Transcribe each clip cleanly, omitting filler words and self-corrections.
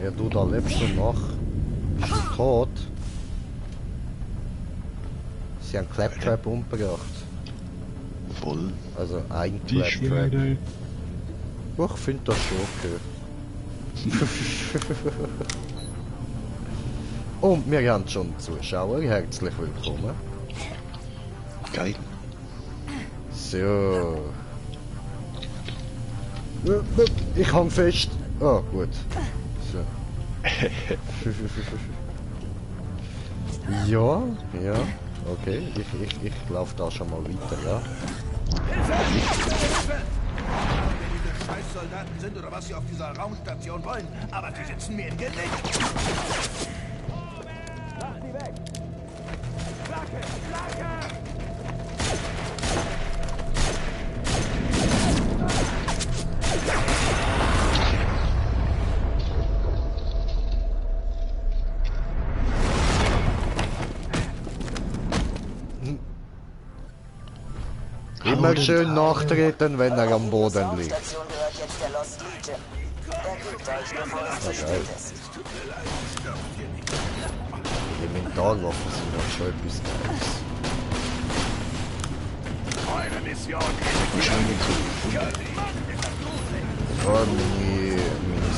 Ja, du, da lebst du noch. Bist du tot? Sie haben Claptrap umgebracht. Voll. Also ein Die Claptrap. Schweine. Oh, ich finde das schon okay. Und wir haben schon Zuschauer. Herzlich willkommen. Geil. So. Ich hang fest. Ah, gut. So. Ja, ja. Okay, ich laufe da schon mal weiter, ja. Diese Scheißsoldaten sind oder was sie auf dieser Raumstation wollen, aber die sitzen mir im Genick. Mach sie weg! Flagge! Flagge! Immer schön nachtreten, wenn er am Boden liegt. Station gehört jetzt der Lost Legion. Ergebt euch, bevor es zu spät ist. Die Elementarwaffen sind noch schon etwas Neues. Eure Mission Wahrscheinlich so. Ja, meine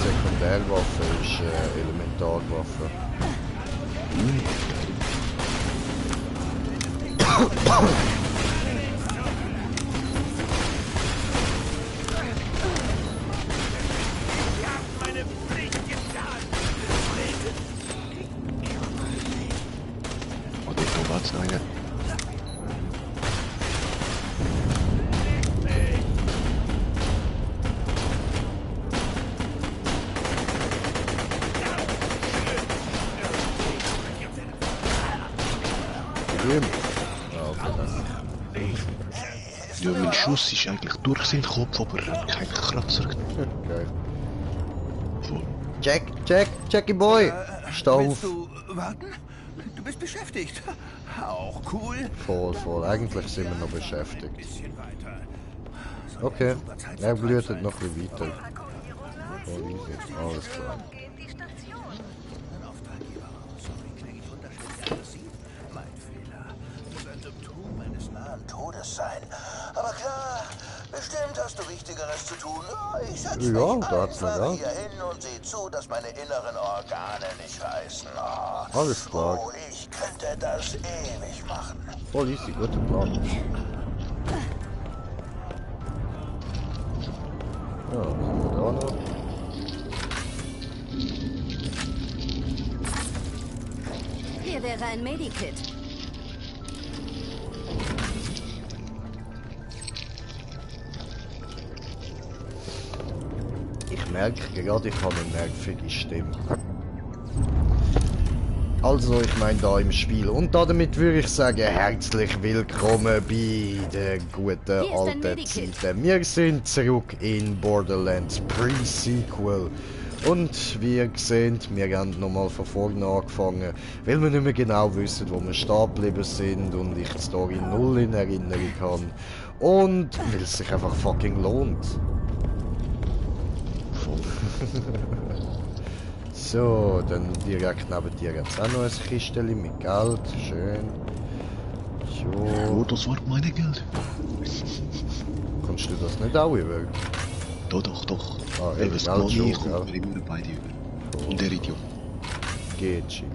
Sekundärwaffe ist Elementarwaffe. Und ich noch was eine. Stimmt. Ja, okay, dann. Ja, mein Schuss ist eigentlich durch seinen Kopf, aber er hat keinen Kratzer. Geil. Voll. Jackie Boy! Steh Willst auf! du warten? Du bist beschäftigt. Auch cool. Voll. Eigentlich sind wir noch beschäftigt. Ein bisschen weiter. Okay. Er blühtet noch ein bisschen weiter. Voll easy. Alles klar. Mein Auftraggeber. Sorry, klinge ich unterschiedlich aggressiv. Mein Fehler. Muss ein Symptom meines nahen Todes sein. Aber klar, bestimmt hast du Wichtigeres zu tun. Ich setz mich Ja, da hat's noch einfach da. hier hin und sieh zu, dass meine inneren Organe nicht reißen. Alles klar. Oh, ich könnte das ewig machen. Voll easy, guter Plan. Ja, was haben wir da noch? Hier wäre ein Medikit. Ich merke gerade, ich habe eine nervige Stimme. Also, ich meine da im Spiel. Und damit würde ich sagen, herzlich willkommen bei den guten Hier ist ein alten Medikit. Zeiten. Wir sind zurück in Borderlands Pre-Sequel. Und wie ihr seht, wir haben nochmal von vorne angefangen, weil wir nicht mehr genau wissen, wo wir stehen geblieben sind und ich die Story null in Erinnerung habe. Und weil es sich einfach fucking lohnt. So, dann direkt neben dir jetzt auch noch ein Kistchen mit Geld. Schön. Oh, So. das war meine Geld. Kannst du das nicht auch über? Doch. Ah, Wenn eben, es Geld schon, geht, kommt mir immer beide über. Und der Idiot. Geht, Schild.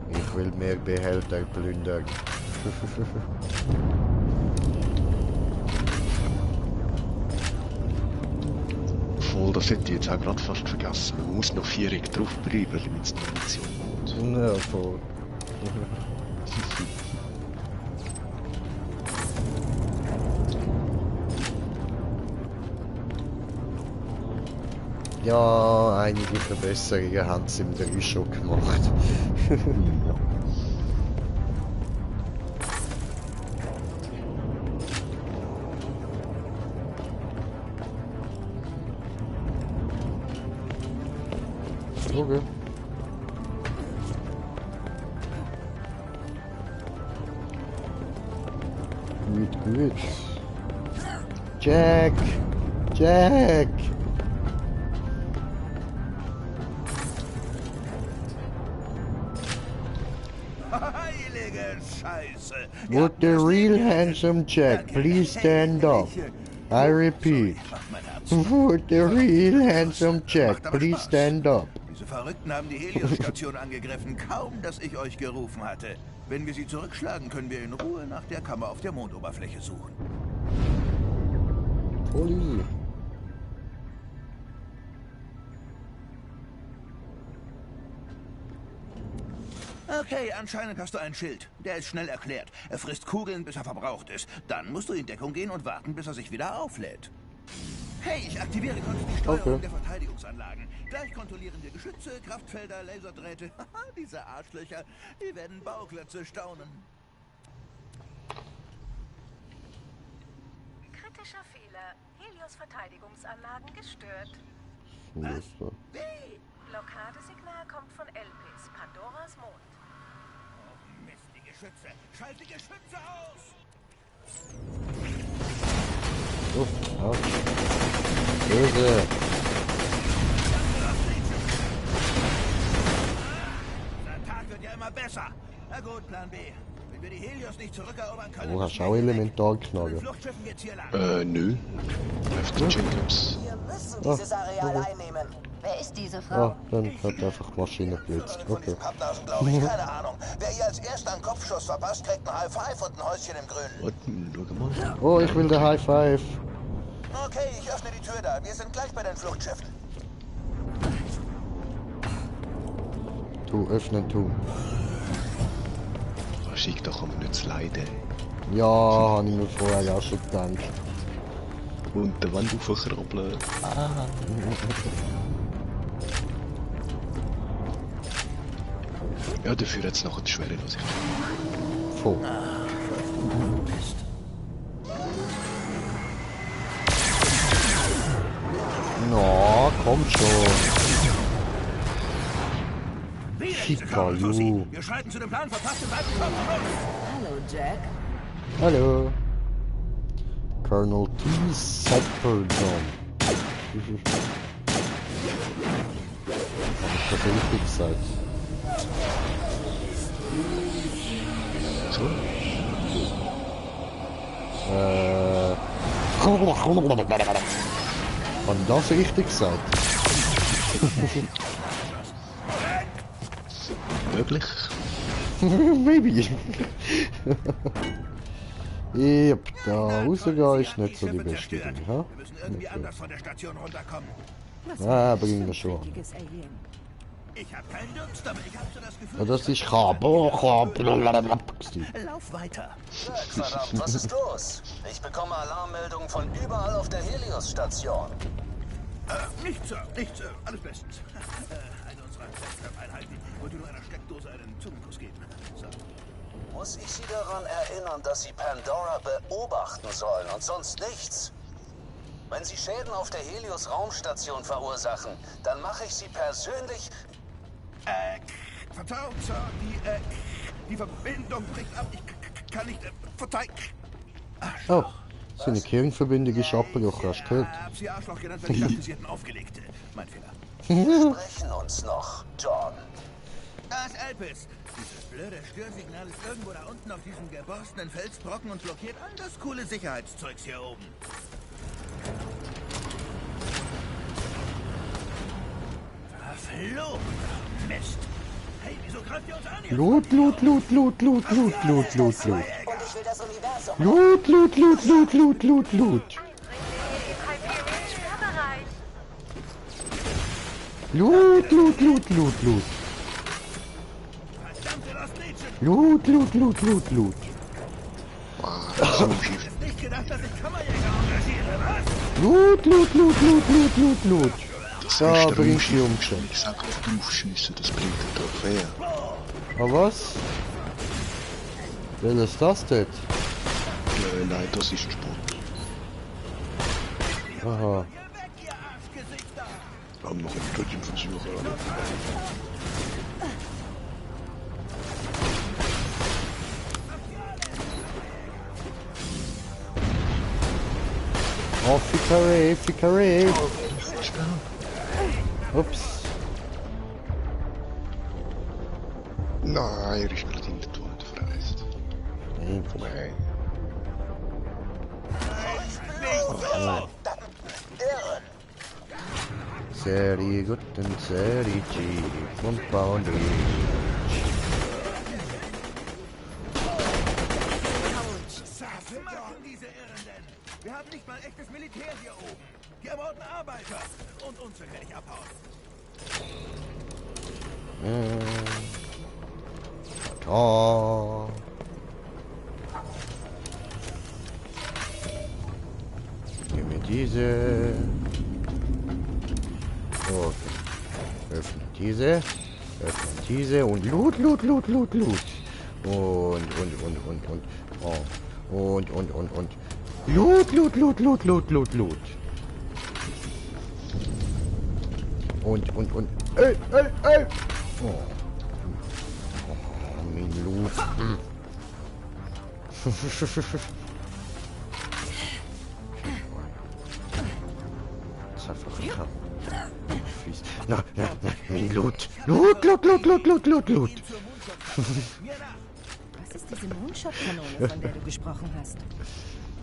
Ich will mehr Behälter plündern. Voll, das hätte ich jetzt auch gerade fast vergessen. Man muss noch 4 draufbleiben, damit es eine Mission kommt. Ja, voll. Ja, einige Verbesserungen haben sie im 3 schon gemacht. Okay. Gut. Jack! Jack! Heilige Scheiße. Would the real handsome Jack please stand up? I repeat. Would the real handsome Jack please stand up? Diese Verrückten haben die Helios-Station angegriffen, kaum dass ich euch gerufen hatte. Wenn wir sie zurückschlagen, können wir in Ruhe nach der Kammer auf der Mondoberfläche suchen. Voll easy. Okay, anscheinend hast du ein Schild. Der ist schnell erklärt. Er frisst Kugeln, bis er verbraucht ist. Dann musst du in Deckung gehen und warten, bis er sich wieder auflädt. Hey, ich aktiviere kurz die Steuerung der Verteidigungsanlagen. Gleich kontrollieren wir Geschütze, Kraftfelder, Laserdrähte. Haha, diese Arschlöcher, die werden Bauklötze staunen. Kritischer Fehler. Helios Verteidigungsanlagen gestört. Wie? Blockadesignal kommt von Elpis, Pandoras Mond. Oh, Mist, die Geschütze. Schalt die Geschütze aus! Oh, ouch. Böse. Der Tag wird ja immer besser. Na gut, Plan B. Wenn wir die Helios nicht zurückerobern können... Oh, hast du auch Elementarknarre? Fluchtschiffen geht's hier lang. Nö. Läuft der Jacobs. Wir müssen dieses Areal einnehmen. Wer ist diese Frau? Ah, dann hat einfach Maschine geblitzt. Okay. Pappnasen, glaube ich. Keine Ahnung. Wer ihr als erster einen Kopfschuss verpasst, kriegt ein High Five und ein Häuschen im Grünen. Warte, schau mal. Oh, ich will der High Five. Okay, ich öffne die Tür da. Wir sind gleich bei den Fluchtschiffen. Tu, öffnen, tu. Schick doch aber nicht zu leiden. Ja, habe ich mir vorher auch schon gedacht. Und der Wand aufkrabbeln. Ja, dafür hat es nachher die Schwerelosigkeit. Voll. Na, kommt schon. Chica, you. Wir schreiten zu dem Plan, verpasst den weiten Kopf. Hallo, Jack. Hallo. Colonel T. Sepperdom. Habe ich das richtig gesagt? So? Habe ich das richtig gesagt? Möglich. Maybe. Yep, da rausgehen ist nicht so die beste Idee, ha? Wir müssen irgendwie anders von der Station runterkommen. Ah, bringen wir schon. Ich habe keinen Durst, aber ich habe so das Gefühl... Ja, das ist Stil. Lauf weiter. Jack, verdammt, was ist los? Ich bekomme Alarmmeldungen von überall auf der Helios-Station. Nichts, Sir, nichts, alles bestens. Eine unserer Einheiten wollte nur einer Steckdose einen Zungenkuss geben. So. Muss ich Sie daran erinnern, dass Sie Pandora beobachten sollen und sonst nichts? Wenn Sie Schäden auf der Helios-Raumstation verursachen, dann mache ich Sie persönlich... Verzeihung, Sir, die Verbindung bricht ab. Ich kann nicht, verzeihen. Oh, seine Kernverbindung ist abgebrochen, hast du gehört? Hab Sie Arschloch genannt, weil ich dachte, Sie hätten aufgelegt. Mein Fehler. Wir sprechen uns noch, John. Da ist Elpis. Dieses blöde Störsignal ist irgendwo da unten auf diesem geborstenen Felsbrocken und blockiert all das coole Sicherheitszeugs hier oben. Verflucht! Mist! Hey, wieso greift ihr uns an? Loot. Und ich will das Universum... Loot. Verdammte Lost Legion! Loot. So viel. Nicht gedacht, dass ich Kammerjäger engagiere, was? Loot. Das Da ist der bringt Raumschiff. sie umgestellt. Ich sag auf draufschiessen, das bringt eine Trophäe. Ah, was? Wer ist das denn? Nein, das ist Sport. Aha. Hier weg, ihr Arschgesichter! Haben noch einen dritten Versuch. Oh, Ficare. Ups. Nein, er ist gerade in der Toilette verreist. Komm her. Sehr gut und sehr cheap und Boundary. Was machen diese Irrenden? Wir haben nicht mal echtes Militär hier oben. Die ermorden Arbeiter. Und uns will nicht abhauen. Oh. Nehmen wir diese. Okay. Öffnen diese. Öffnen diese und Loot. Und. Oh. Und. Loot. Und. Ey. Oh. Oh, mein Loot. Das ist einfach fies. Na, mein Loot. Loot. Was ist diese Moonshot-Kanone, von der du gesprochen hast?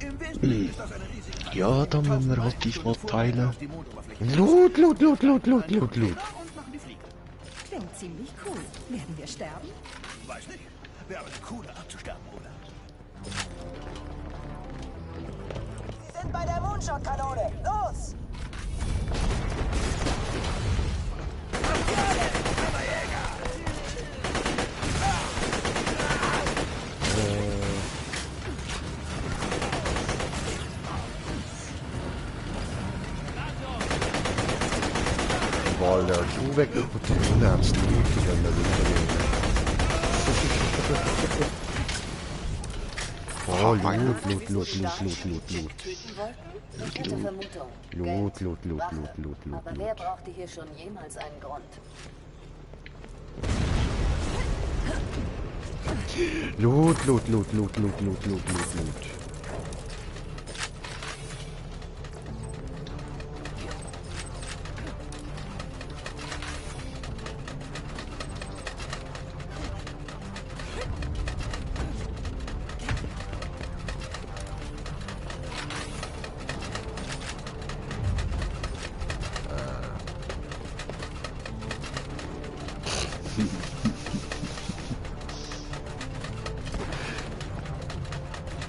Im Wesentlichen ist das eine riesige... Ja, da müssen wir halt die mal teilen. Loot. Und machen die Fliege. Klingt ziemlich cool. Werden wir sterben? Weiß nicht. Wäre eine coole Art zu sterben, oder? Sie sind bei der Moonshot-Kanone. Los! Walter, du weg, du hast die Oh, Loot. Aber wer brauchte hier schon jemals einen Grund? Loot.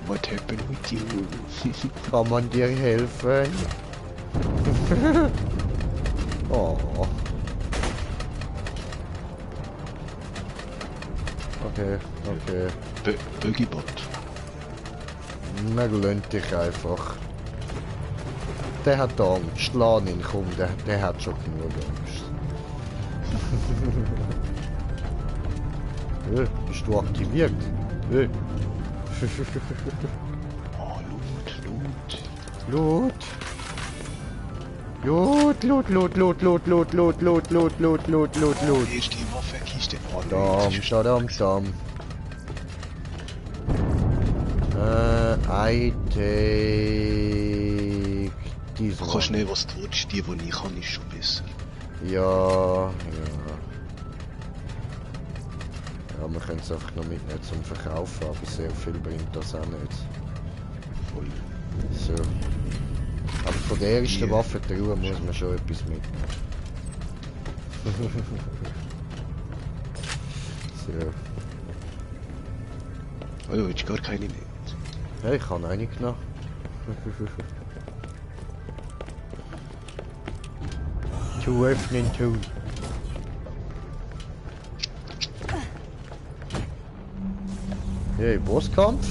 What happened with you? Kann man dir helfen? Oh. Okay. Bögibot. Na, lönt dich einfach. Der hat Angst. Schlag ihn, komm, der hat schon genug Angst. Bist du aktiviert? Oh, Loot. Erste Waffenkiste. Oh, Dam. I take diese. Du kannst nicht, was du willst. Die ich kann, ist schon besser. Ja, wir können es einfach noch mitnehmen zum Verkaufen, aber sehr viel bringt das auch nicht. Voll. So. Aber von der ersten Waffe der Ruhe muss man schon etwas mitnehmen. So. Oh ja, jetzt gar keine mehr. Ja, ich habe eine genommen. Zu öffnen tun. Hey, Bosskampf?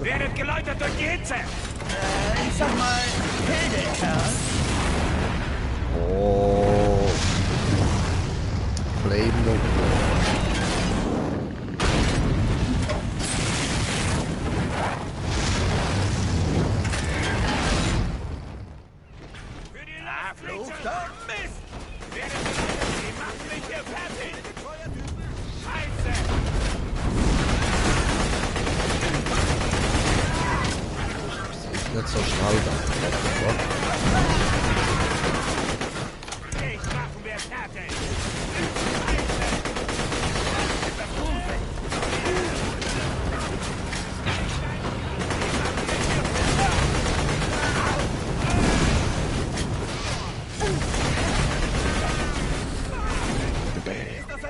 Werdet geläutert durch die Hitze! Ich sag mal, Hildekerl. Oh. Flame noch. Flugzeug halt ab. Der Bär. Das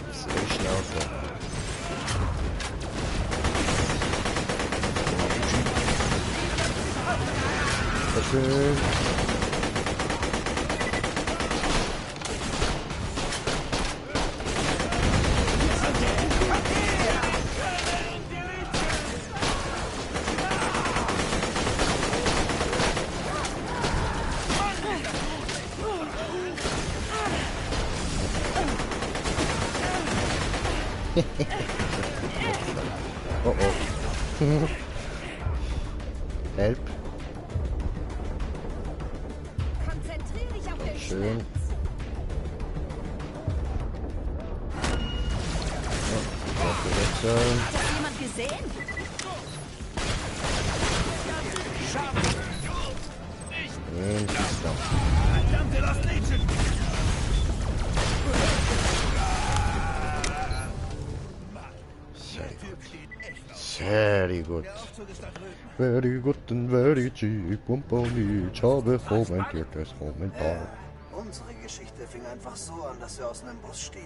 ist so schnell. Schön. Oh oh. Help. Konzentriere dich auf den Schön. Wechseln. Hat das jemand gesehen? Und Stop. Verdammte Lost Legion! Very good. Very good and very cheap. Ich habe kommentiertes Kommentar. Unsere Geschichte fing einfach so an, dass wir aus einem Bus stiegen.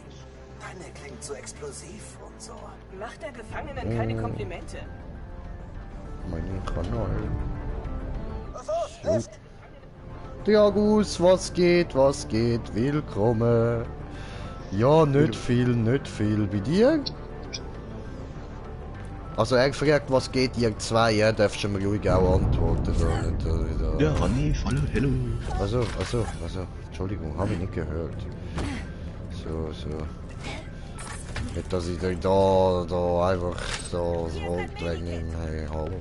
Deine klingt so explosiv und so. Macht der Gefangenen keine Komplimente. Mein Kanal. Was los? Lift! Diagus, was geht, willkommen. Ja, nicht viel. Bei dir? Also er fragt, was geht ihr zwei, ja, darfst du mir ruhig auch antworten. Da, nicht, da. Ja, Hanif, hallo, hello. Also, Entschuldigung, habe ich nicht gehört. So. Nicht, dass ich da einfach so das Wort wegnehme, hey, hallo.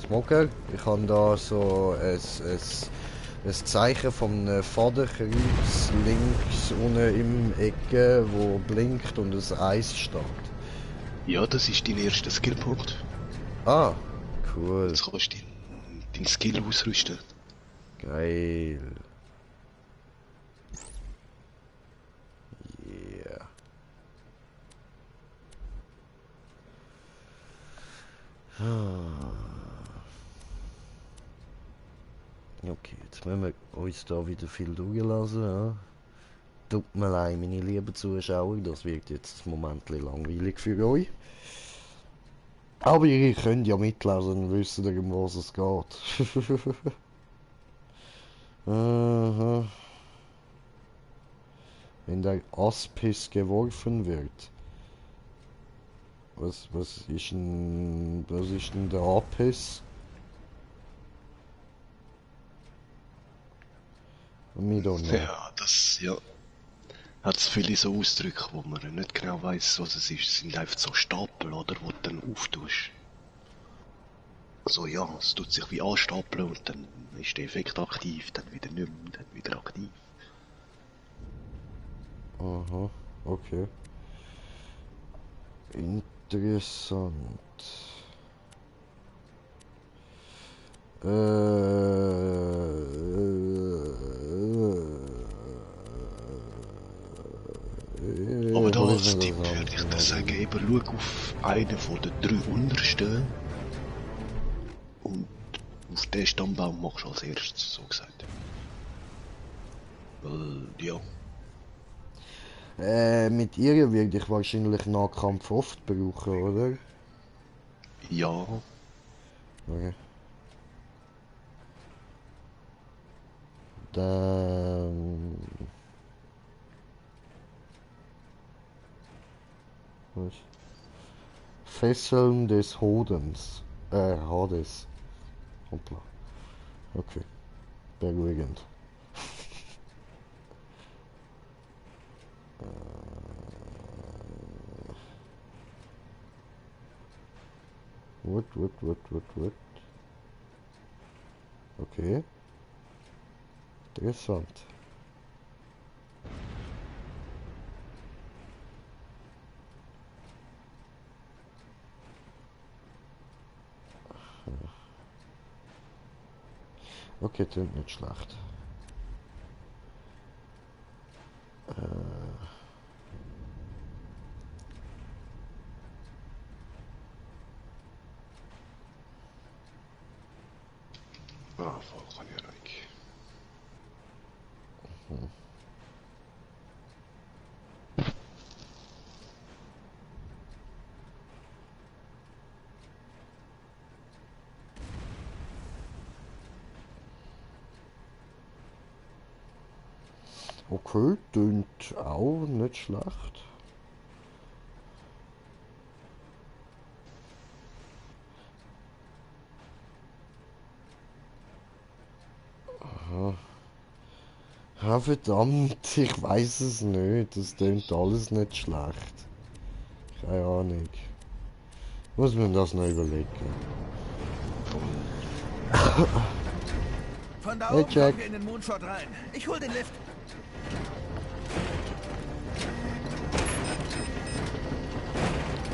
Smoker, ich habe da so ein Zeichen vom Vorderkreuz links unten im Ecke, wo blinkt und ein Eis steht. Ja, das ist dein erster Skillpunkt. Ah, cool. Jetzt kannst du deinen Skill ausrüsten. Geil. Yeah. Okay, jetzt müssen wir uns da wieder viel durchlassen. Ja. Tut mir leid, meine lieben Zuschauer, das wird jetzt ein Moment langweilig für euch. Aber ihr könnt ja mitlesen und wissen, um was es geht. Aha. Wenn der Aspis geworfen wird. Was ist denn der Apis? Ja, das, ja. Hat es viele so Ausdrücke, wo man nicht genau weiss, was es ist. Es sind einfach so Stapel, oder, wo du dann auftust. Also ja, es tut sich wie anstapeln und dann ist der Effekt aktiv, dann wieder nicht mehr, dann wieder aktiv. Aha, okay. Interessant. Aber da als Tipp würde ich dir sagen, eben schau auf einen von den 3 untersten und auf den Stammbaum machst du als erstes, so gesagt. Weil, ja. Mit ihr würde ich wahrscheinlich Nahkampf oft brauchen, oder? Ja, Okay. Dann... Was? Fesseln des Hodens. Hades. Hoppla. Okay. Beruhigend. What? Okay. Interessant. Okay, klingt nicht schlecht. Ah, voll kann ich rein. Okay, klingt auch nicht schlecht. Aha. Ja, verdammt, ich weiß es nicht. Das klingt alles nicht schlecht. Keine Ahnung. Muss man das noch überlegen. Von da Hey, oben Jack. kommen wir in den Moonshot rein. Ich hol den Lift.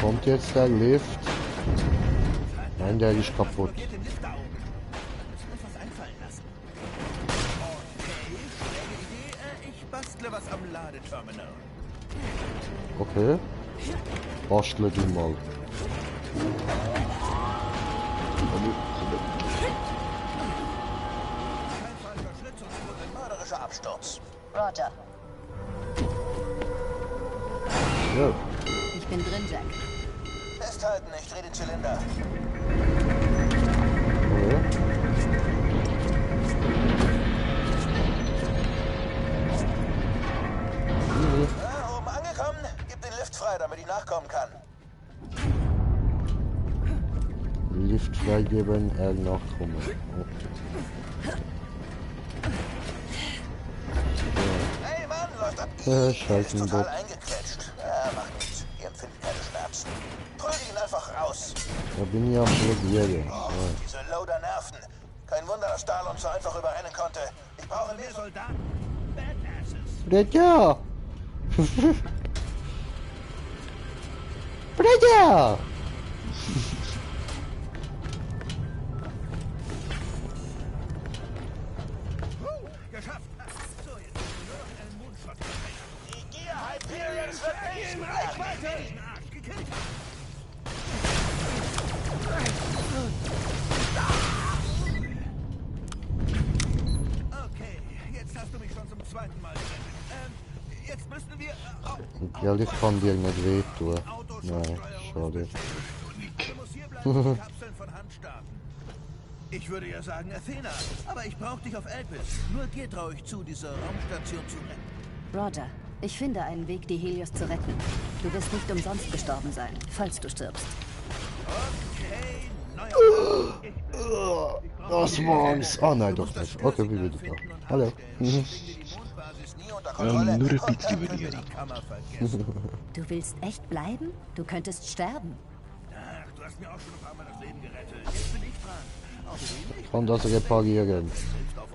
Kommt jetzt der Lift? Nein, der ist kaputt. Blockiert den Lift da oben. Müssen uns was einfallen lassen. Okay, schräge Idee. Ich bastle was am Ladeterminal. Okay. Bastle du mal. Kein falscher Schritt, sonst wird ein mörderischer Absturz. Roger. Ja. Ich bin drin, Jack. Festhalten, ich drehe den Zylinder. Okay. Oben angekommen. Gib den Lift frei, damit ich nachkommen kann. Lift freigeben, nachkommen. Okay. Hey Mann, läuft ab. Schalten Total Bob. eingequetscht. Ja, macht nichts. Ihr empfindet keine Schmerzen. Prügel ihn einfach raus. Da bin ich am Probieren. Oh, diese Loader nerven. Kein Wunder, dass Dahl uns so einfach überrennen konnte. Ich brauche mehr Soldaten. Badasses. Bredja! Bredja! Geschafft. So, jetzt müssen wir nur noch einen Moonshot erreichen. Die Gier Hyperions wird nicht in Reichweite. Gekillt. Okay, jetzt hast du mich schon zum zweiten Mal gerettet. Jetzt müssen wir... Ja, Lift kann dir nicht wehtun. Nein, schade. Du musst hier bleiben und Kapseln von Hand starten. Ich würde ja sagen Athena, aber ich brauche dich auf Elpis. Nur dir traue ich zu, diese Raumstation zu retten. Roger. Ich finde einen Weg, die Helios zu retten. Du wirst nicht umsonst gestorben sein, falls du stirbst. Okay, neuer... Das war's. Oh nein, doch nicht. Okay, wie wieder da. Hallo. Nur ein bisschen über die. Du willst echt bleiben? Du könntest sterben. Ach, du hast mir auch schon ein paar Mal das Leben gerettet. Jetzt bin ich dran. Außerdem, ich Kann das reparieren. hilft auf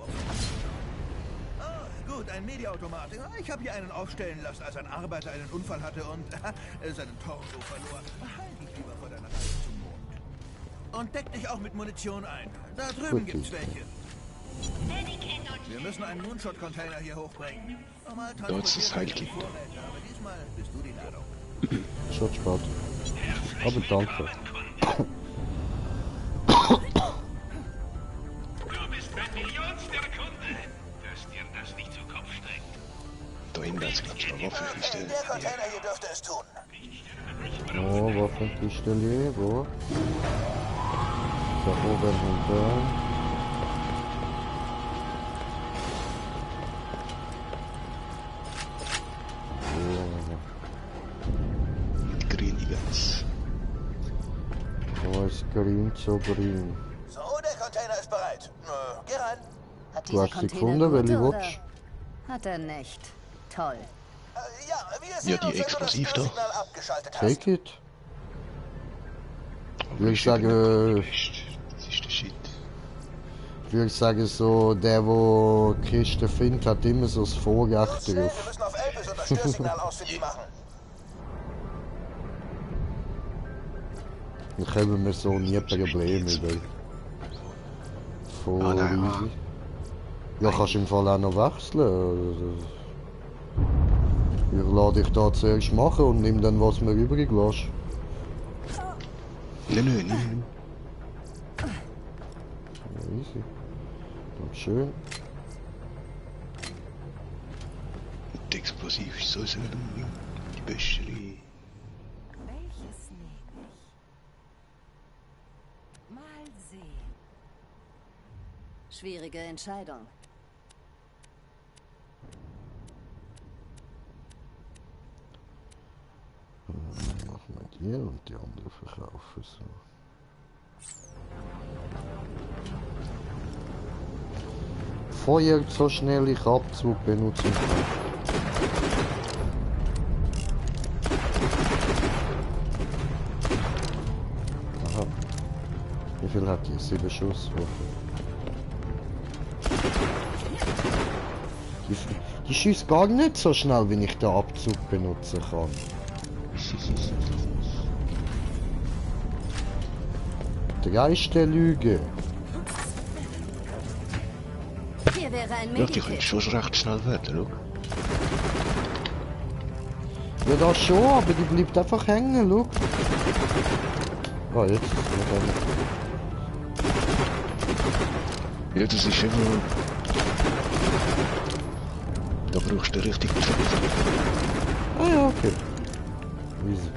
gut, ein Mediaautomat. Ich habe hier einen aufstellen lassen, als ein Arbeiter einen Unfall hatte und seinen Torso verlor. Halt dich lieber vor deiner Reise zum Mond. Und deck dich auch mit Munition ein. Da drüben Gut, gibt's welche. Wir müssen einen Moonshot-Container hier hochbringen. Normal Dort ist transportieren wir Heilki. die Vorräte, aber diesmal bist du die Ladung. Schon spät. Aber danke. Du bist mein millionster Kunde, dass dir das nicht zu Kopf steckt. Da hinten hat es, glaube ich, noch Waffenstellen. Der Container hier dürfte es tun. Oh, Waffenpistole, wo? Da oben und da. Grüniges. Oh, ist grün, so grün. So, der Container ist bereit. Geh rein. Hat Du dieser hast die Container gefunden, weil ich Gurte, oder? willst. Hat er nicht. Toll. Ja, wir sehen Ja, die uns, wenn du das Explosiv da. Türsignal abgeschaltet hast. Take it. Würde ich sagen, das ist der Shit. Würde ich sagen, so, der Kiste findet, hat immer so das Vorrecht Wir drauf. müssen auf Elpis und das Störsignal ausfindig machen. Dann kommen wir so nie Probleme über. Voll easy. Ja, kannst du im Fall auch noch wechseln. Ich lade dich da zuerst machen und nimm dann, was mir übrig lässt. Nein. Ja, easy. Dankeschön. Und explosiv ist so die Bäscherei. Welches nehme ich? Mal sehen. Schwierige Entscheidung. Machen wir die und die andere verkaufen so. Feuert so schnell ich Abzug benutzen kann. Aha. Wie viel hat die? 7 Schusswaffen. Die schießt gar nicht so schnell, wenn ich den Abzug benutzen kann. Dreiste Lüge. Hier wäre ein Ja, die können Medikit. schon recht schnell werden, schau. Ja, das schon, aber die bleibt einfach hängen, schau. Oh, jetzt ist es nicht hängen. Ja, das ist immer... Da brauchst du den richtigen Job. Ah ja, okay. Easy.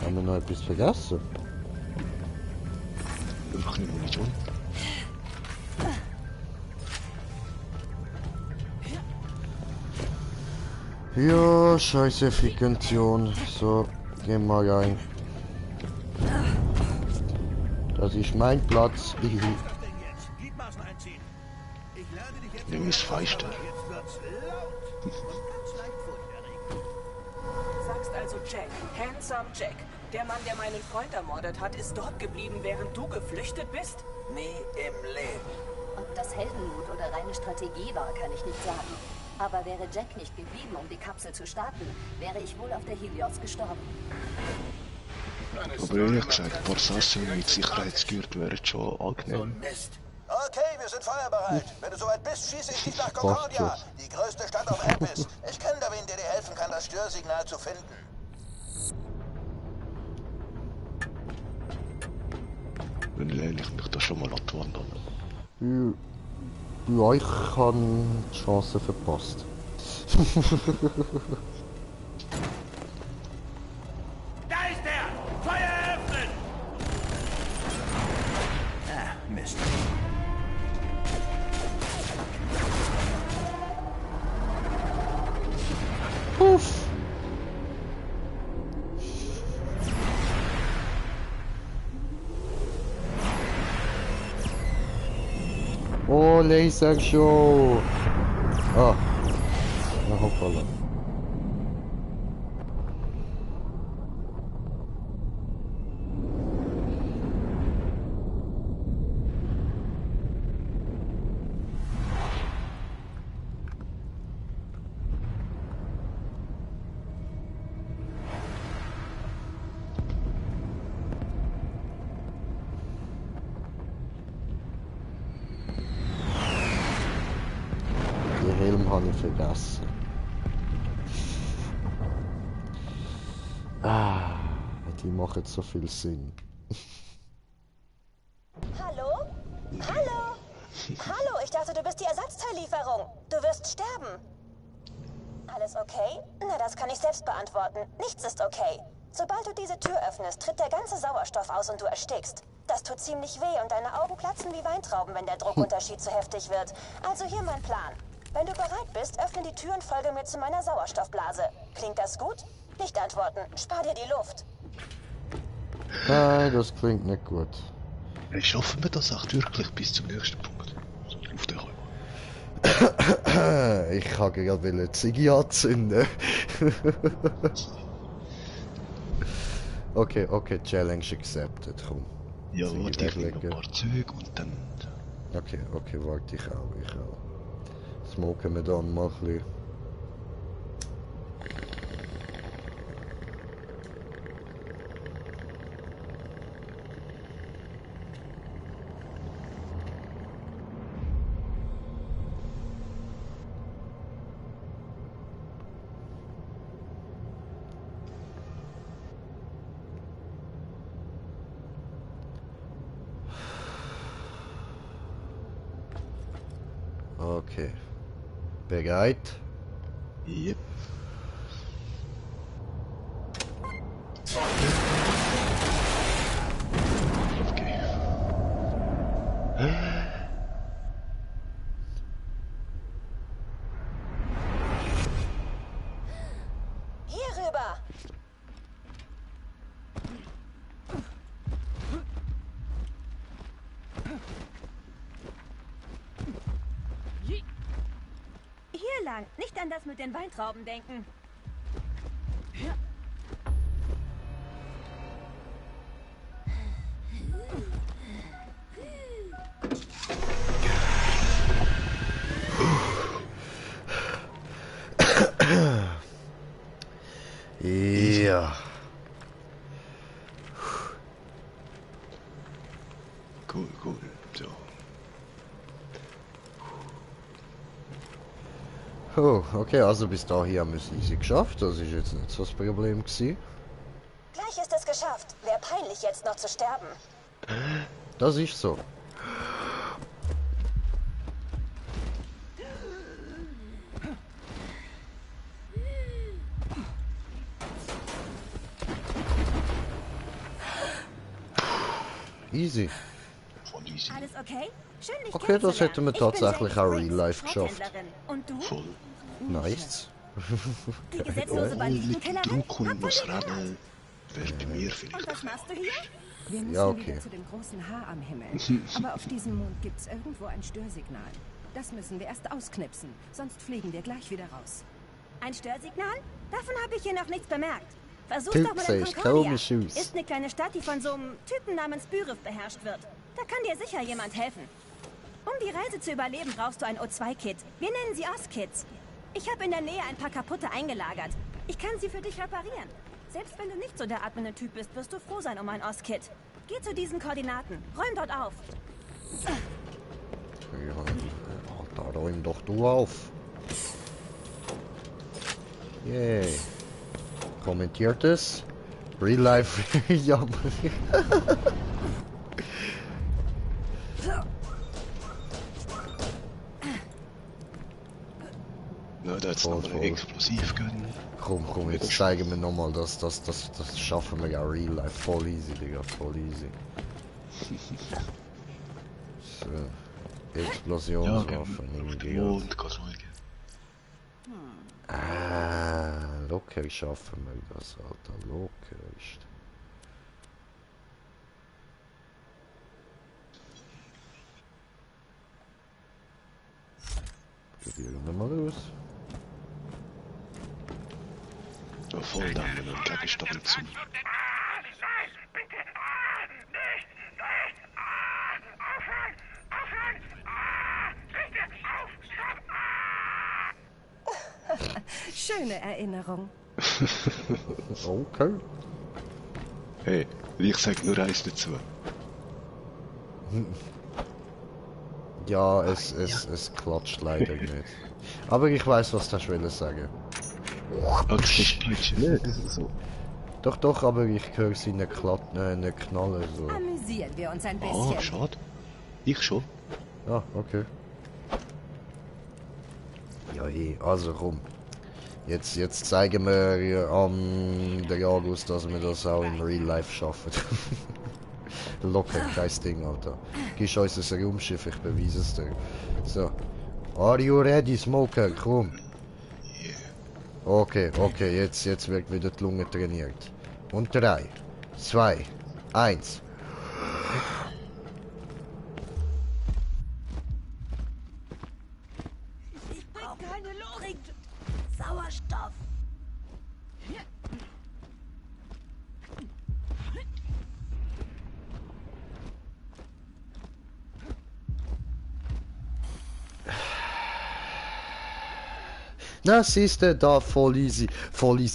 Haben wir noch etwas vergessen? Wir machen eine Munition. Ja, scheiße Fiktion. So, gehen wir rein. Das ist mein Platz. Gliedmaßen einziehen. Ich lade dich jetzt Nimm es feister. Jetzt wird's laut und ganz leicht furchterregend. Sagst also Jack, Handsome Jack. Der Mann, der meinen Freund ermordet hat, ist dort geblieben, während du geflüchtet bist? Nie im Leben. Ob das Heldenmut oder reine Strategie war, kann ich nicht sagen. Aber wäre Jack nicht geblieben, um die Kapsel zu starten, wäre ich wohl auf der Helios gestorben. Aber ehrlich gesagt, ein paar Assassinen mit Sicherheitsgürtel wären schon angenehm. Mist. Okay, wir sind feuerbereit. Wenn du soweit bist, schieße ich dich nach Passt Concordia, schon. die größte Stadt auf Elpis. Ich kenne da wen, der dir helfen kann, das Störsignal zu finden. Dann lehne ich mich da schon mal an die Wand an. Ja, ich habe die Chance verpasst. Da ist er! Feuer öffnen! Ah, Mist. Puff. Oh, Lasershow! Ah. Na hoppala. Den Helm habe ich vergessen. Ah, die machen so viel Sinn. Hallo? Hallo? Hallo, ich dachte, du bist die Ersatzteillieferung. Du wirst sterben. Alles okay? Na, das kann ich selbst beantworten. Nichts ist okay. Sobald du diese Tür öffnest, tritt der ganze Sauerstoff aus und du erstickst. Das tut ziemlich weh und deine Augen platzen wie Weintrauben, wenn der Druckunterschied zu heftig wird. Also hier mein Plan. Wenn du bereit bist, öffne die Tür und folge mir zu meiner Sauerstoffblase. Klingt das gut? Nicht antworten. Spar dir die Luft. Nein, das klingt nicht gut. Schaffen wir das auch wirklich bis zum nächsten Punkt? So, auf der Ich kann gerade die Ziggy anzünden. Okay, okay, Challenge accepted, komm. Ja, Ziggy warte, ich nehme noch weglegen. ein paar Züge und dann... Okay, okay, warte, ich auch. Smoken wir dann mal ein bisschen. Okay. Bereit? Yep. Okay. Hier rüber. Hier lang. Nicht an das mit den Weintrauben denken. Ja. Cool, cool. So. Oh, okay, also bis dahin haben wir es easy geschafft. Das ist jetzt nicht so das Problem gewesen. Gleich ist es geschafft. Wäre peinlich, jetzt noch zu sterben. Das ist so. Easy. Voll easy. Alles okay? Schön, dich Okay, das kennenzulernen. hätten wir Ich bin tatsächlich Jane auch Springs, real life geschafft. Schrotthändlerin. Und du? Voll. Nice. Die gesetzlose Mit Banditenkillerin? Druck und Hab muss von dir gehört. rennen. Wäre bei mir vielleicht Und was machst du hier? Wir müssen Ja, okay. wieder zu dem großen Haar am Himmel. Aber auf diesem Mond gibt's irgendwo ein Störsignal. Das müssen wir erst ausknipsen, sonst fliegen wir gleich wieder raus. Ein Störsignal? Davon habe ich hier noch nichts bemerkt. Versuch Typ doch mal in siehst Concordia. komisch aus. Ist eine kleine Stadt, die von so einem Typen namens Byrif beherrscht wird. Da kann dir sicher jemand helfen. Um die Reise zu überleben, brauchst du ein O2-Kit. Wir nennen sie Oz-Kits. Ich habe in der Nähe ein paar kaputte eingelagert. Ich kann sie für dich reparieren. Selbst wenn du nicht so der atmende Typ bist, wirst du froh sein um ein Oz-Kit. Geh zu diesen Koordinaten. Räum dort auf. Ja, da räum doch du auf. Yay. Kommentiert es. Real Life. Ja. Ja, da jetzt nochmal ein Explosiv gönnen. Komm, jetzt zeigen wir nochmal, das schaffen wir ja real life. Voll easy, Digga, voll easy. So. Explosionswaffen, irgendwie. Und kann schauen. Locker schaffen wir das, Alter, locker ist. Probieren wir mal aus. Ja, voll da haben wir einen Gegenstand zu. Schöne Erinnerung. Okay. Hey, ich sag nur eins dazu. Ja, es klatscht leider nicht. Aber ich weiß, was du sagen. Okay, Deutsch, ne? Das ist so. Doch, aber ich höre seine Knallen so. Amüsieren wir uns ein Ah, bisschen. schade. Ich schon. Ah, okay. Ja, also komm. Jetzt zeigen wir der Jagus, dass wir das auch in Real Life schaffen. Locker, kein Ding, Alter. Gibst uns ein Raumschiff, ich beweise es dir. So. Are you ready, Smoker? Komm. Okay, jetzt wird wieder die Lunge trainiert. Und 3, 2, 1. Sauerstoff. Na, siehst du, da voll easy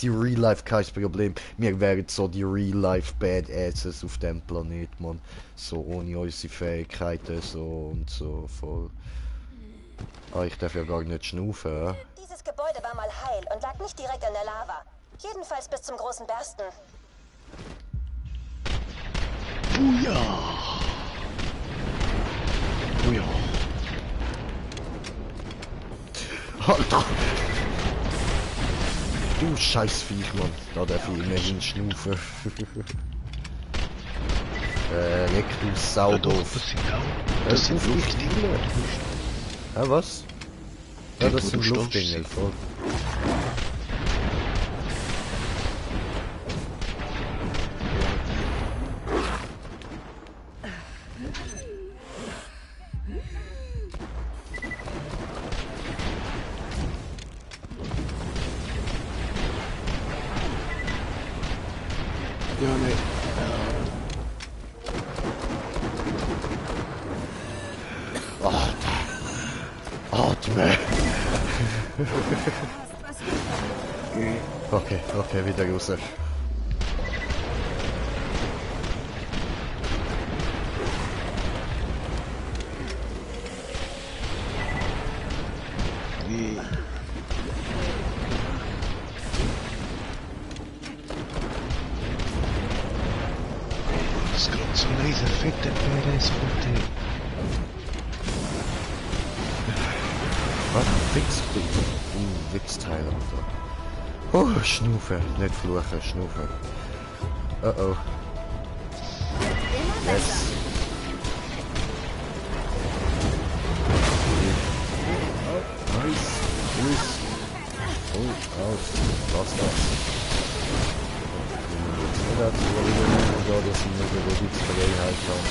Real Life, kein Problem. Wir wären so die Real Life Badasses auf dem Planet, man. So ohne unsere Fähigkeiten, so und so voll. Ah, ich darf ja gar nicht schnaufen, ja? Dieses Gebäude war mal heil und lag nicht direkt in der Lava. Jedenfalls bis zum großen Bersten. Buja! Buja! Alter! Du Scheißviech, Mann. Da darf ich immerhin schnaufen. Leck du Saudorf. Das sind Luftdinger. Ja, was? Ja, das sind Luftdinger, voll. Ja, nee. Atme! Okay, wieder raus. Das ist gerade so leise, fette PRS runter. Was? Wichsteil, Alter. Oh, Schnaufen, nicht fluchen, Schnaufen. Oh. Yes. Oh, nice. Tschüss. Oh, aus. Was das? Nicht dazu, da das sind wir Bewegungsverlegenheit haben.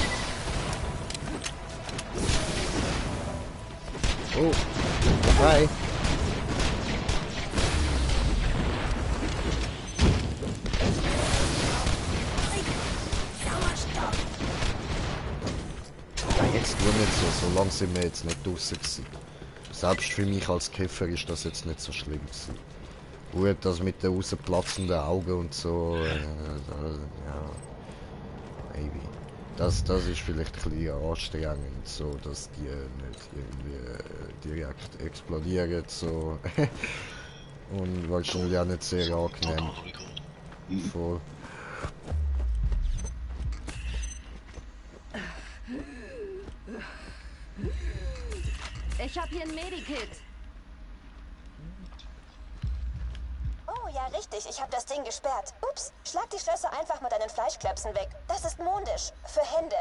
Oh. Hi. Jetzt nur nicht so lange sind wir jetzt nicht draussen gewesen. Selbst für mich als Käfer ist das jetzt nicht so schlimm gewesen. Gut, das mit den rausplatzenden Augen und so, ja, maybe. Das ist vielleicht ein bisschen anstrengend, so, dass die nicht irgendwie direkt explodieren, so. Und wahrscheinlich auch nicht sehr angenehm. Voll. Ich hab hier ein Medikit. Oh, ja, richtig. Ich habe das Ding gesperrt. Ups, schlag die Schlösser einfach mit deinen Fleischklöpsen weg. Das ist mondisch. Für Hände.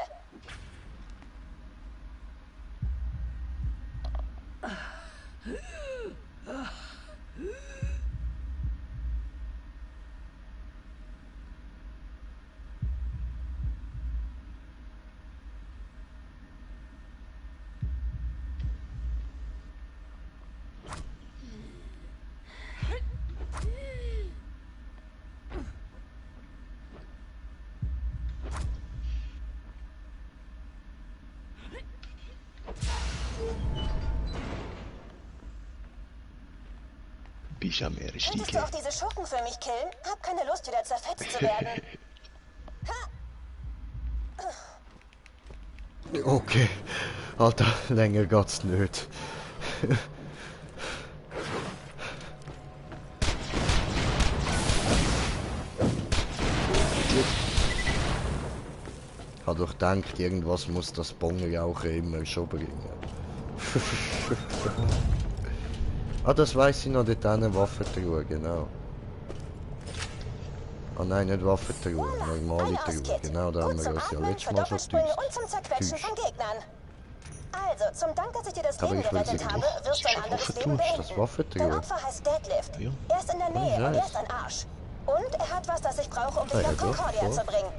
Bist am Könntest du Erstiegen. auch diese Schurken für mich killen? Hab keine Lust, wieder zerfetzt zu werden. Okay. Alter, länger geht's nicht. Ich hab doch gedacht, irgendwas muss das Bongerjauchen immer schon bringen. Ah, das weiss ich noch, dort eine Waffentruhe, genau. Ah nein, nicht Waffentruhe, normale Truhe. Genau, da haben wir uns ja letztes Mal schon Und zum Zerquetschen von Gegnern. Also, zum Dank, dass ich dir das Aber Leben ich will gerettet sie habe, doch. wirst du ein anderes Leben Das beenden. Waffentruhe. Dein Opfer heißt Deadlift. Ja. Er ist in der Nähe und er nice. ist ein Arsch. Und er hat was, das ich brauche, um dich Ah, ja, nach doch, Concordia doch. zu bringen.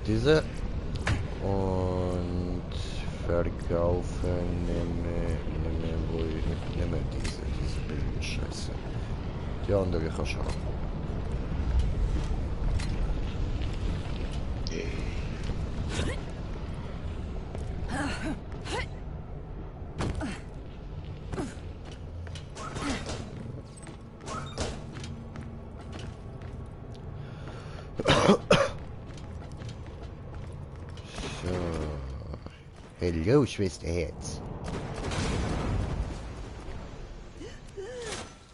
Diese. Und verkaufen, nehme diese billige Scheiße. Die andere kann schon. Hallo, Schwesterherz.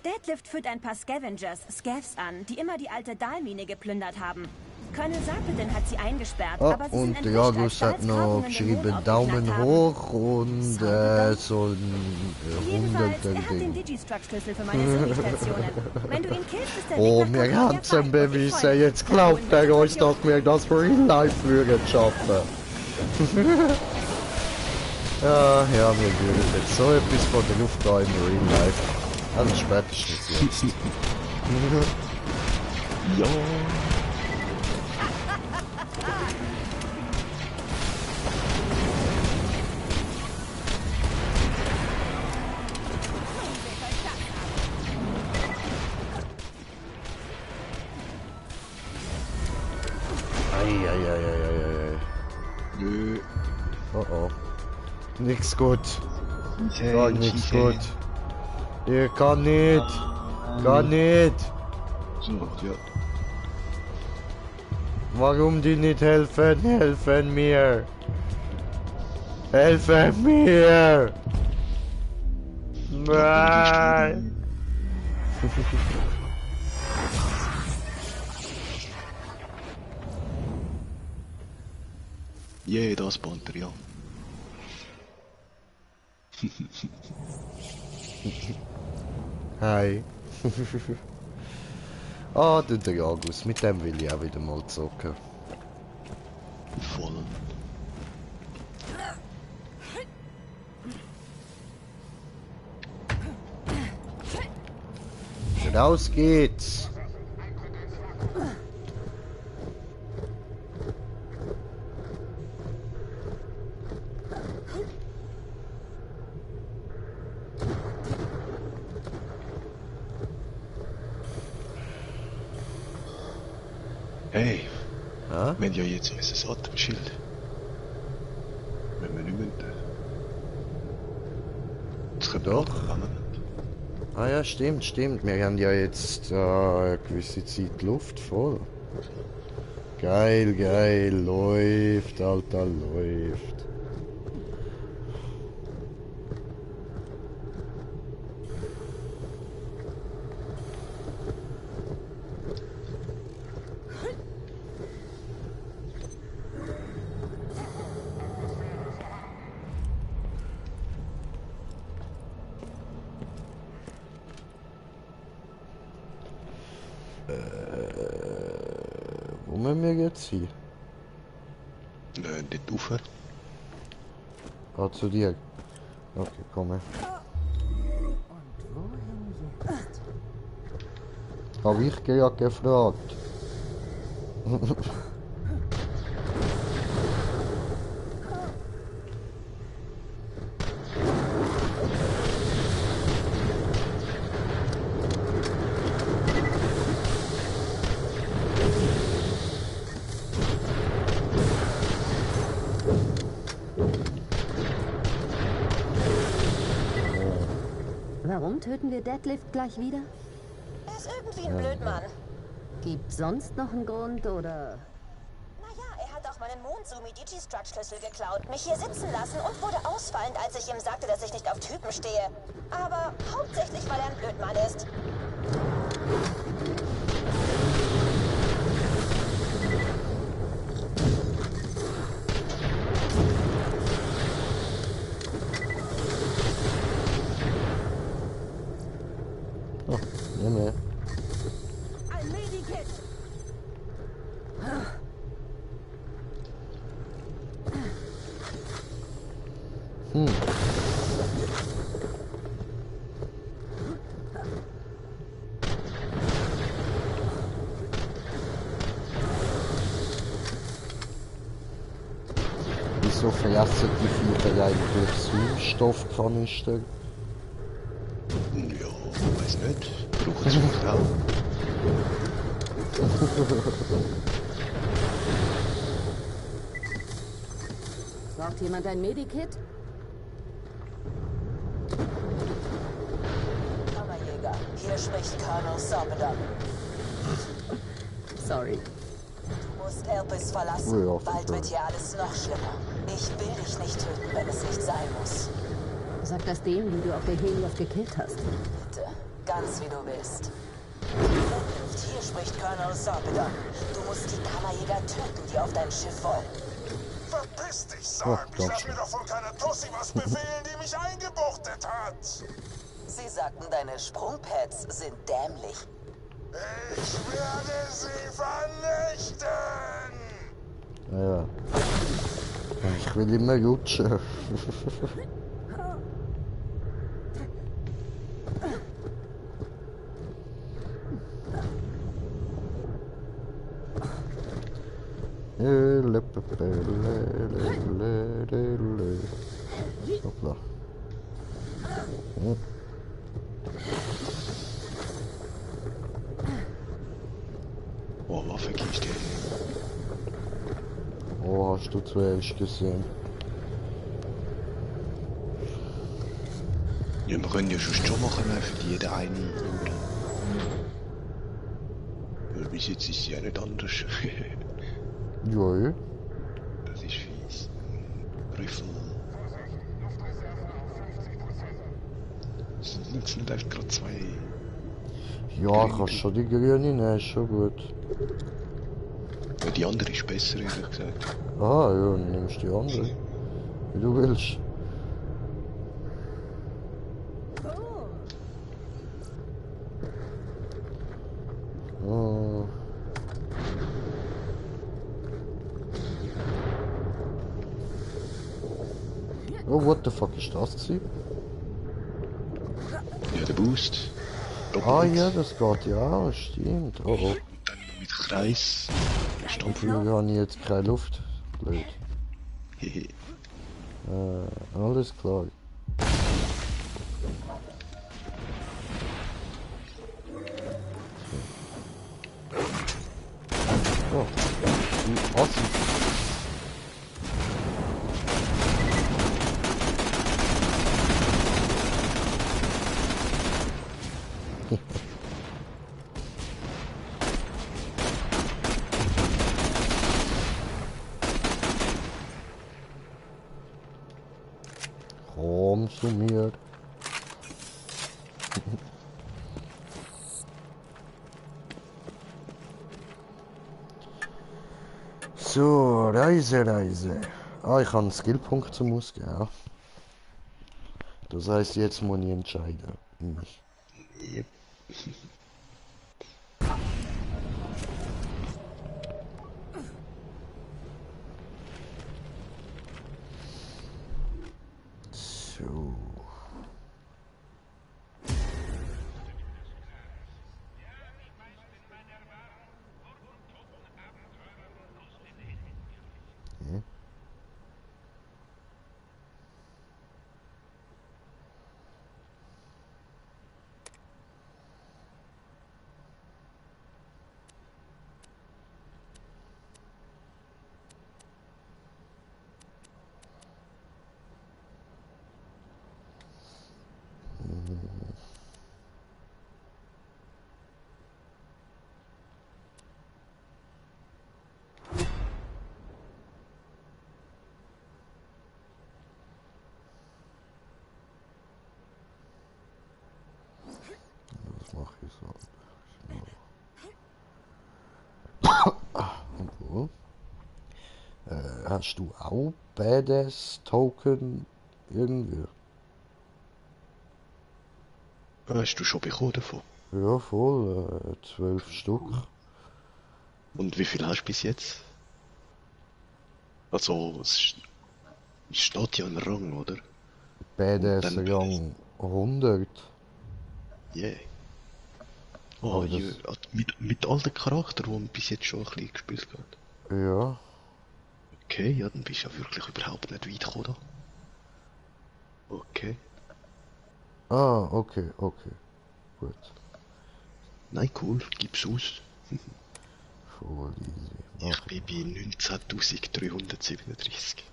Deadlift führt ein paar Scavengers, Scavs an, die immer die alte Dahlmine geplündert haben. Colonel Sarpedon hat sie eingesperrt, aber sie sind und Dragus hat noch geschrieben Daumen hoch und so ein Jedenfalls, er hat den Digistruct-Schlüssel für meine Sony-Stationen. Wenn du ihn killst, ist der oh, Weg nach wir haben Concordia es bewiesen. Jetzt glaubt er euch, dass wir das Real Life würden schaffen. Ja, wir würden jetzt so etwas von der Luft da im Real Life. Also spätestens jetzt. Ja. Eieieiei. Nö. Oh oh. Nix gut. Gar nichts gut. Ihr kann nicht. Gar nicht. So, ja. Warum die nicht helfen? Helfen mir. Helfen mir. Nein. Das spawnt er, ja. Hi. Ah, der Dragus, mit dem will ich auch wieder mal zocken. Voll. Raus geht's. Hey, Ja? wir haben ja jetzt unser Atemschild. Wenn wir nicht mehr... Das können wir Doch. auch nicht. Ah ja, stimmt. Wir haben ja jetzt eine gewisse Zeit Luft voll. Geil, läuft, Alter, läuft. Wo müssen wir jetzt hin? Nicht aufhören. Ah, zu dir. Okay, komm her. Hab ich gerade gefragt. Warum töten wir Deadlift gleich wieder? Er ist irgendwie ein Blödmann. Gibt sonst noch einen Grund oder... Naja, er hat auch meinen Monzumi-Digistruct-Schlüssel geklaut, mich hier sitzen lassen und wurde ausfallend, als ich ihm sagte, dass ich nicht auf Typen stehe. Aber hauptsächlich, weil er ein Blödmann ist. Oh, nimm her. Ein Medikit. wieso fressen die Viecher eigentlich Sauerstoffkanister? Ja, weiß nicht. Braucht es vielleicht auch. Braucht jemand ein Medikit? Kammerjäger, hier spricht Colonel Sorbedan. Sorry. Du musst Elpis verlassen. Ja, Bald wird hier alles noch schlimmer. Ich will dich nicht töten, wenn es nicht sein muss. Sag das dem, den du auf der Helios gekillt hast. Bitte, ganz wie du willst. Hier spricht Colonel Sorbedan. Du musst die Kammerjäger töten, die auf dein Schiff wollen. Verpiss dich, Sarg! Ich lass mir doch von keiner Tussi was befehlen, die mich eingebuchtet hat! Sie sagten, deine Sprungpads sind dämlich. Ich werde sie vernichten! Ja. Ich will immer rutschen. Hoppla. Oh, Waffenkiste. Oh, hast du zuerst gesehen? Ja, wir können ja schon machen, für jeden einen. Weil bis jetzt ist sie ja nicht anders. Ja. Das ist fies. Riffel. Sind jetzt nicht einfach gerade zwei. Ja, kannst schon die grüne nehmen, ist schon gut. Ja, die andere ist besser, ehrlich gesagt. Ah, ja, dann nimmst du die andere. Wie du willst. Oh. Oh, what the fuck ist das gewesen? Ja, der Boost. Ah ja, das geht ja, stimmt. Oh oh. Dann mit Kreis. Dafür habe ich jetzt keine Luft. Blöd. Hehe. Alles klar. Oh, awesome. Komm zu mir. So, Reise. Ah, ich habe einen Skillpunkt zum Ausgeben. Das heisst, jetzt muss ich entscheiden. Yep. So. Was mache ich so? Obwohl. Hast du auch Badass-Token irgendwie? Hast du schon bekommen davon? Ja, voll. 12 Stück. Und wie viel hast du bis jetzt? Also, es steht ja ein Rang, oder? Badass dann- Rang 100. Yeah. Oh, Aber das- ja, mit all den Charakteren, die man bis jetzt schon ein bisschen gespielt hat. Ja. Okay, ja, dann bist du ja wirklich überhaupt nicht weit gekommen da. Okay. Ah, okay. Gut. Nein, cool, gib's aus. Voll easy. Ich bin bei 19.337.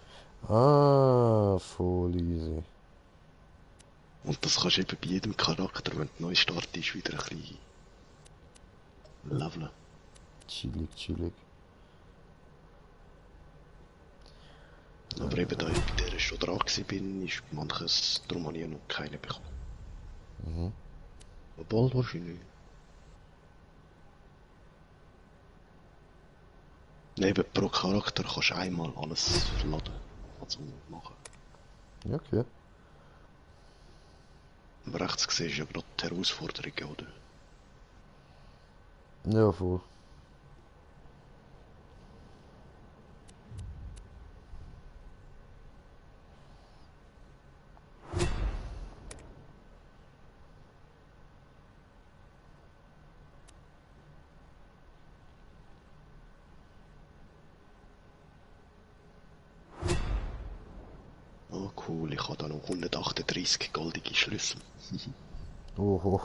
Ah, voll easy. Und das kannst du eben bei jedem Charakter, wenn du neu startest, wieder ein bisschen leveln. Chillig. Aber eben da ich bei der schon dran bin, ist manches, darum habe ich noch keine bekommen. Mhm. Aber bald wahrscheinlich. Neben pro Charakter kannst du einmal alles laden, also machen. Okay. Aber rechts siehst du ja gerade die Herausforderungen, oder? Ja, voll. Oh cool, ich habe da noch 138 goldige Schlüssel. Oho.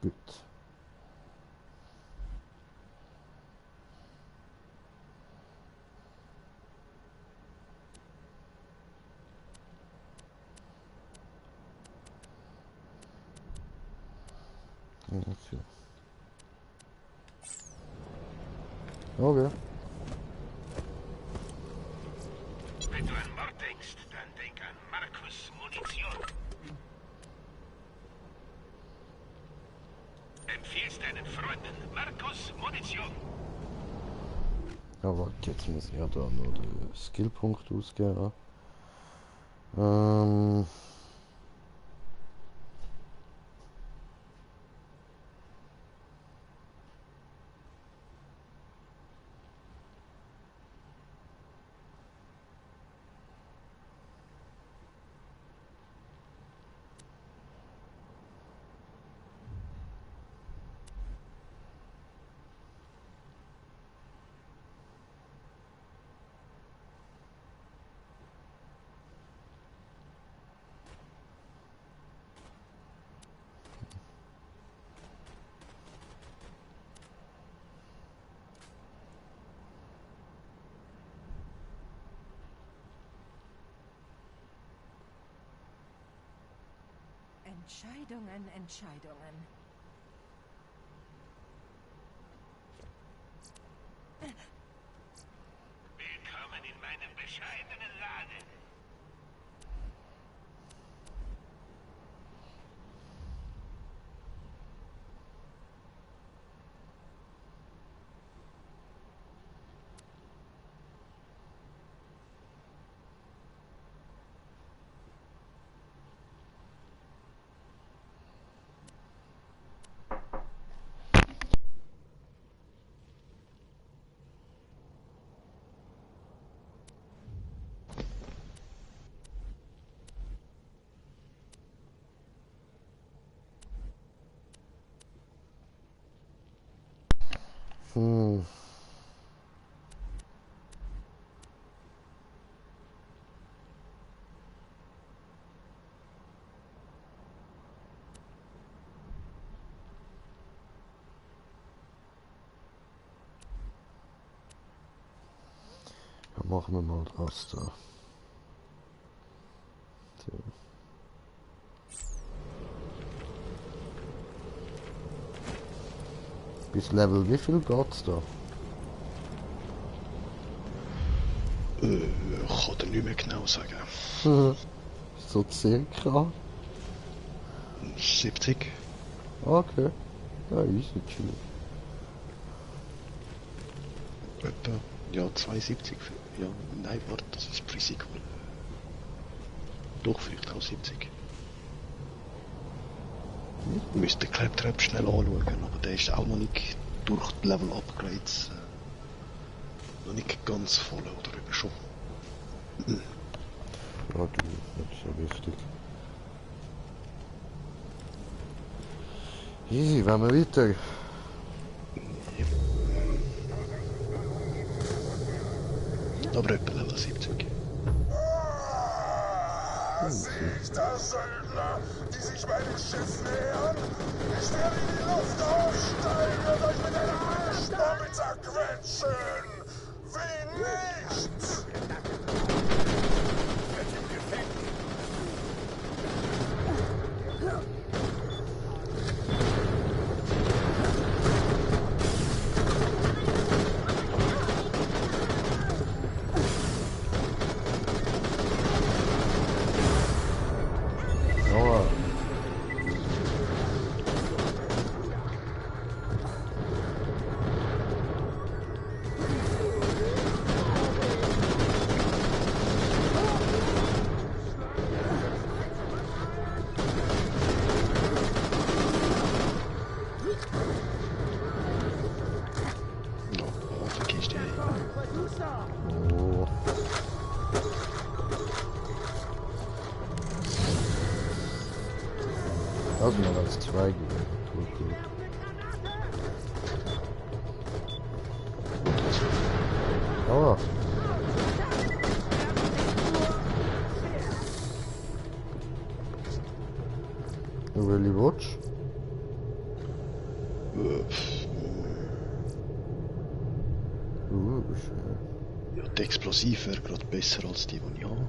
Gut. Okay. Okay. Wenn du an Mord denkst, dann denk an Markus Munition. Empfiehlst deinen Freunden Markus Munition. Ja, warte, jetzt muss ich ja da nur den Skillpunkt ausgeben. Entscheidungen. Willkommen in meinem bescheidenen Laden. Dann machen wir mal das da. So. Bis Level wie viel geht's da? Ich kann dir nicht mehr genau sagen. So circa? 70. Okay. Ja, easy, chill. Etwa, ja, 72. Ja, nein, warte, das ist Pre-Sequel. Doch, vielleicht auch 70. Müsste Claptrap schnell anschauen, aber der ist auch noch nicht durch die Level-Upgrades noch nicht ganz voll, oder eben schon. Ja, du, nicht so wichtig. Easy, wenn wir weiter. Aber etwa Level 70. Sicht der Söldner, die sich meinem Schiff nähern. Ich werde in die Luft aufsteigen und euch mit einer Arschbombe zerquetschen. Wie nicht? Das sind noch als 2 gewesen. Gut. Oh. Du really watch? Ja, die Explosiv wäre gerade besser als die ich habe.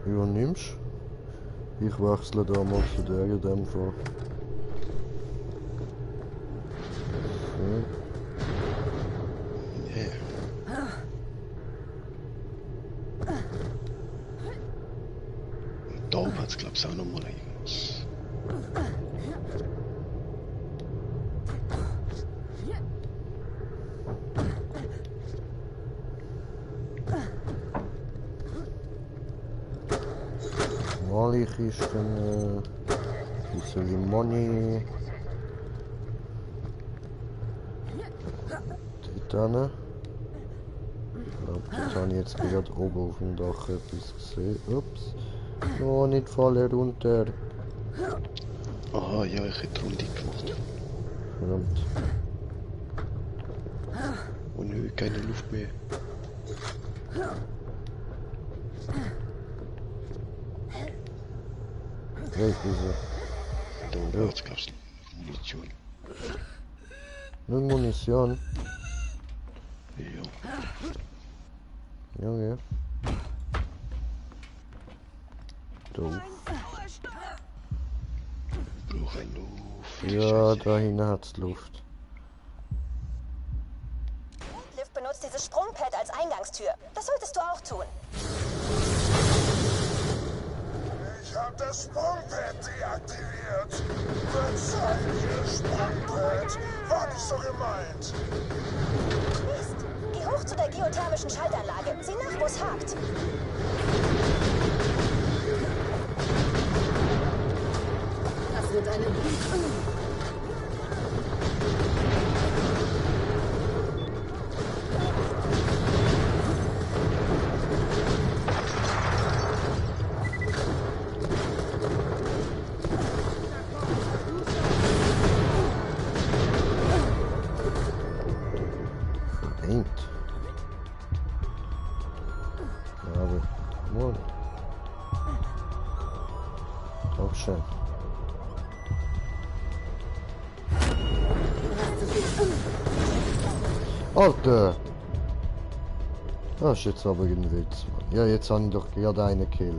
Ja, nimmst. Ich wechsle da mal zu der in dem Fall. Und da oben hat es glaube ich auch noch mal irgendwas. Kisten, diese Limoni, Titane. Ich glaube, das habe ich jetzt gerade oben auf dem Dach etwas gesehen. Ups. Oh, nicht fallen runter. Aha, ja, ich hätte die Runde gemacht. Verdammt. Oh nö, keine Luft mehr. Weg ist er. Da oben hat es, glaube ich, Munition. Nur Munition? Ja. Junge. Doof. Brauche ein Luft. Ja, da hinten hat's Luft. Liv benutzt dieses Sprungpad als Eingangstür. Das solltest du auch tun. Ich hab das Sprungpad deaktiviert. Verzeih mir, Sprungpad. War nicht so gemeint. Mist. Geh hoch zu der geothermischen Schaltanlage. Sieh nach, wo es hakt. Das wird eine Alter! Das ist jetzt aber ein Witz, Mann. Ja, jetzt habe ich doch gerade einen gekillt.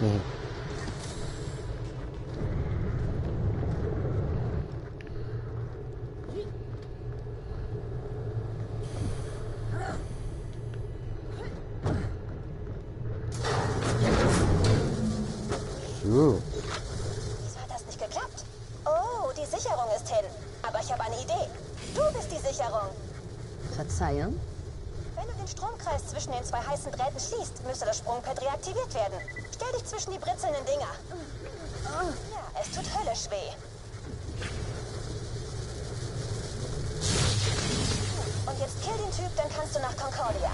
So. Wieso hat das nicht geklappt? Oh, die Sicherung ist hin. Aber ich habe eine Idee. Du bist die Sicherung. Verzeihung? Wenn du den Stromkreis zwischen den zwei heißen Drähten schließt, müsste das Sprungpad reaktiviert werden. Stell dich zwischen die britzelnden Dinger. Ja, es tut höllisch weh. Und jetzt kill den Typ, dann kannst du nach Concordia.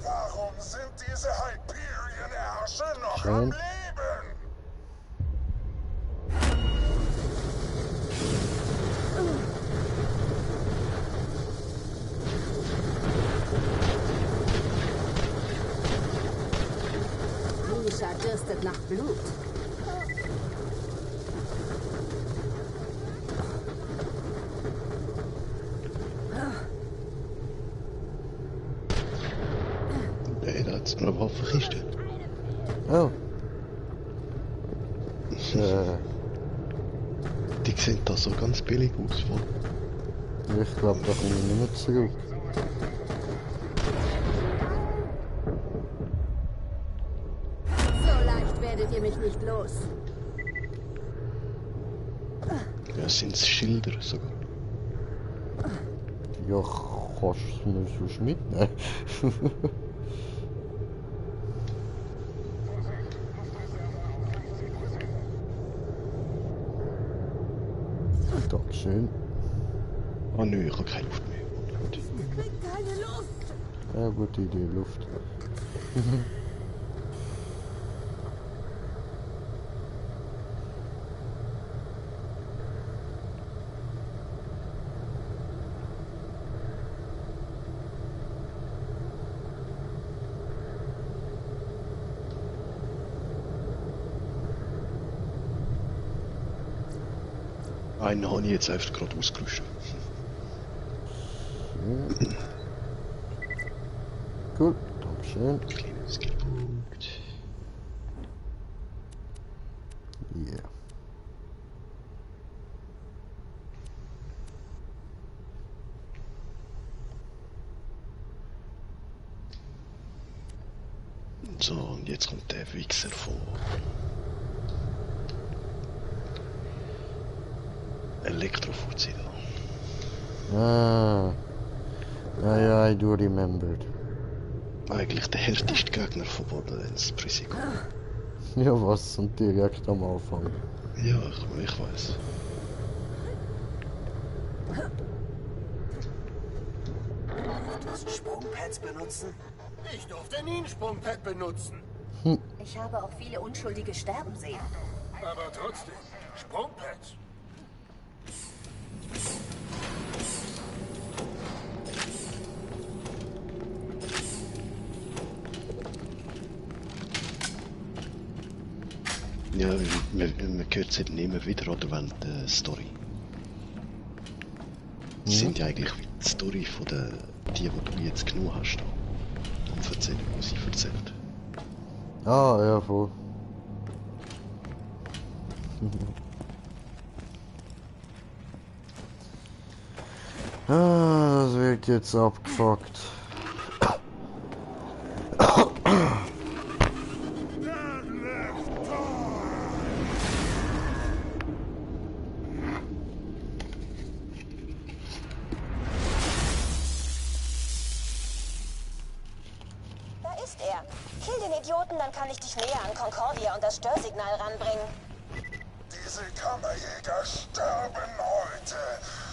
Warum sind diese Hyperion-Ärsche noch am Leben? Misha dürstet nach Blut. Nee, da hat's eine Waffenkiste. Oh. Die sehen da so ganz billig aus, voll. Ich glaube, da komme ich nicht mehr zurück. So leicht werdet ihr mich nicht los. Ja, sind's Schilder sogar. Ja, kannst du mir sonst mitnehmen? Dankeschön. Ah nö, ich habe keine Luft mehr. Keine Luft! Ja, gute Idee, Luft. Einen habe ich jetzt einfach gerade ausgerüstet. Cool, Dankeschön. Kleiner Skillpunkt. Yeah. So, und jetzt kommt der Wichser vor. Elektrofuzzi da. Ah. Ja, I do remembered. Eigentlich der härteste Gegner von Borderlands Pre-Sequel. Ja, was? Und direkt am Anfang. Ja, ich weiß. Das Sprungpads benutzen? Ich durfte nie ein Sprungpad benutzen. Ich habe auch viele Unschuldige sterben sehen. Aber trotzdem, Sprungpads. Ja, man hört es halt immer wieder, oder während der Story. Das sind ja eigentlich die Story von die du jetzt genug hast. Und erzählen, was sie erzählt. Ah, ja, voll. Ah, das wird jetzt abgefuckt. Da ist er. Kill den Idioten, dann kann ich dich näher an Concordia und das Störsignal ranbringen. Diese Kammerjäger sterben heute.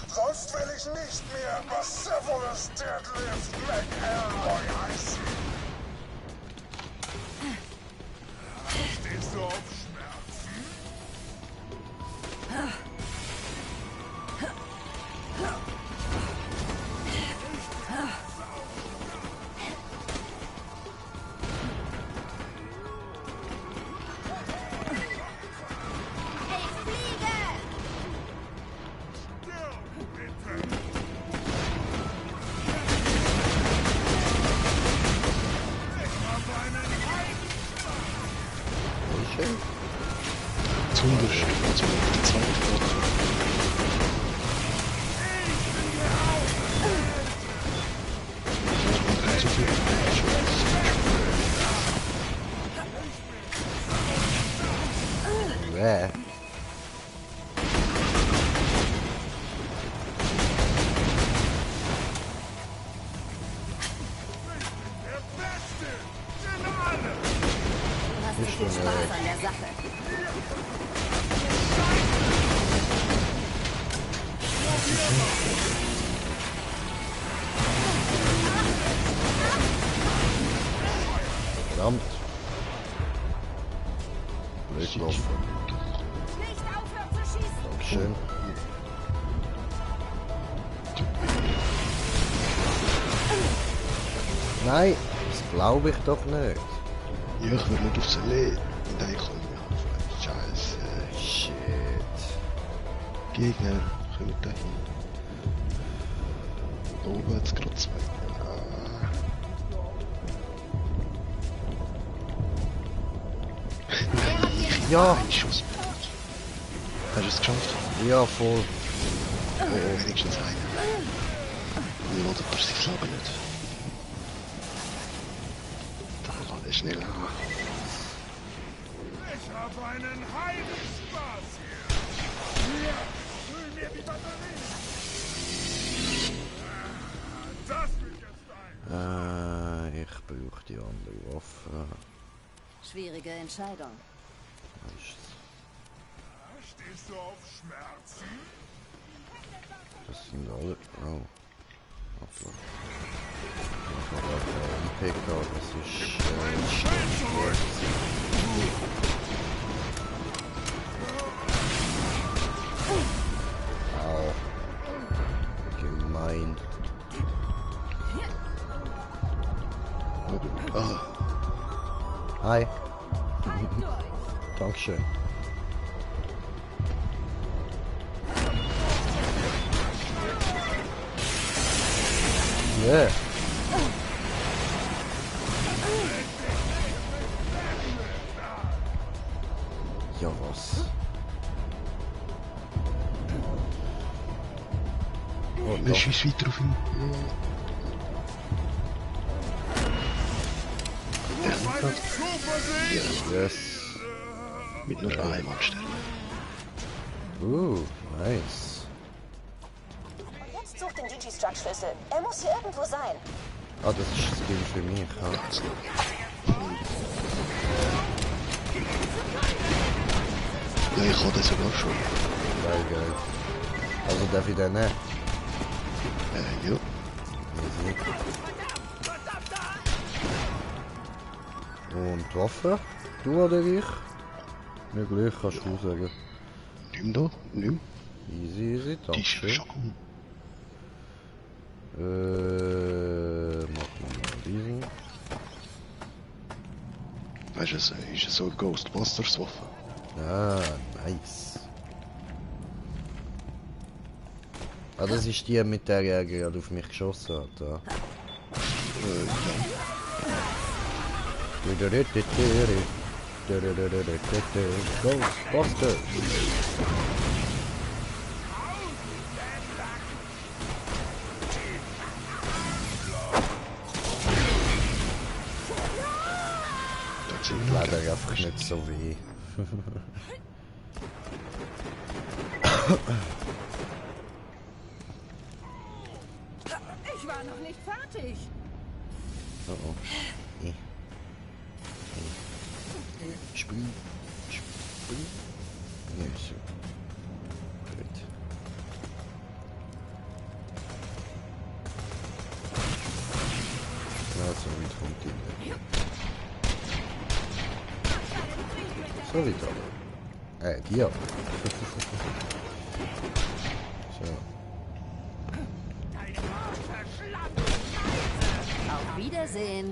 Sonst will ich nicht mehr Mercifulous Deadlift McElroy heißen. Stehst du auf Schmerzen? Zunderst, also auf der zweiten Plattform. Zu viel. Viel Spaß an der Sache. Verdammt. Blöd gelaufen. Nicht aufhören zu schießen! Dankeschön. Nein, das glaube ich doch nicht. Ja, ich will nicht aufs Leben. Und dann kann ich mich anfangen. Scheiße. Shit. Gegner, kommen da hin. Da oben hat es gerade zwei. Ja. Ein Schuss. Hast du es geschafft? Ja, voll. Oh, wenigstens einen. Wie ladet er sich selber nicht? Dann lade ich schnell an. Ich habe einen Heidenspaß hier. Hier, füll mir die Batterie. Das wird jetzt ein. Ich brauche die andere Waffe. Schwierige Entscheidung. Stehst du auf Schmerzen? Das sind alle. Oh. Warte. Ich habe auch einen PK, das ist. Au. Gemein. Ah, Hi. Dankeschön. Yeah. Ja, was? Oh, er schießt weiter auf ihn. Yes. Mit nur einem anstellen. Nice. Und jetzt sucht den Digistruct-Schlüssel. Er muss hier irgendwo sein. Ah, das ist das Spiel für mich. Ja. Ja, ich habe das sogar schon. Geil, geil. Also darf ich den nehmen? Ja. Und die Waffe? Du oder ich? Mir gleich, kannst du sagen. Nimm da, nimm. Easy, easy, Die ist danke. schon gut. Machen wir mal diesen. Weißt du, ist so eine Ghostbusters-Waffe. Ah, nice. Ah, das ist die, mit der er gerade auf mich geschossen hat. Ja. Ja. Ghostbusters! Leider einfach nicht so weh. Ich war noch nicht fertig. Oh oh. Spiel. Ja, so. Gut. Ja, so weit kommt die nicht. So weit aber. Die aber. So. Auf Wiedersehen.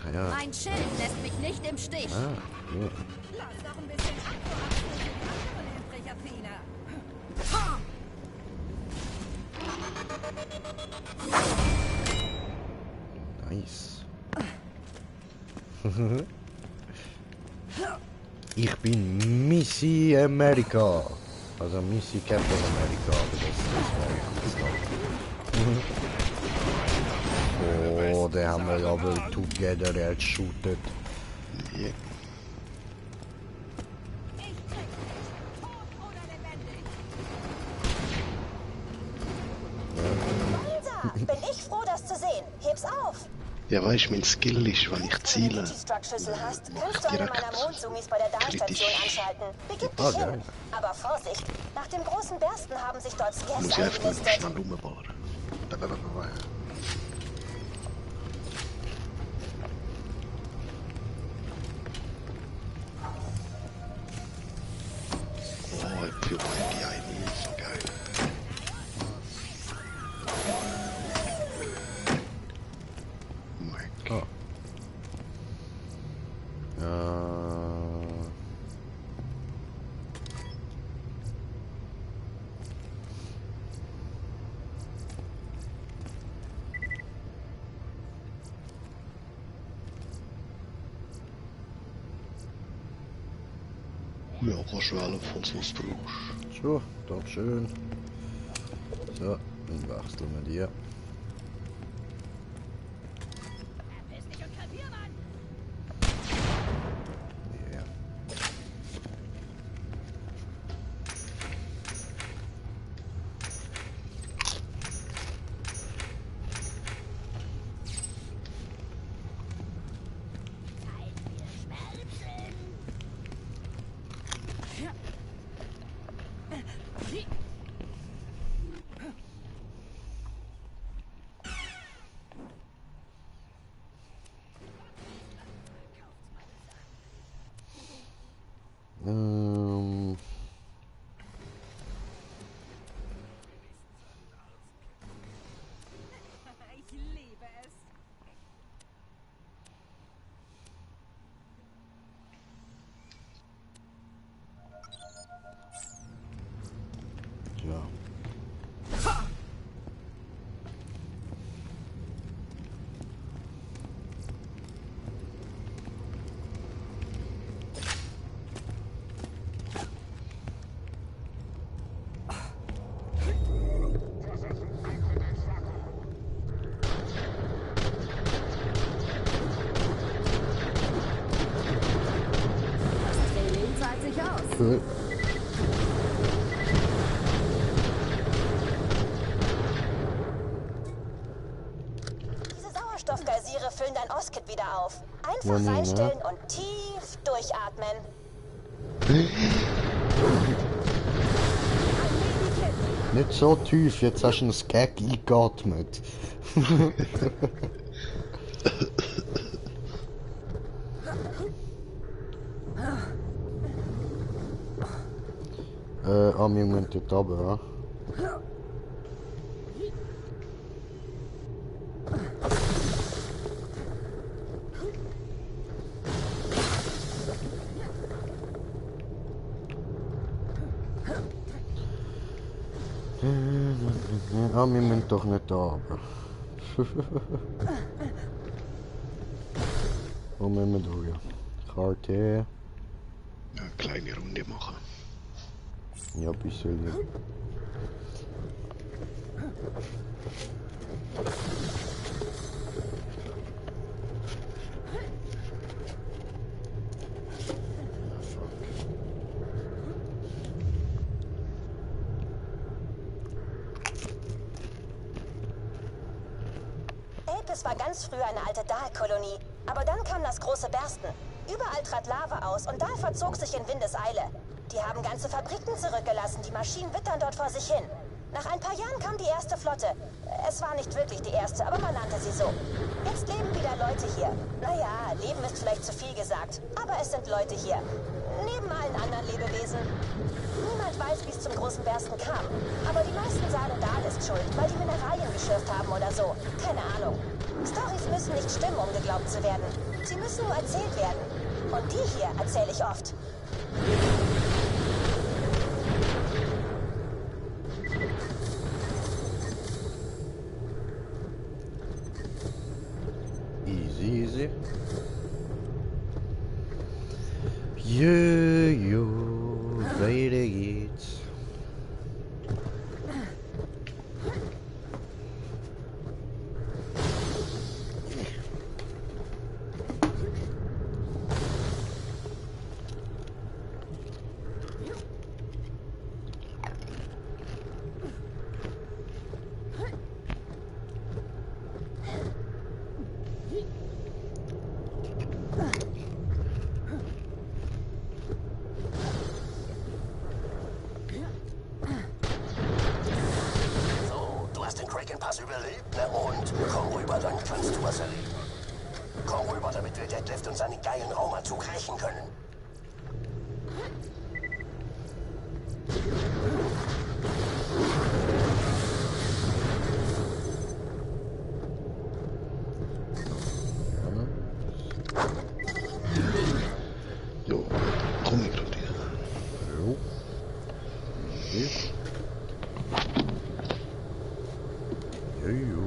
Ah, ja. Mein Schild lässt mich nicht im Stich. Ah, gut. Lass doch ein bisschen Akkurat für die anderen Inbrechafiner. Nice. Ich bin Missy America. Also Missy Captain America, aber das wäre ich Oh, der haben wir ja wohl together headshootet. Yeah. Bin ich froh, das zu sehen. Heb's auf. Ja, weißt du, mein Skill ist, wenn ich ziele, Schlüssel hast, kannst du eine meiner Mondzoomies bei der Dahlstation anschalten. Begib dich hin. Aber Vorsicht, nach dem großen Bersten haben sich dort Scares muss ich einfach nur eingenistet. schnell rumballern. Oh, ich fühle mich die einen so geil. Oh. Ja, kannst du wählen, falls du es brauchst. So, doch schön. So, dann wechseln wir die. Ja. Ich liebe es. Ja. Das Training zahlt sich aus. Cool. Diese Sauerstoffgeysire füllen dein Oskit wieder auf. Einfach Ja, nee, ne? reinstellen und tief durchatmen. Nicht so tief, jetzt hast du einen Skag eingeatmet. Wir müssen dort runter, ja? Wir müssen doch nicht da runter. Wo müssen wir durch? Karte. Eine kleine Runde machen. Ja, ein bisschen. Ja. Apis war ganz früh eine alte Dahl-Kolonie. Aber dann kam das große Bersten. Überall trat Lava aus und Dahl verzog sich in Windeseile. Die haben ganze Fabriken zurückgelassen, die Maschinen wittern dort vor sich hin. Nach ein paar Jahren kam die erste Flotte. Es war nicht wirklich die erste, aber man nannte sie so. Jetzt leben wieder Leute hier. Naja, leben ist vielleicht zu viel gesagt, aber es sind Leute hier. Neben allen anderen Lebewesen. Niemand weiß, wie es zum großen Bersten kam. Aber die meisten sagen, Dahl ist schuld, weil die Mineralien geschürft haben oder so. Keine Ahnung. Storys müssen nicht stimmen, um geglaubt zu werden. Sie müssen nur erzählt werden. Und die hier erzähle ich oft. Easy, easy. Jojo, weiter geht's. Überlebt, na und? Komm rüber, dann kannst du was erleben. Komm rüber, damit wir Deadlift und seinen geilen Raumanzug rächen können. Jo, komm ich gerade hier. Jo. Okay. Jojo.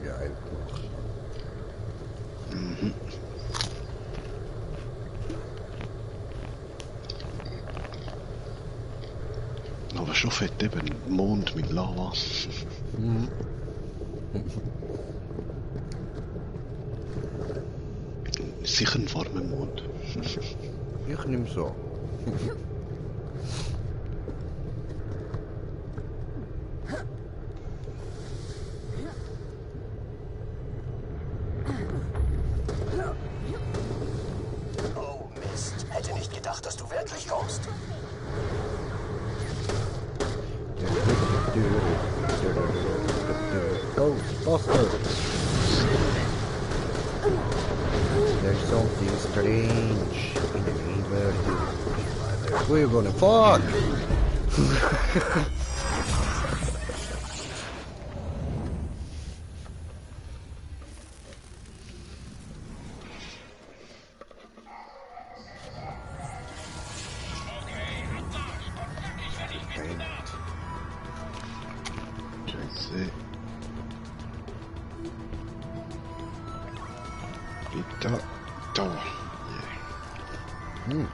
Geil. Mhm. Aber schon fett eben Mond mit Lava. Mhm. Sicher ein warmer Mond. Ich nehme so. Oh Mist, hätte nicht gedacht, dass du wirklich kommst. Ghostbusters! There's something strange in the neighborhood. We're gonna fuck! Scheiße. Bitte. Da. Yeah. Hm.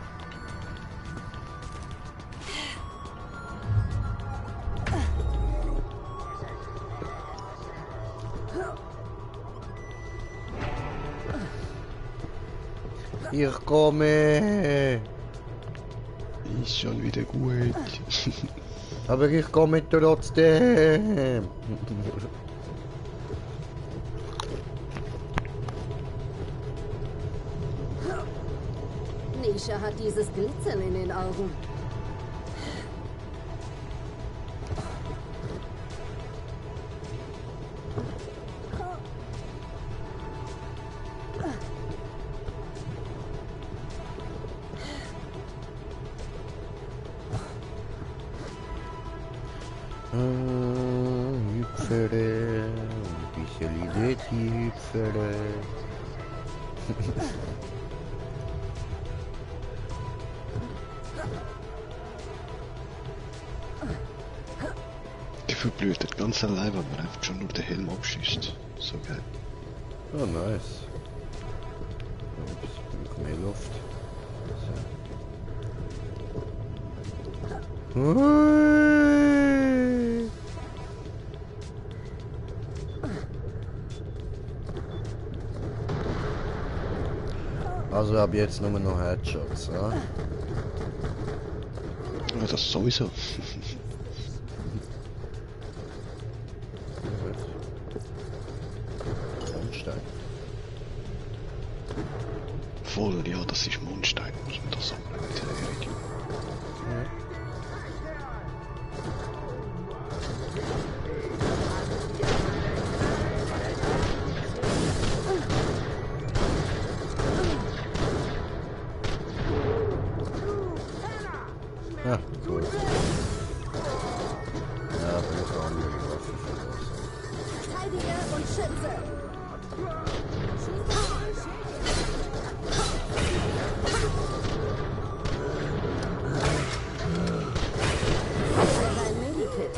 Ich komme! Ist schon wieder gut. Aber ich komme trotzdem! Nisha hat dieses Glitzern in den Augen. Hüpfere, ein bisschen Lidetti hüpfere. Gefühl blöd, das ganz allein, weil man einfach schon nur den Helm abschießt. So geil. Oh, nice. Ein bisschen mehr Luft. So. Hui. Also ab jetzt nur noch Headshots, ja? Ja, das sowieso. Sandstein. voll, ja, das ist Mondstein. Muss man das sagen. Ja, cool. Ja, bin ich auch andere Waffen verlassen. Verteidiger und Schütze. Ein Medikit.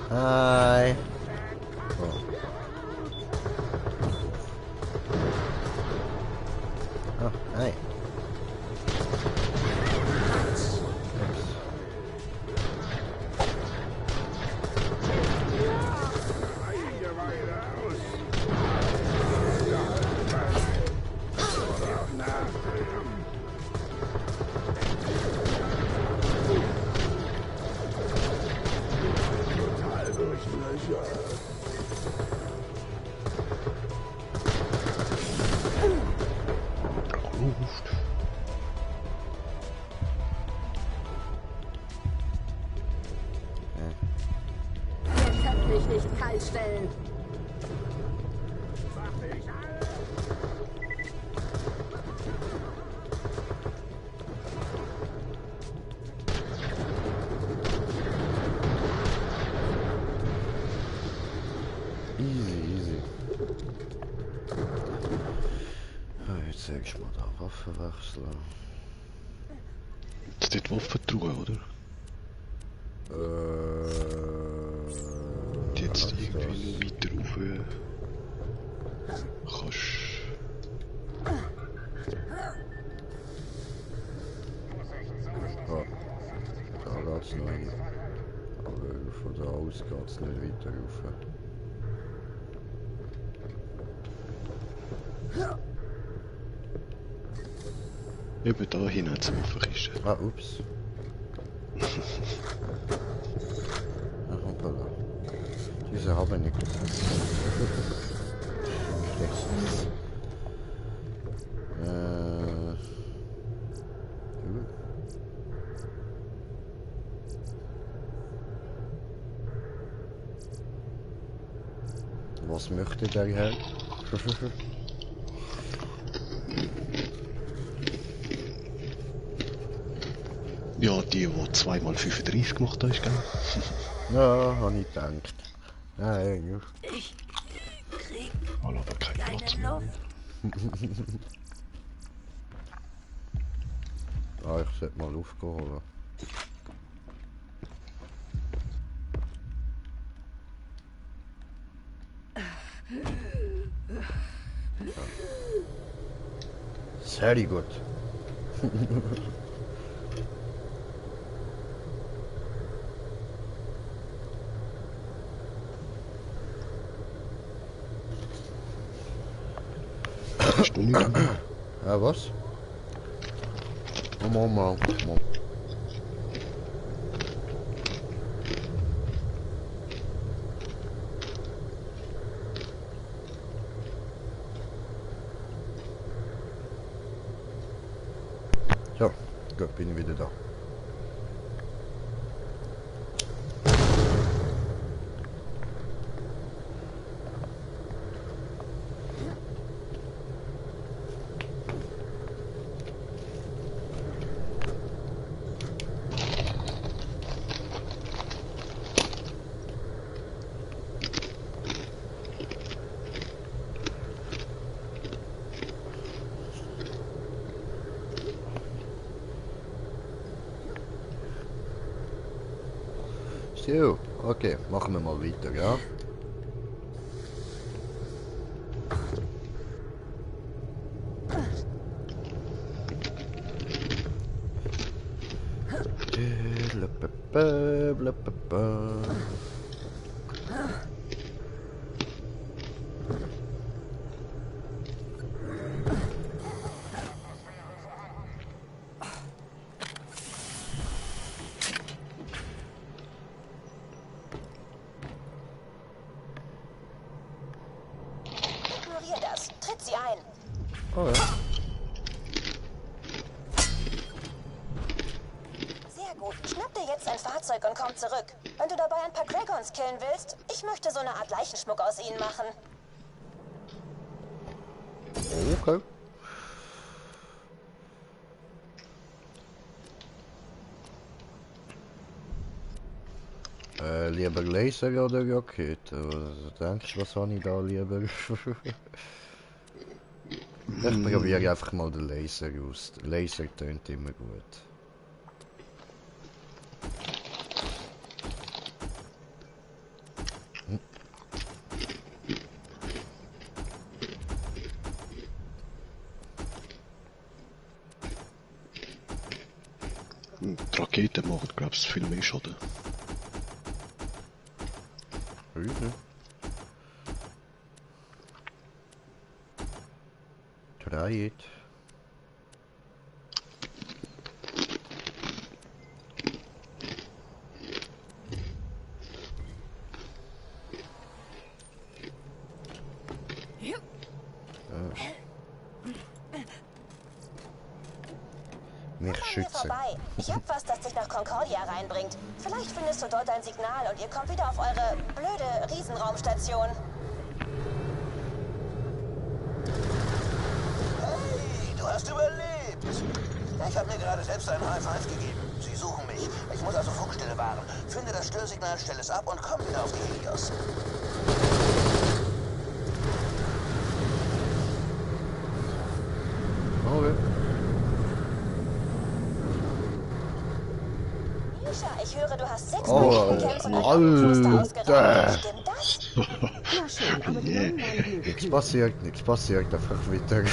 Hi. Oh. Oh, hi. Ihr könnt mich nicht kalt stellen. Easy. Jetzt sag ich mal da Waffe wechseln. Jetzt die Waffentruhe, oder? Die jetzt irgendwie noch weiter rauf kannst. Ja, da geht's noch hin. Aber von da aus geht's nicht weiter rauf. Eben da hinein zum Waffenkiste. Ah, ups. Ach, hoppala. Diese haben nicht. Schlecht. Was möchte der Herr? Ja, die 2x35 gemacht hast, gell? Ja, habe ich gedacht. Nein, Ich krieg Mal aber kein Platz mehr. Ah, ich sollte mal aufgeholt. Sehr gut. Hast du nicht? Ja, was? Moment. So, gut, bin ich wieder da. So, okay, machen wir mal weiter, ja? Oh ja. Sehr gut. Schnapp dir jetzt ein Fahrzeug und komm zurück. Wenn du dabei ein paar Dragons killen willst, ich möchte so eine Art Leichenschmuck aus ihnen machen. Okay. Lieber Laser oder Rakete? Was denkst du, was habe ich da lieber? Ich probiere einfach mal den Laser aus. Der Laser tönt immer gut. Die Raketen machen, glaube ich, viel mehr Schaden. Mhm. Try it. Mich schützen. Vorbei. Ich hab was, das dich nach Concordia reinbringt. Vielleicht findest du dort ein Signal und ihr kommt wieder auf eure blöde Riesenraumstation. Hey, du hast überlebt. Ich habe mir gerade selbst einen High Five gegeben. Sie suchen mich. Ich muss also Funkstille wahren. Finde das Störsignal, stell es ab und komm wieder auf die Helios. Okay. Misha, ich höre, du hast 6 Oh, Kämpfe und ein ausgeraubt. Alter. Stimmt das? Na schön, aber die Mann waren Glück. Nichts passiert, einfach weiter.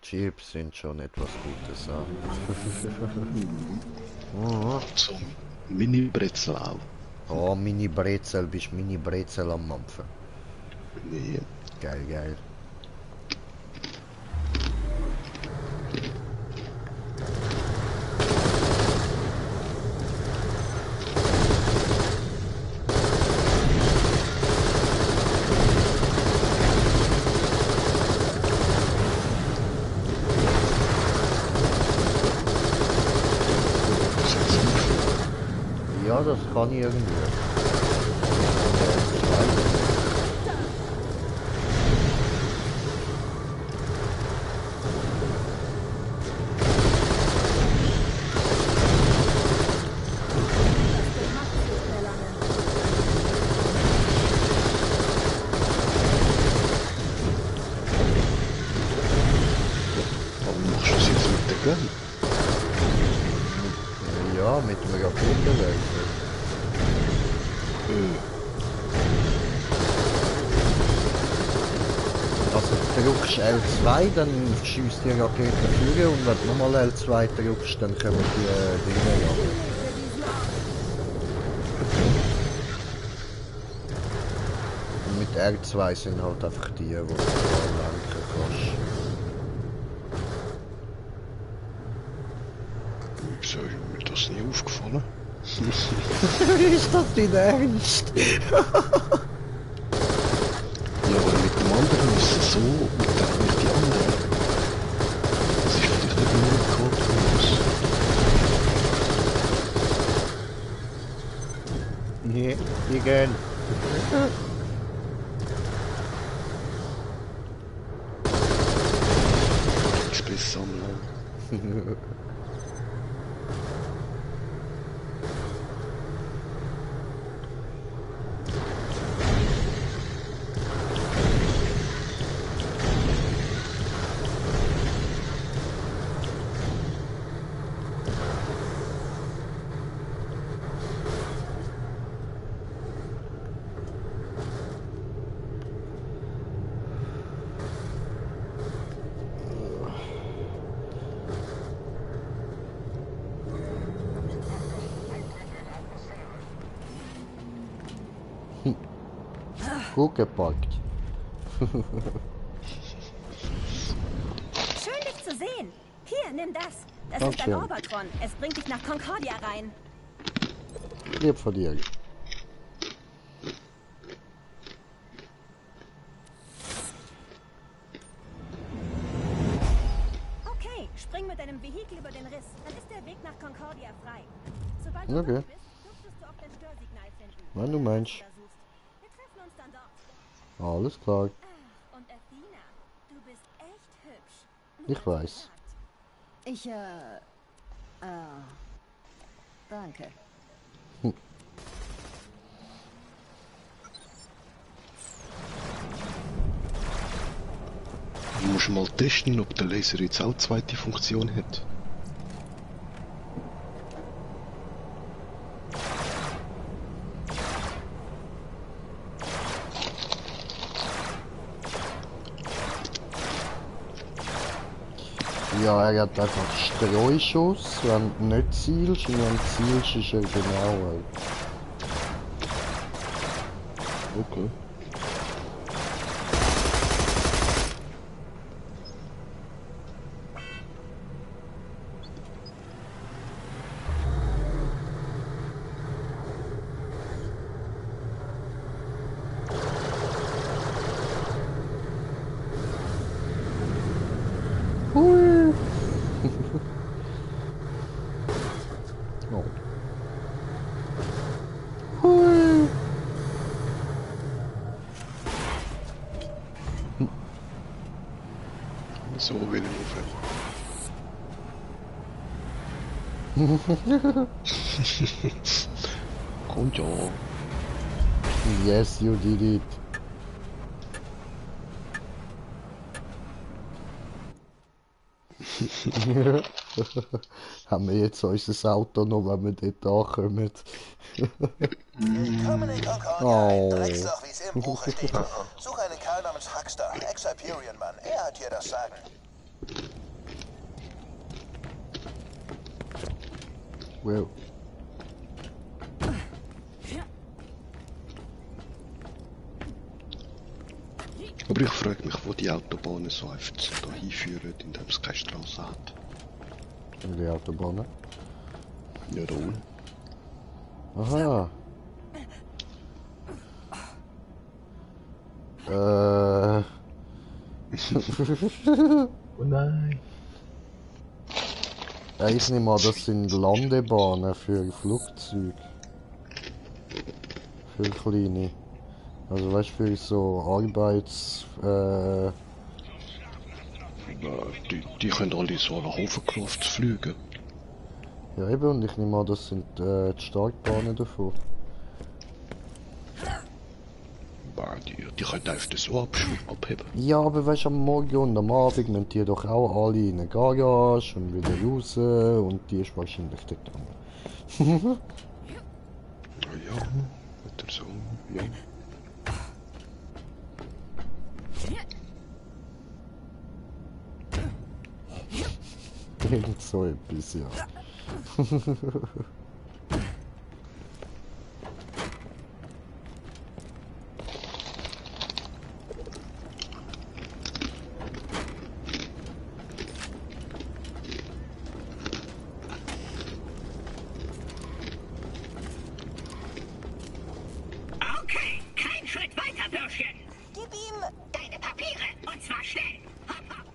Chips sind schon etwas Gutes, ja. Oh. So Mini-Brezel auch. Oh, Mini-Brezel, bist Mini-Brezel am Mampfen. Nee. Geil, geil. Ja, das kann ich irgendwie. Warum machst du das jetzt mit der Gun? Ja, mit dem Raketenwerfer. Also drückst L2, dann schießt die Rakete führen und wenn du nochmal L2 drückst, dann kommen die Dinge ja. Und mit R2 sind halt einfach die, die du lenken kannst. Wieso ist mir das nie aufgefallen? Ist das dein Ernst? Ja, aber mit dem anderen ist es so, mit die anderen. Das ist vielleicht nicht nur ein Code-Virus. Nee, die gehen. Spiss sammeln. Gut gepackt. Schön, dich zu sehen. Hier, nimm das. Das ist Dankeschön. ein Obertron. Es bringt dich nach Concordia rein. Lieb von dir. Okay, spring mit deinem Vehikel über den Riss. Dann ist der Weg nach Concordia frei. Sobald du Okay. dort bist, dürftest du auch dein Störsignal finden. Wenn du meinst. Wir treffen uns dann dort. Alles klar. Ach, und Athena, du bist echt hübsch. Ich weiß. Ich, danke. Du musst mal testen, ob der Laser jetzt auch zweite Funktion hat. Ja, er hat einfach Streuschuss, wenn du nicht zielst, und wenn du zielst, ist er genau. Okay. Hui. Oh. Hui. So will ich aufhören. Kommt ja. Yes, you did it. Haben wir jetzt unser Auto noch, wenn wir dort ankommen? Willkommen in Concordia, ein Drecksloch, wie es im Buche steht. Such einen Kerl namens Huckster, Ex-Hyperion-Mann. Er hat hier das Sagen. Well. Aber ich frage mich, wo die Autobahnen so einfach da hinführen, indem es keine Straße hat. Die Autobahn. Ja, da unten. Aha. Oh nein. Ja, ich nehme an, das sind Landebahnen für Flugzeuge. Für kleine. Also weißt du, für so Arbeits... Die können alle so nach Hofenkraft fliegen. Ja eben, und ich nehme an, das sind die Startbahnen davon. Die können einfach so abheben. Ja, aber weißt du, am Morgen und am Abend müssen die doch auch alle in eine Garage und wieder raus, und die ist wahrscheinlich dort dran. Ja, oder so, ja. Irgend so etwas, ja. Okay, kein Schritt weiter, Bürschchen. Gib ihm... Deine Papiere, und zwar schnell. Hopp, hopp.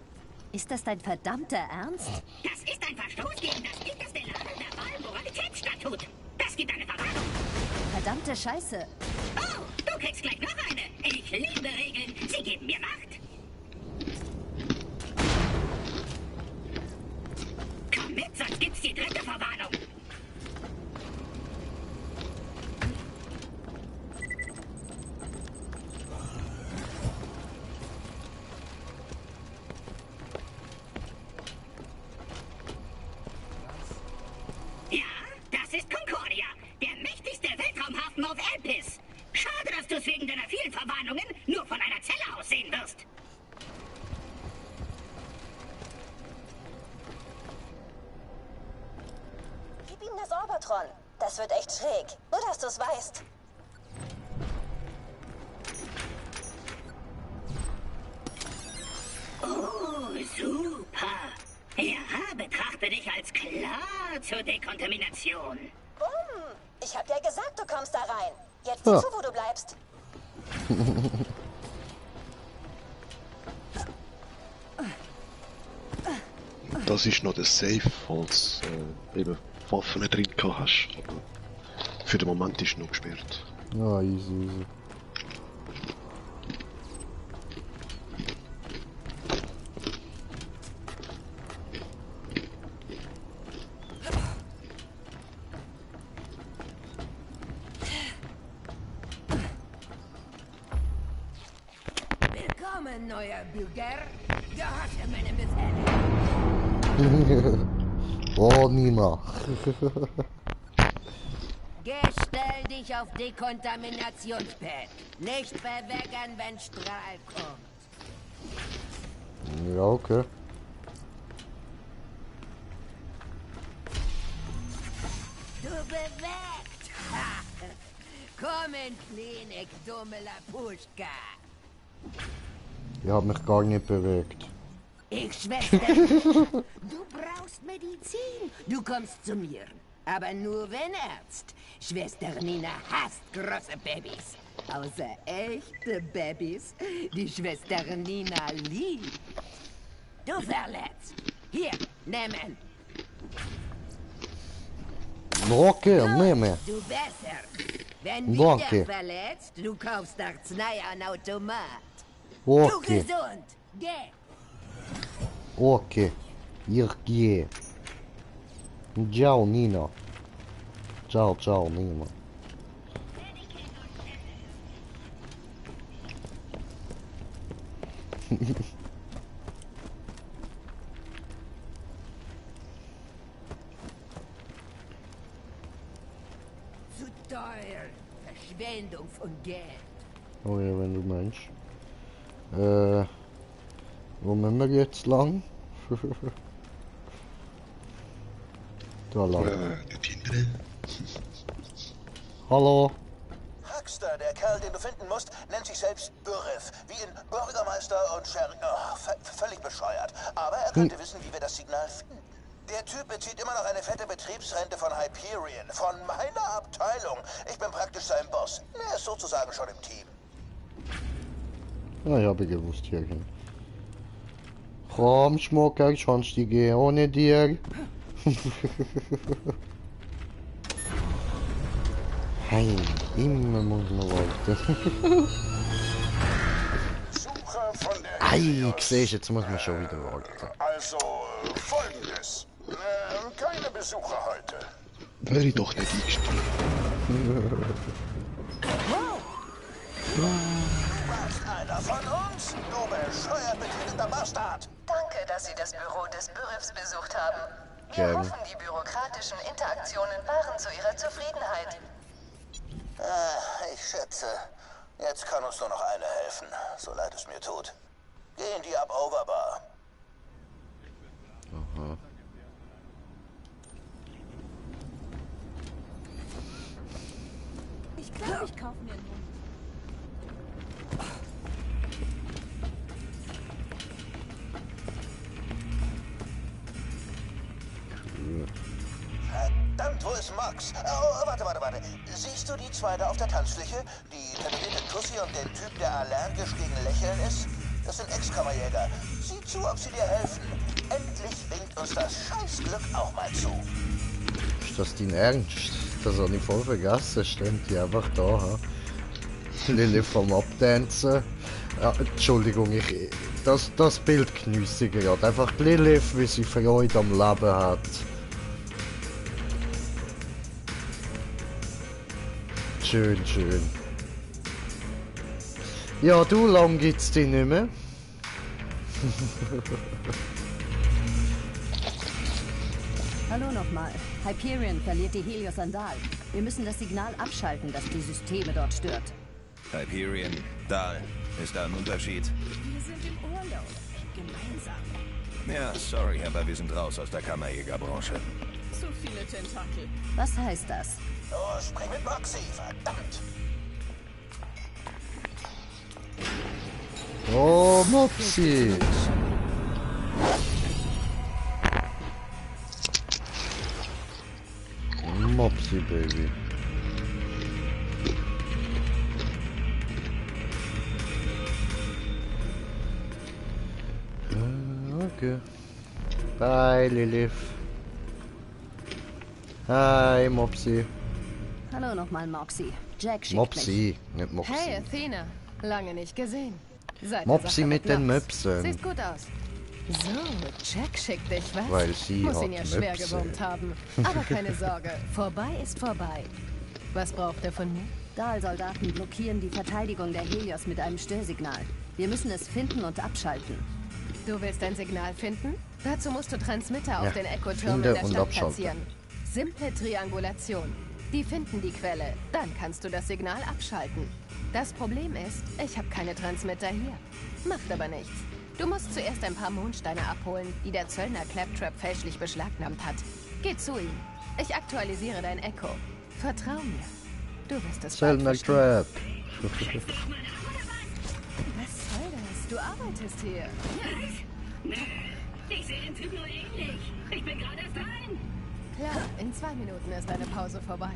Ist das dein verdammter Ernst? Das ist ein Verstoß gegen das interstellare Verbal-Moralitätsstatut. Das gibt eine Verwarnung. Verdammte Scheiße. Oh, du kriegst gleich noch eine. Ich liebe Regeln. Sie geben mir Macht. Komm mit, sonst gibt's die dritte Verwarnung. Ja, das ist Concordia, der mächtigste Weltraumhafen auf Elpis. Schade, dass du es wegen deiner vielen Verwarnungen nur von einer Zelle aus sehen wirst. Gib ihm das Orbitron. Das wird echt schräg. Nur, dass du es weißt. super. Ja, betrachte dich als klar zur Dekontamination. Ich hab ja gesagt, du kommst da rein. Jetzt sieh zu, wo du bleibst. Das ist noch der Safe, falls eben Waffen drin hast. Aber für den Moment ist noch gesperrt. Ja, easy. Willkommen, neuer Bürger. Du hast ja meine Befehle. Oh, Nina. Stell dich auf Dekontaminationspad. Nicht verweigern, wenn Strahl kommt. Ja, okay. Du bewegt! Komm in Klinik, dumme Lapuschka. Ich hab mich gar nicht bewegt. Ich Schwester, du brauchst Medizin. Du kommst zu mir. Aber nur wenn Arzt. Schwester Nina hasst große Babys. Außer echte Babys, die Schwester Nina liebt. Du verletzt. Hier, nehmen. Okay, nehme. Du besser. Wenn Danke. wieder verletzt, du kaufst Arznei an Automat. Okay. Du gesund. Geh. Okay. Ich gehe. Ciao, Nina. Ciao, ciao, Nina. Zu teuer. Verschwendung von Geld. Oh ja, wenn du meinst. Wo müssen wir jetzt lang? Da lang. Dort hinten. Hallo? Huckster, der Kerl, den du finden musst, nennt sich selbst Bürif. Wie in Bürgermeister und Sheriff. Oh, völlig bescheuert. Aber er könnte wissen, wie wir das Signal finden. Der Typ bezieht immer noch eine fette Betriebsrente von Hyperion. Von meiner Abteilung. Ich bin praktisch sein Boss. Er ist sozusagen schon im Team. Ja, ich habe gewusst, Jürgen. Komm, Schmucker, sonst ich gehe ohne dir. Hey, immer muss man warten. Suche von der Ei, ich sehe, jetzt muss man schon wieder warten. Also, folgendes. Keine Besucher heute. Wäre ich doch nicht eingestiegen. Du warst einer von uns, du bescheuert betitelter Bastard. Danke, dass Sie das Büro des Bürifs besucht haben. Wir Gerne. hoffen, die bürokratischen Interaktionen waren zu Ihrer Zufriedenheit. Ich schätze, jetzt kann uns nur noch eine helfen, so leid es mir tut. Geh in die Up-Over-Bar. Aha. Ich glaube, ich kaufe mir einen Hund. Verdammt, wo ist Max? Oh, warte. Siehst du die zwei da auf der Tanzfläche? Die tätowierte Tussi und den Typ, der allergisch gegen Lächeln ist? Das sind Ex-Kammerjäger. Sieh zu, ob sie dir helfen. Endlich winkt uns das Scheißglück auch mal zu. Ist das dein Ernst? Das habe ich voll vergessen, stimmt die einfach da, ha? Lilly vom Abdancen. Ja, Entschuldigung, das Bild geniesse ich gerade. Einfach Lilith, wie sie Freude am Leben hat. Schön, schön. Ja, du, lang gibt's dich nicht mehr. Hallo nochmal. Hyperion verliert die Helios-Sandal. Wir müssen das Signal abschalten, das die Systeme dort stört. Hyperion, Dahl. Ist da ein Unterschied? Wir sind im Urlaub. Gemeinsam. Ja, sorry, aber wir sind raus aus der Kammerjägerbranche. Zu viele Tentakel. Was heißt das? Oh, sprich mit Maxi, verdammt. Oh, Mopsi. Mopsy Baby. Okay. Bye, Lilith. Hi, Mopsy. Hallo nochmal, Moxie. Jack schickt Mopsy, nicht Mopsy. Hey, Athena. Lange nicht gesehen. Mopsy mit den Möpsen. Sieht gut aus. So, Jack schickt dich, was? Weil sie Muss hat ihn ja schwer Möpse. gewurmt haben. Aber keine Sorge, vorbei ist vorbei. Was braucht er von mir? Dahl-Soldaten blockieren die Verteidigung der Helios mit einem Störsignal. Wir müssen es finden und abschalten. Du willst ein Signal finden? Dazu musst du Transmitter Ja, auf den Echo-Türmen finde der und Stadt abschalten. platzieren. Simple Triangulation. Die finden die Quelle, dann kannst du das Signal abschalten. Das Problem ist, ich habe keine Transmitter hier. Macht aber nichts. Du musst zuerst ein paar Mondsteine abholen, die der Zöllner Claptrap fälschlich beschlagnahmt hat. Geh zu ihm. Ich aktualisiere dein Echo. Vertrau mir. Du wirst es bald Zöllner verstehen. Trap. Was soll das? Du arbeitest hier. Ich sehe den Typ nur ähnlich. Ich bin gerade erst rein. Klar, in 2 Minuten ist deine Pause vorbei.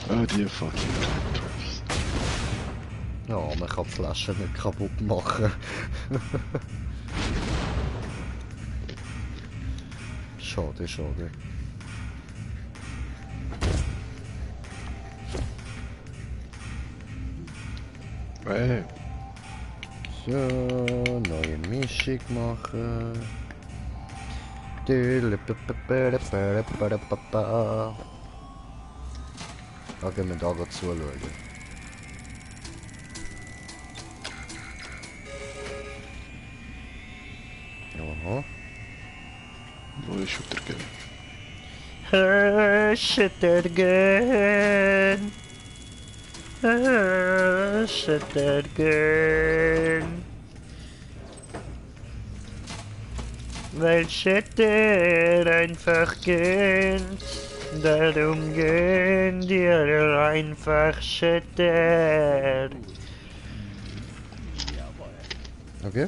Ah, die fucking Claptraps. Ja, man kann die Flaschen nicht kaputt machen. Schade, schade. Hey. So, neue Mischung machen. Da gehen wir da gerade zuschauen. Aha. Wo ist schon der Geld? Shittergen. Shittergen. Weil Shitter einfach gönnt. Darum gönn dir einfach Shitter. Okay.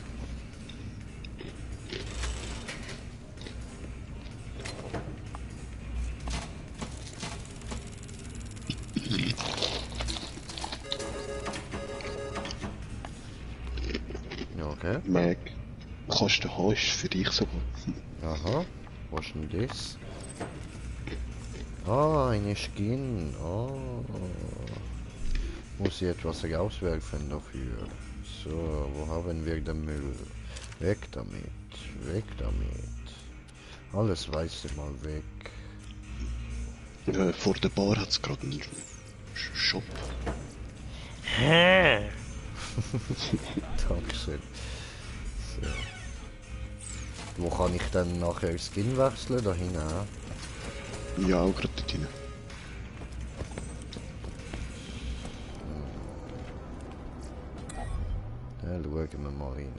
Okay. Mac, kannst du haben, ist für dich sogar. Aha, was ist denn das? Ah, eine Skin. Oh. Muss ich etwas auswerfen dafür. So, wo haben wir den Müll? Weg damit, weg damit. Alles Weiße mal weg. Vor der Bar hat es gerade einen Shop. Hä? Dankeschön. So. Wo kann ich dann nachher Skin wechseln? Da hinten auch? Ja, auch gerade dort hinein. Dann schauen wir mal rein.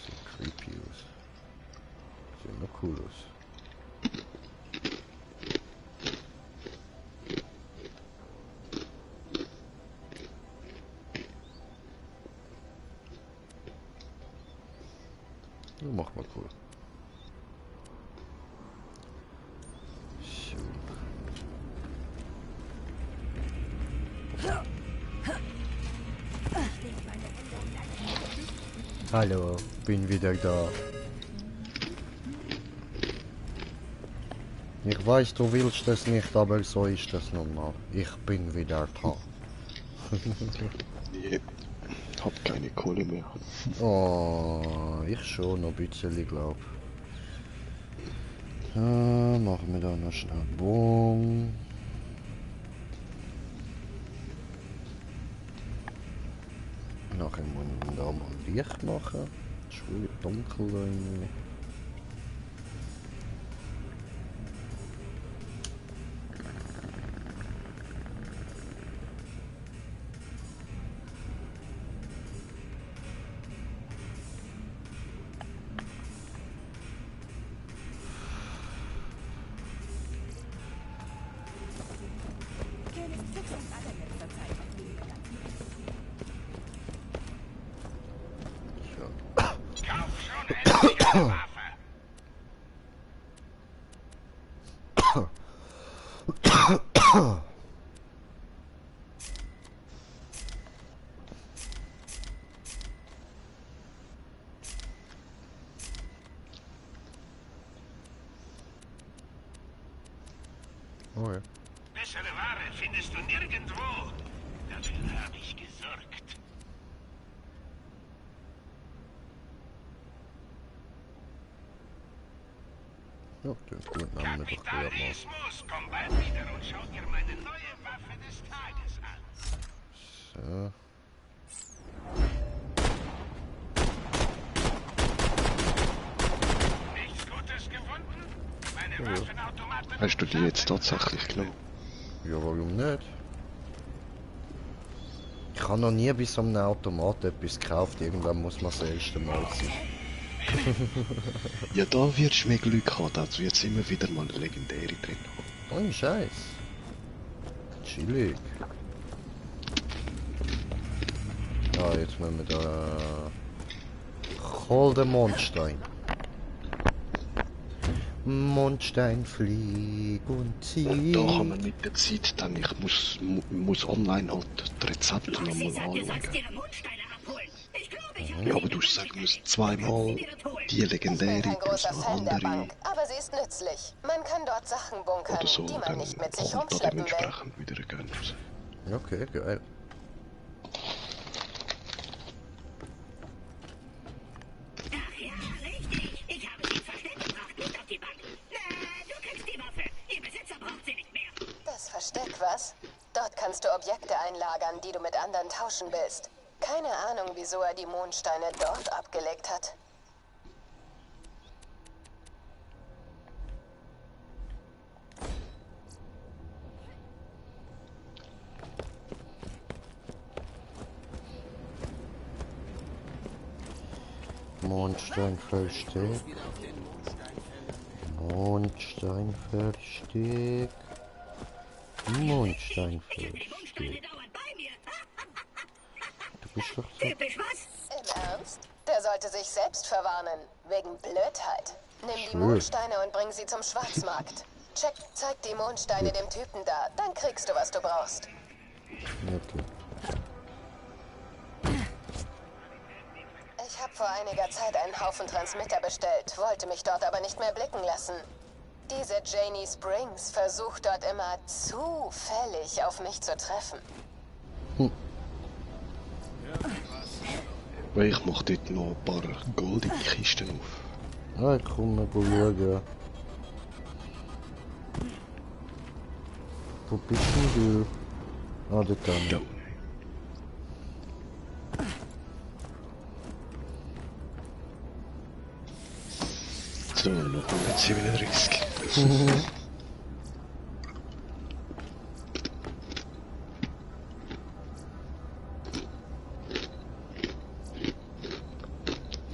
Sieht creepy aus. Sieht noch cool aus. Mach mal cool. So. Hallo, bin wieder da. Ich weiß, du willst das nicht, aber so ist das nun mal. Ich bin wieder da. Ich hab keine Kohle mehr. Oh, ich schon noch ein bisschen, glaub. Machen wir da noch schnell Boom. Nachher muss ich da mal Licht machen. Es ist wieder dunkel da irgendwie. Oh ja. Bessere Ware findest du nirgendwo. Dafür habe ich gesorgt. Ja, den guten Namen einfach gehört mal. Kapitalismus, komm bald wieder und schau dir meine neue Waffe des Tages an. So. Nichts Gutes gefunden? Meine Waffenautomaten... Hast du die jetzt tatsächlich genommen? Ja, warum nicht? Ich habe noch nie bei so einem Automat etwas gekauft. Irgendwann muss man das erste Mal sein. Ja, da wirst du mehr Glück haben, da wird es immer wieder mal eine legendäre drin haben. Oh, Scheiß. Chillig. Ah, jetzt müssen wir da... Hol den Mondstein. Mondstein, flieg und zieh. Da kann man mit der Zeit dann, ich muss online halt die Rezepte nochmal anschauen. Ja, aber du sagst, du musst zweimal die legendäre plus eine andere aber sie ist nützlich. Man kann dort Sachen bunkern, oder so, die man dann nicht mit sich kommt da rumschleppen will. dementsprechend wieder ein Gönn raus. Okay, geil. Ach ja, richtig. Ich habe sie versteckt gebracht, nicht auf die Bank. Du kriegst die Waffe. Ihr Besitzer braucht sie nicht mehr. Das Versteck, was? Dort kannst du Objekte einlagern, die du mit anderen tauschen willst. Keine Ahnung, wieso er die Mondsteine dort abgelegt hat. Mondsteinversteck. Mondsteinversteck. Mondsteinversteck. Du bist doch so... Im Ernst? Der sollte sich selbst verwarnen. Wegen Blödheit. Nimm die Schön. Mondsteine und bring sie zum Schwarzmarkt. Jack, zeig die Mondsteine dem Typen da. Dann kriegst du, was du brauchst. Okay. Ich habe vor einiger Zeit einen Haufen Transmitter bestellt, wollte mich dort aber nicht mehr blicken lassen. Diese Janie Springs versucht dort immer zufällig auf mich zu treffen. Weil ich mache dort noch ein paar goldige Kisten auf. Ah, ich komme schauen. Wo bist denn du? Ah, da kann Ja. So, noch 137.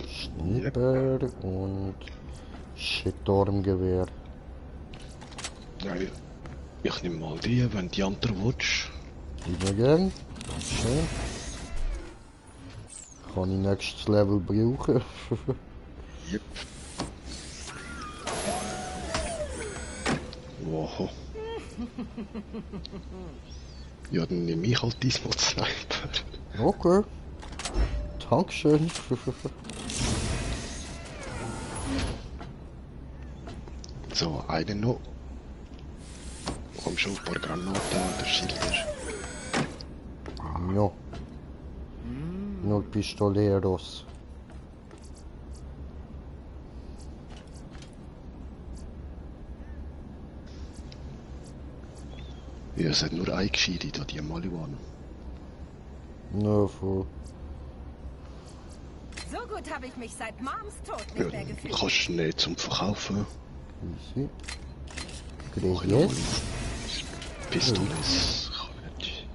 Schnipper und Shitstormgewehr. Nein, ich nehme mal die, wenn die andere willst. Immer gern. Dankeschön. Kann ich nächstes Level brauchen. Yep. Wow. Ja, dann nehme ich halt diesmal Sniper. Okay. Dankeschön. So, einen noch. Komm schon, ein paar Granaten oder Schilder. Ja. Nur Pistoleros. Ja, es hat nur eine Gescheite da, die Marihuana. Ja, voll. So gut habe ich mich seit Moms Tod Ja, nicht mehr gefühlt. kannst du nicht zum Verkaufen. Easy. Mach ich Grüß. noch Pistoles. Kann nicht.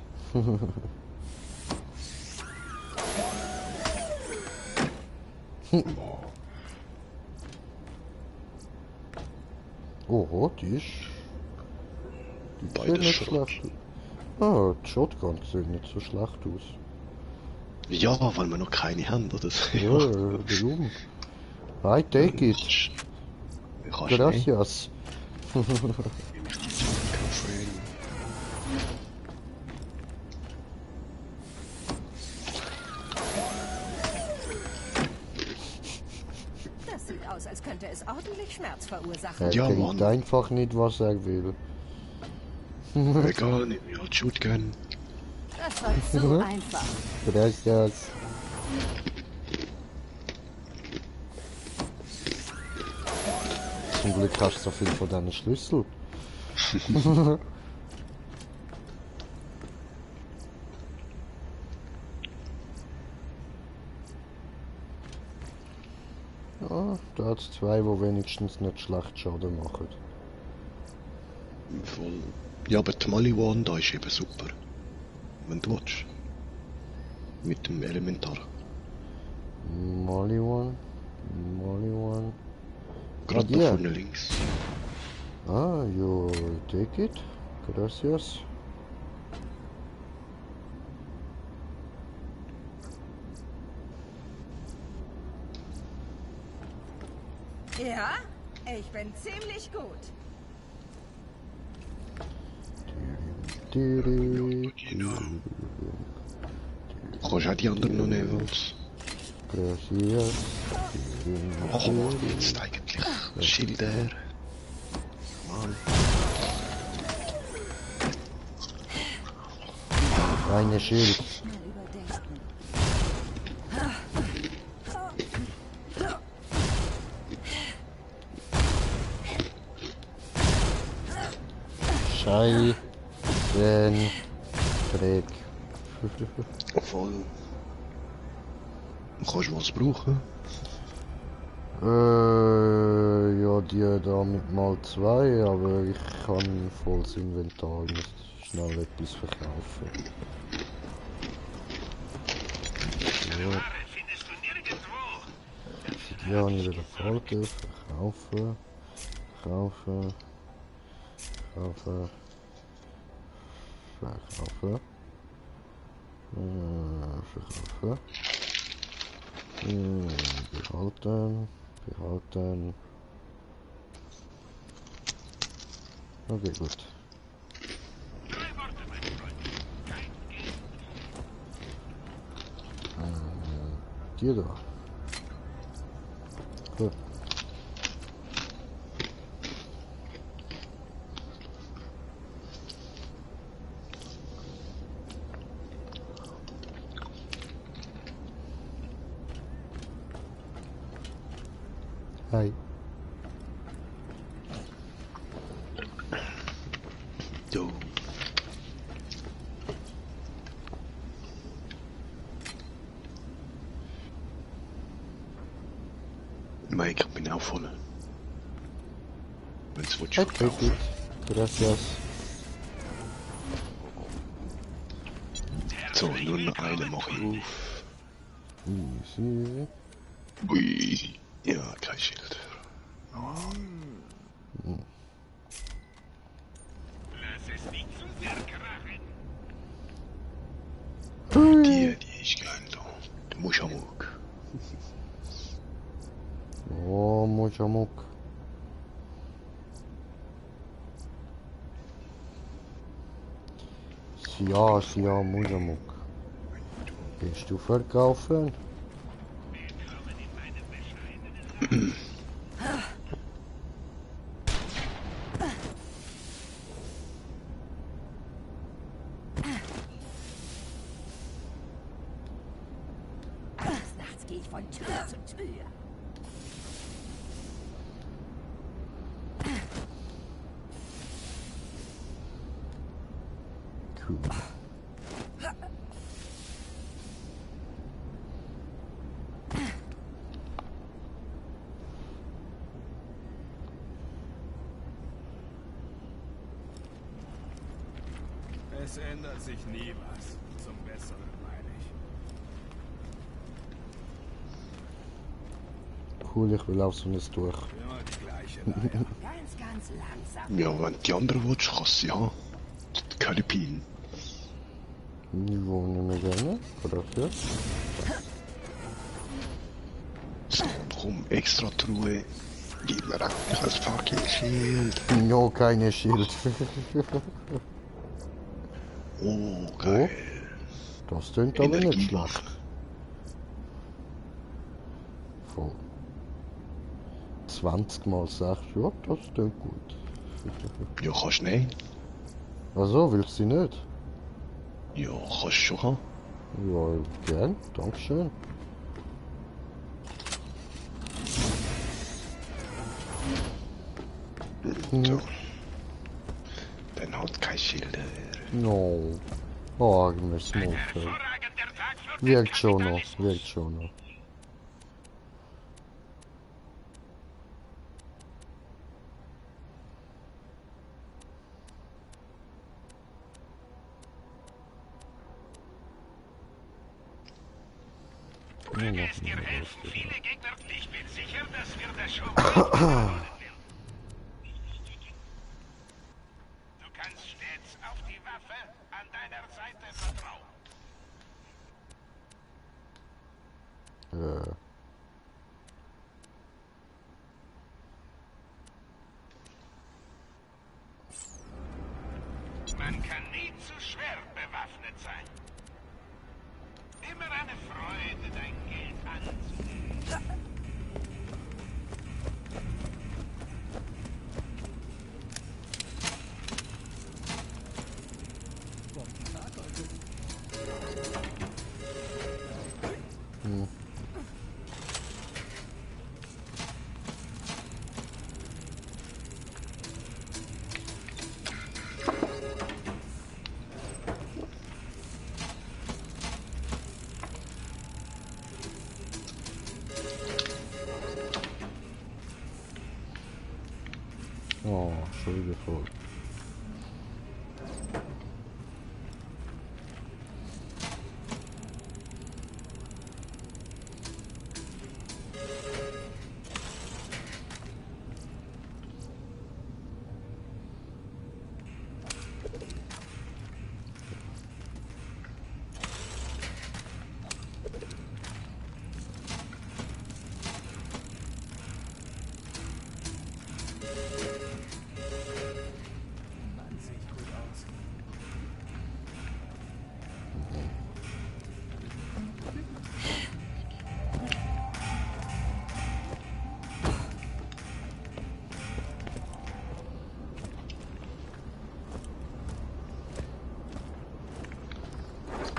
Oh, die ist... Die Beides sieht nicht Schrott. schlecht aus. Ah, die Shotgun sieht nicht so schlecht aus. Ja, weil wir noch keine haben, oder so. Ja, warum? I take it. Gracias. Das sieht aus, als könnte es ordentlich Schmerz verursachen. Er kriegt einfach nicht, was er will. Egal, nimm mir halt Shotgun. Das war so einfach. Gracias. Zum Glück hast du so viel von deinen Schlüssel. Ja, da hat es zwei, die wenigstens nicht schlecht Schaden machen. Voll. Ja, aber die Maliwan da ist eben super. Wenn du willst. Mit dem Elementar. Maliwan. Gerade da vorne links. Ah, you take it. Gracias. Ja, ich bin ziemlich gut. Kannst auch die anderen noch nehmen, was? Gracias. Oh, jetzt eigentlich. Schilder. Mann. Eine Schild. Scheiße. Dreck. Voll. Kannst du was brauchen? Ja, die da mit mal 2, aber ich kann volles Inventar, ich muss schnell etwas verkaufen. Ja. Die habe ich wieder Folge, verkaufen. Verkaufen. Behalten. Okay, gut. Die da. Gut. Hi. Du. Mike, ich bin auch voll. Wenn's willst, verkaufen. Gracias. So, nur noch eine mache ich auf. Easy. Ui. Ja, kein Schild. Lass es nicht zu sehr krachen. Die ist geil da. Du musst am Muck. Oh, Mujamuk. Ja, Mujamuk. Willst du verkaufen? Nachts gehe ich von Tür zu Tür. Cool. Es ändert sich nie was. Zum Besseren, meine ich. Cool, ich will auch so ein durch. Immer die gleiche Leier. Ganz langsam. Ja, wenn die andere willst, kannst du ja. Keine Pin. Niveau nicht mehr gerne. Gracias. So, Komm, extra Truhe. Gib mir einfach ein fucking Schild. No, keine Schild. Oh, geil. Oh, das tönt aber nicht schlecht. Von 20 mal 6, ja, das tönt gut. Ja, kannst du nicht. Also, willst du nicht? Ja, kannst du schon haben. Ja, gern, dankeschön. So. Dann halt kein Schild. No. Oh, armes Mutter. Wirkt schon noch, wirkt schon noch. Möge es dir helfen, viele Gegner. Ich bin sicher, dass wir das schon machen. Du kannst stets auf die Waffe an deiner Seite vertrauen. Man kann nie zu schwer bewaffnet sein. Immer eine Freude, dein Geld anzunehmen. Oh, Schulde voll.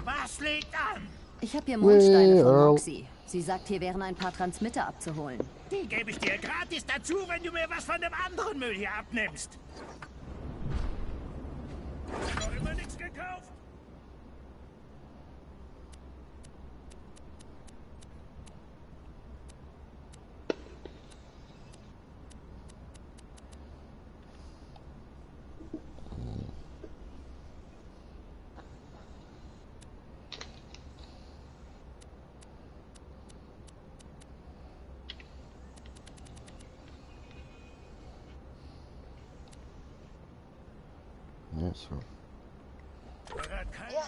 Was liegt an? Ich habe hier Mondsteine von Moxie. Sie sagt, hier wären ein paar Transmitter abzuholen. Die gebe ich dir gratis dazu, wenn du mir was von dem anderen Müll hier abnimmst. Noch immer nichts gekauft? So. Ja,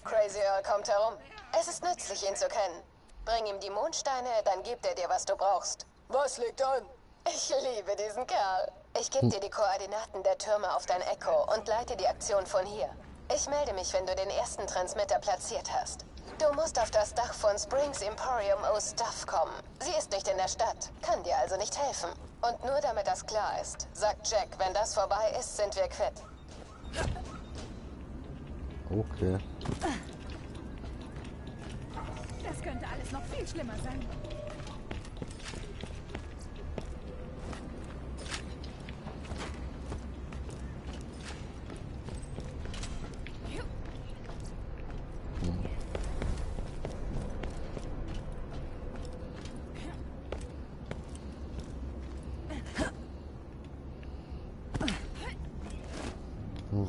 Crazy Earl kommt herum. Es ist nützlich, ihn zu kennen. Bring ihm die Mondsteine, dann gibt er dir, was du brauchst. Was liegt an? Ich liebe diesen Kerl. Ich gebe dir die Koordinaten der Türme auf dein Echo und leite die Aktion von hier. Ich melde mich, wenn du den ersten Transmitter platziert hast. Du musst auf das Dach von Springs Emporium O'Stuff kommen. Sie ist nicht in der Stadt, kann dir also nicht helfen. Und nur damit das klar ist, sagt Jack, wenn das vorbei ist, sind wir quitt. Okay. Das könnte alles noch viel schlimmer sein.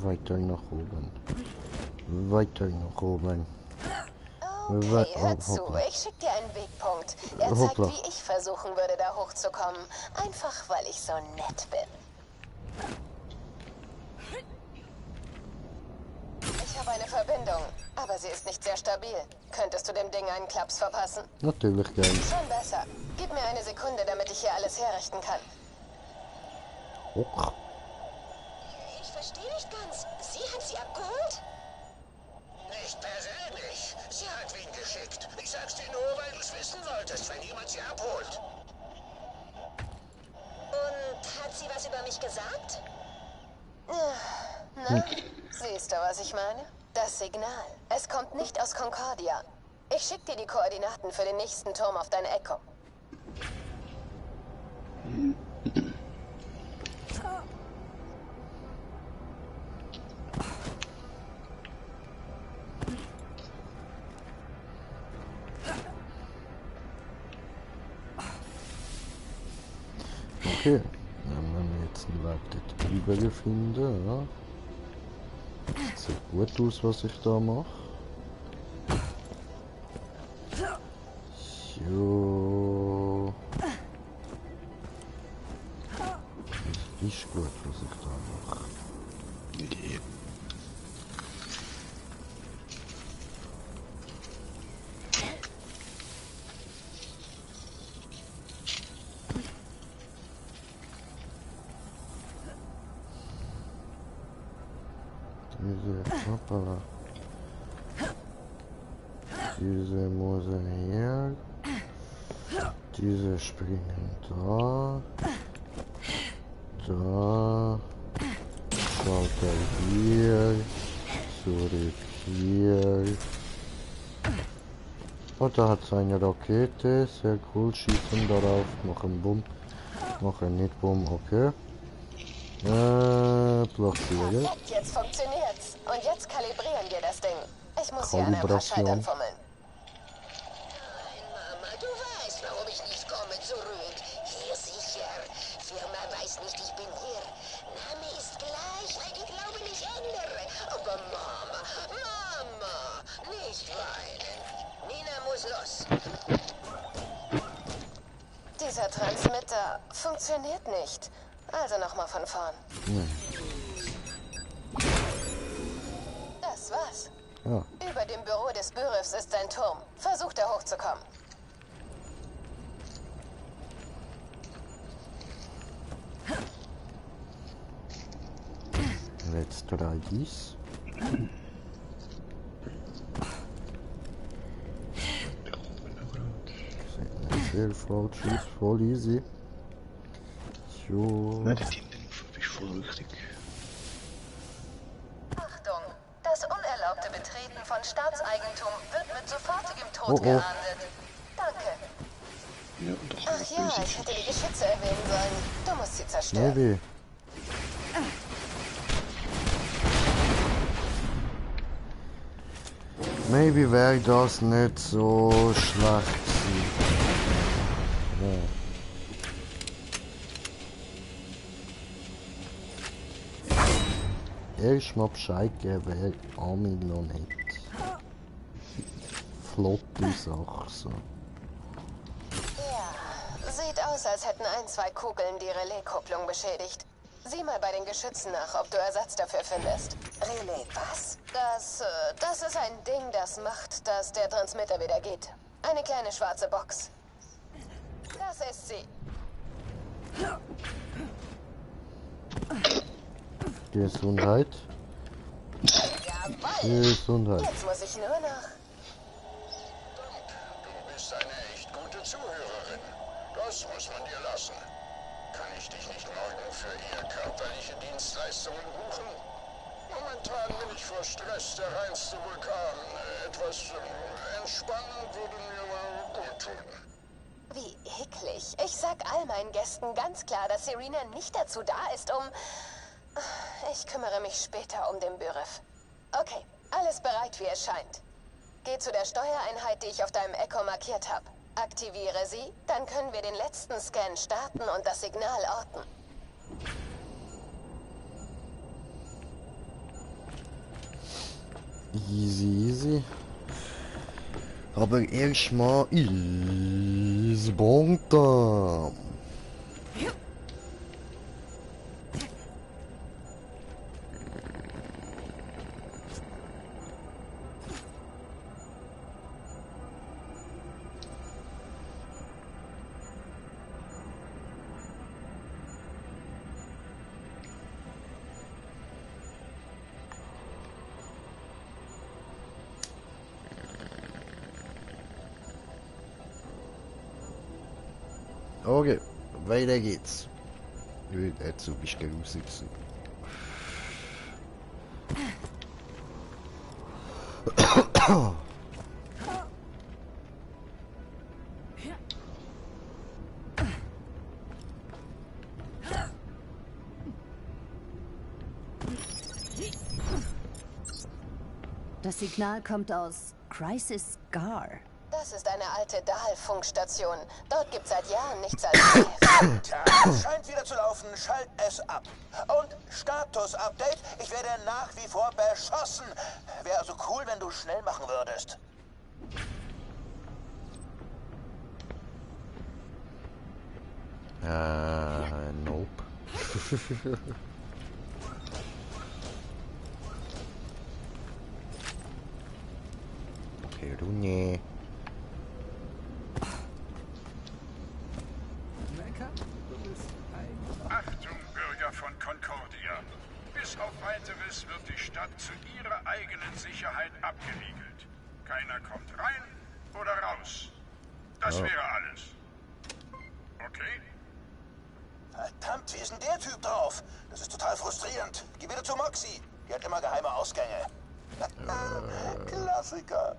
Weiter nach oben. Weiter nach oben. Okay, hör zu. Ich schick dir einen Wegpunkt. Er zeigt, wie ich versuchen würde, da hochzukommen. Einfach, weil ich so nett bin. Ich habe eine Verbindung, aber sie ist nicht sehr stabil. Könntest du dem Ding einen Klaps verpassen? Natürlich gern. Schon besser. Gib mir eine Sekunde, damit ich hier alles herrichten kann. Och. Ich verstehe nicht ganz. Sie hat sie abgeholt? Nicht persönlich. Sie hat wen geschickt. Ich sag's dir nur, weil du's wissen wolltest, wenn jemand sie abholt. Und hat sie was über mich gesagt? Na, siehst du, was ich meine? Das Signal. Es kommt nicht aus Concordia. Ich schick dir die Koordinaten für den nächsten Turm auf dein Echo. Okay, dann werden wir jetzt einen Weg dort drüber finden. Ja. Sieht gut aus, was ich da mache. So. Das ist gut, was ich da mache. Nee. Hoppala. Diese muss her. Diese springen da. Da. Schalter hier. Zurück hier. Oh, da hat es eine Rakete. Sehr cool. Schießen darauf. Machen Bumm. Machen nicht Bumm. Okay. Platzieren. Perfekt, jetzt funktioniert's. Und jetzt kalibrieren wir das Ding. Ich muss hier an ein paar Schaltern fummeln. Nein, Mama, du weißt, warum ich nicht komme zurück. Hier sicher. Firma weiß nicht, ich bin hier. Name ist gleich, weil die Glaube nicht ändere. Aber Mama, nicht weinen. Nina muss los. Dieser Transmitter funktioniert nicht. Also nochmal von vorn. Das war's. Ja. Über dem Büro des Büriffs ist ein Turm. Versucht er hochzukommen. Let's try this. Sehr falsch, voll easy. So. Nein, der Tintenhof ist voll richtig. Achtung! Das unerlaubte Betreten von Staatseigentum wird mit sofortigem Tod geahndet. Danke. Ja, doch. Ach ja, ich hätte die Geschütze erwähnen sollen. Du musst sie zerstören. Maybe. Maybe wäre das nicht so schlecht gewesen. Ja. Erstmal Bescheid geben, wer Armin noch nicht. Flotte Sache so. Ja, sieht aus, als hätten ein, zwei Kugeln die Relaiskupplung beschädigt. Sieh mal bei den Geschützen nach, ob du Ersatz dafür findest. Relais, was? Das ist ein Ding, das macht, dass der Transmitter wieder geht. Eine kleine schwarze Box. Das ist sie. Gesundheit. Jawoll. Gesundheit. Jetzt muss ich nur noch... Du bist eine echt gute Zuhörerin. Das muss man dir lassen. Kann ich dich nicht morgen für eher körperliche Dienstleistungen buchen? Momentan bin ich vor Stress der reinste Vulkan. Etwas entspannen würde mir mal gut tun. Wie eklig. Ich sag all meinen Gästen ganz klar, dass Serena nicht dazu da ist, um... Ich kümmere mich später um den Büriff. Okay, alles bereit, wie es scheint. Geh zu der Steuereinheit, die ich auf deinem Echo markiert habe. Aktiviere sie, dann können wir den letzten Scan starten und das Signal orten. Easy, easy. Aber erstmal ist Bonta. Okay, weiter geht's. Dazu bist du grusig. Das Signal kommt aus Crisis Gar. Das ist eine alte Dahl-Funkstation. Dort gibt's seit Jahren nichts als Treff. Tja, es scheint wieder zu laufen. Schalt es ab. Und Status-Update. Ich werde nach wie vor beschossen. Wäre also cool, wenn du schnell machen würdest. Nope. Perune. Achtung, Bürger von Concordia. Bis auf Weiteres wird die Stadt zu ihrer eigenen Sicherheit abgeriegelt. Keiner kommt rein oder raus. Das wäre alles. Okay? Verdammt, wie ist denn der Typ drauf? Das ist total frustrierend. Geh wieder zu Moxie. Die hat immer geheime Ausgänge. Klassiker.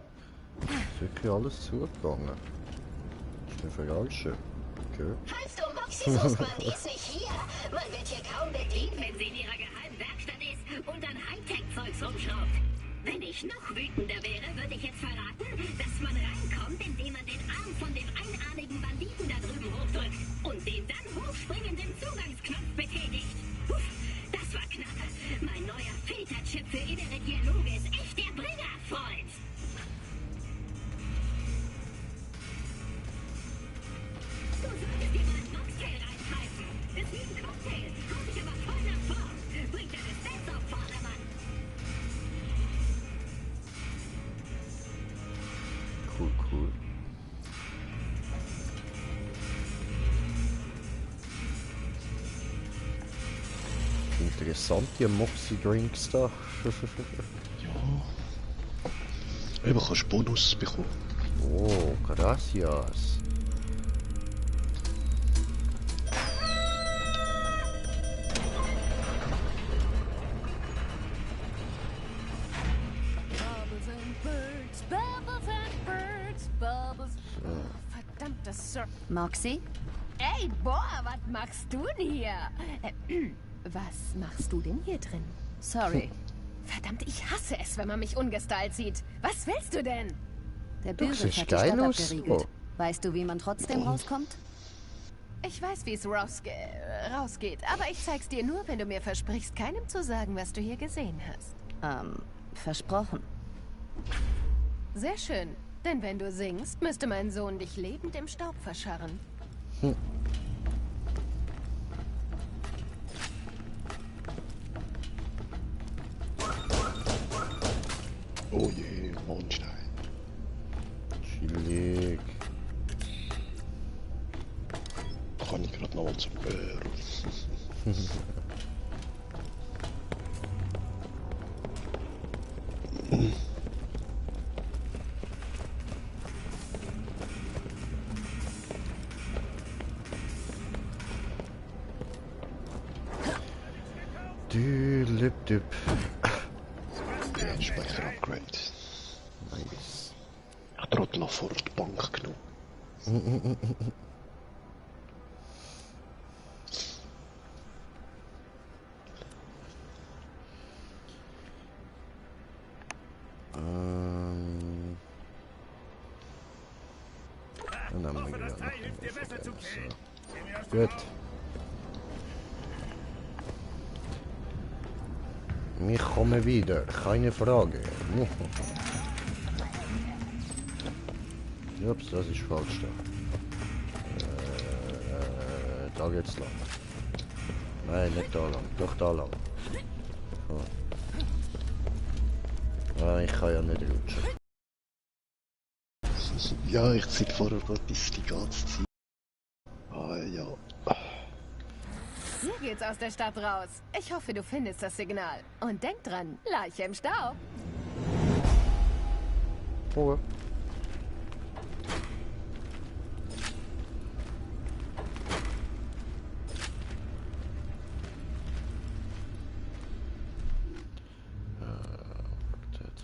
Ist wirklich alles zugegangen. Ist eine Verarsche. Okay. Falls du Moxie suchst, man ist nicht hier. Man wird hier kaum bedient, wenn sie in ihrer geheimen Werkstatt ist und an Hightech-Zeugs rumschraubt. Wenn ich noch wütender wäre, würde ich jetzt verraten, dass man reinkommt, indem man den Arm von dem einarmigen Banditen da drüben hochdrückt und den dann hochspringenden Zugangsknopf betätigt. Puff, das war knapp. Mein neuer Filterchip für innere Dialoge ist echt der Bringer, Freund. Du solltest dir mal einen Mocktail reinpfeifen. Ist wie ein Cocktail, haut dich aber voll nach vorn. Bringt deine Stats auf Vordermann. Cool. Interessante Moxie-Drinks da. Ja. Eben kannst du Bonus bekommen. Oh, gracias. Verdammtes Sir. Moxie? Ey, boah, was machst du denn hier? Was machst du denn hier drin? Sorry. Verdammt, ich hasse es, wenn man mich ungestylt sieht. Was willst du denn? Der Böse sieht hat die geil Stadt aus. abgeriegelt. Oh. Weißt du, wie man trotzdem rauskommt? Ich weiß, wie es rausgeht, aber ich zeig's dir nur, wenn du mir versprichst, keinem zu sagen, was du hier gesehen hast. Versprochen. Sehr schön, denn wenn du singst, müsste mein Sohn dich lebend im Staub verscharren. Oh je, Mondstein. Chillig. Kann ich gerade noch mal zum Bär. Düp. Ja, Speicher-Upgrade. Nice. Hat Trottel noch vor die Bank genommen. Und dann haben wir gerade noch so. Gut. Wir kommen wieder, keine Frage. Ups, das ist falsch da. Da geht's lang. Nein, nicht da lang, doch da lang. So. Ah, ich kann ja nicht rutschen. Ja, ich ziehe vorher gerade die ganze Zeit. Ah ja. Hier geht's aus der Stadt raus. Ich hoffe, du findest das Signal. Und denk dran, Leiche im Staub. Oh.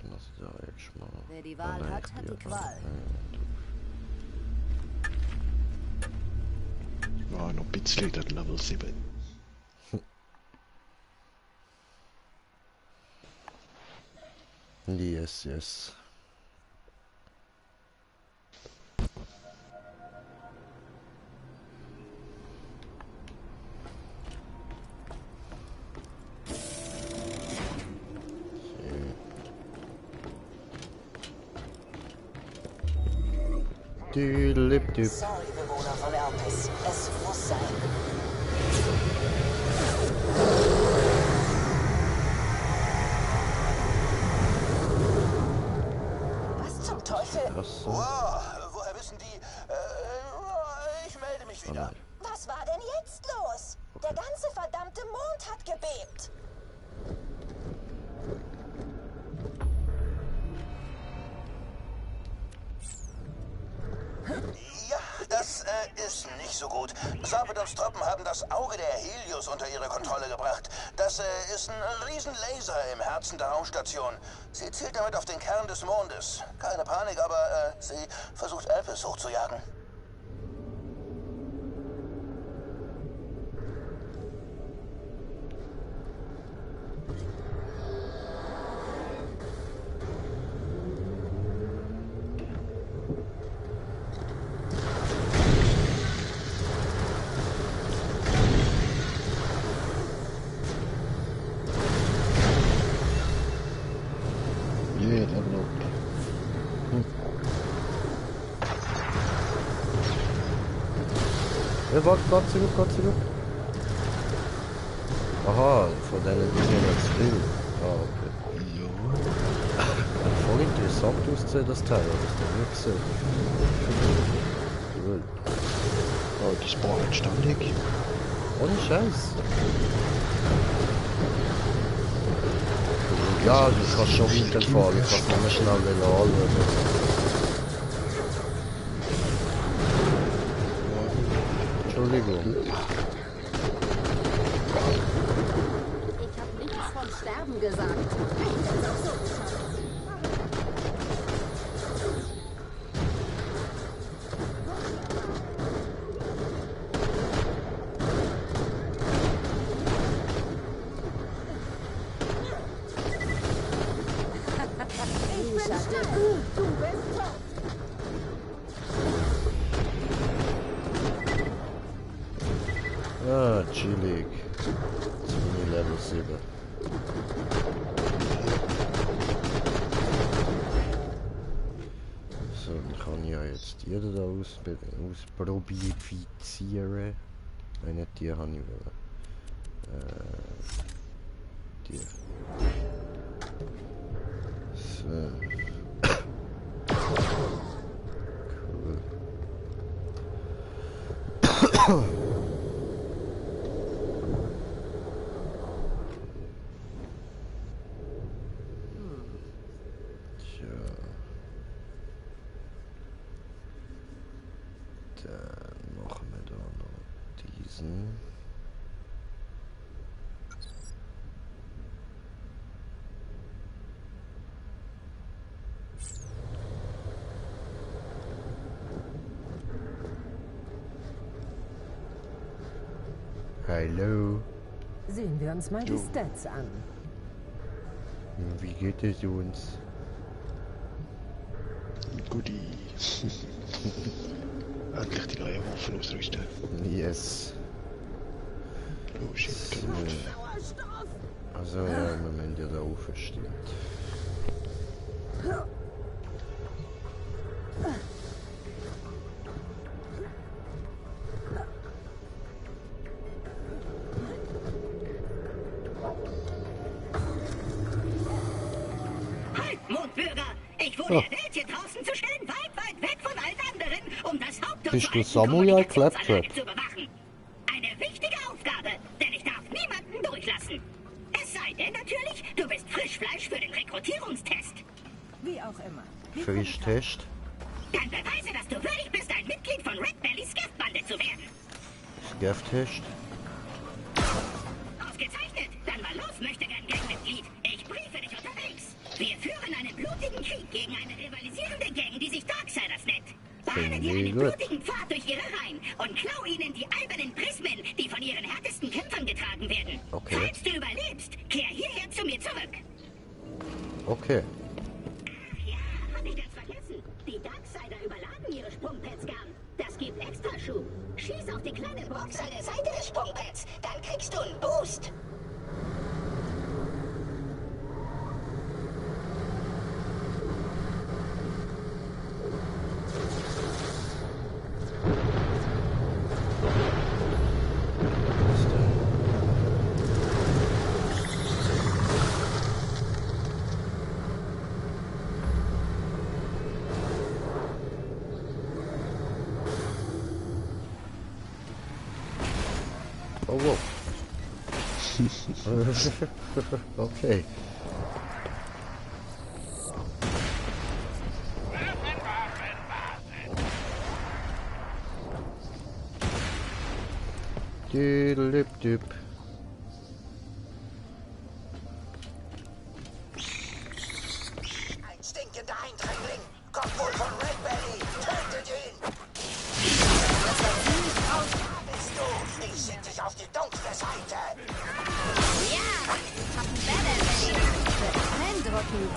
hoffen, dass ich da jetzt mal... Wer die Wahl hat, hat die Qual. Ja, noch ein bisschen, dann Level 7. Yes, yes. Sorry, Bewohner von Elpis. Es muss sein. Was zum Teufel? Wow, woher wissen die? Ich melde mich wieder. Was war denn jetzt los? Der ganze verdammte Mond hat gebebt. Ja, das ist nicht so gut. Sarpedons Truppen haben das Auge der Helios unter ihre Kontrolle gebracht. Das ist ein Riesenlaser im Herzen der Raumstation. Sie zielt damit auf den Kern des Mondes. Keine Panik, aber sie versucht Elpis hochzujagen. Warte, Gott zurück. Aha, von denen Dingen jetzt viel. Ah, okay. Ja. Voll interessant aussehen, das Teil, das ist doch nicht gesehen. Cool. Oh, die spawnen ständig. Ohne Scheiß. Ja, du kannst schon weiterfahren, ich kann nur schnell anschauen. Entschuldigung. Ich hab nichts von Sterben gesagt. Ich hätte auch so geschafft. Ich bin schnell. Du bist tot. Ah, chillig. Jetzt bin ich Level 7. So, dann kann ich ja jetzt die da ausprobieren. Nein, nicht die habe ich wollen. Die. So. Cool. Dann machen wir da noch diesen. Hallo. Sehen wir uns mal die Stats an. Wie geht es uns? Goodie. Endlich die neue Waffen ausrüsten. Yes. Oh shit. Also ja, wir müssen ja da aufstehen. Halt, Mondbürger! Ich wurde erwählt, hier draußen zu stehen, weit weg von allen anderen, um das Haupttor Bist du Samuel Claptrap? zu überwachen. Eine wichtige Aufgabe, denn ich darf niemanden durchlassen. Es sei denn natürlich, du bist Frischfleisch für den Rekrutierungstest. Wie auch immer. Frischtest. Dann beweise, dass du würdig bist, ein Mitglied von Red Bellys Giftbande zu werden. Scaftest. Ausgezeichnet! Dann mal los, möchte gern Gangmitglied. Ich briefe dich unterwegs. Wir führen eine Gegen eine rivalisierende Gang, die sich Darksiders nennt. Bahne dir einen blutigen Pfad durch ihre Reihen und klau ihnen die albernen Prismen, die von ihren härtesten Kämpfern getragen werden. Okay. Falls du überlebst, kehr hierher zu mir zurück. Okay. Ach ja, hab ich ganz vergessen. Die Darksider überladen ihre Sprungpads gern. Das gibt extra Schub. Schieß auf die kleine Box an der Seite des Sprungpads, dann kriegst du einen Boost. Oh, wow. Okay. Dip. Ein stinkender Eindringling! Kommt wohl von Red Belly! Tötet ihn! Bist du? Ich schick dich auf die dunkle Seite! Ja! Hab einen Badass! Beeindruckend!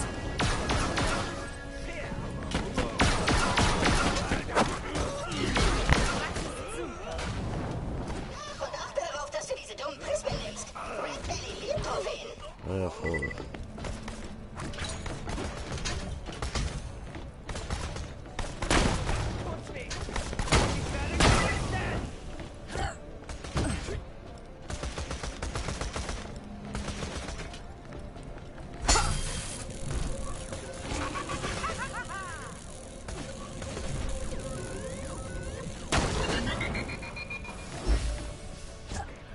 Und achte darauf, dass du diese dummen Prismen nimmst. Red Belly liebt Trophäen. Ja, voll.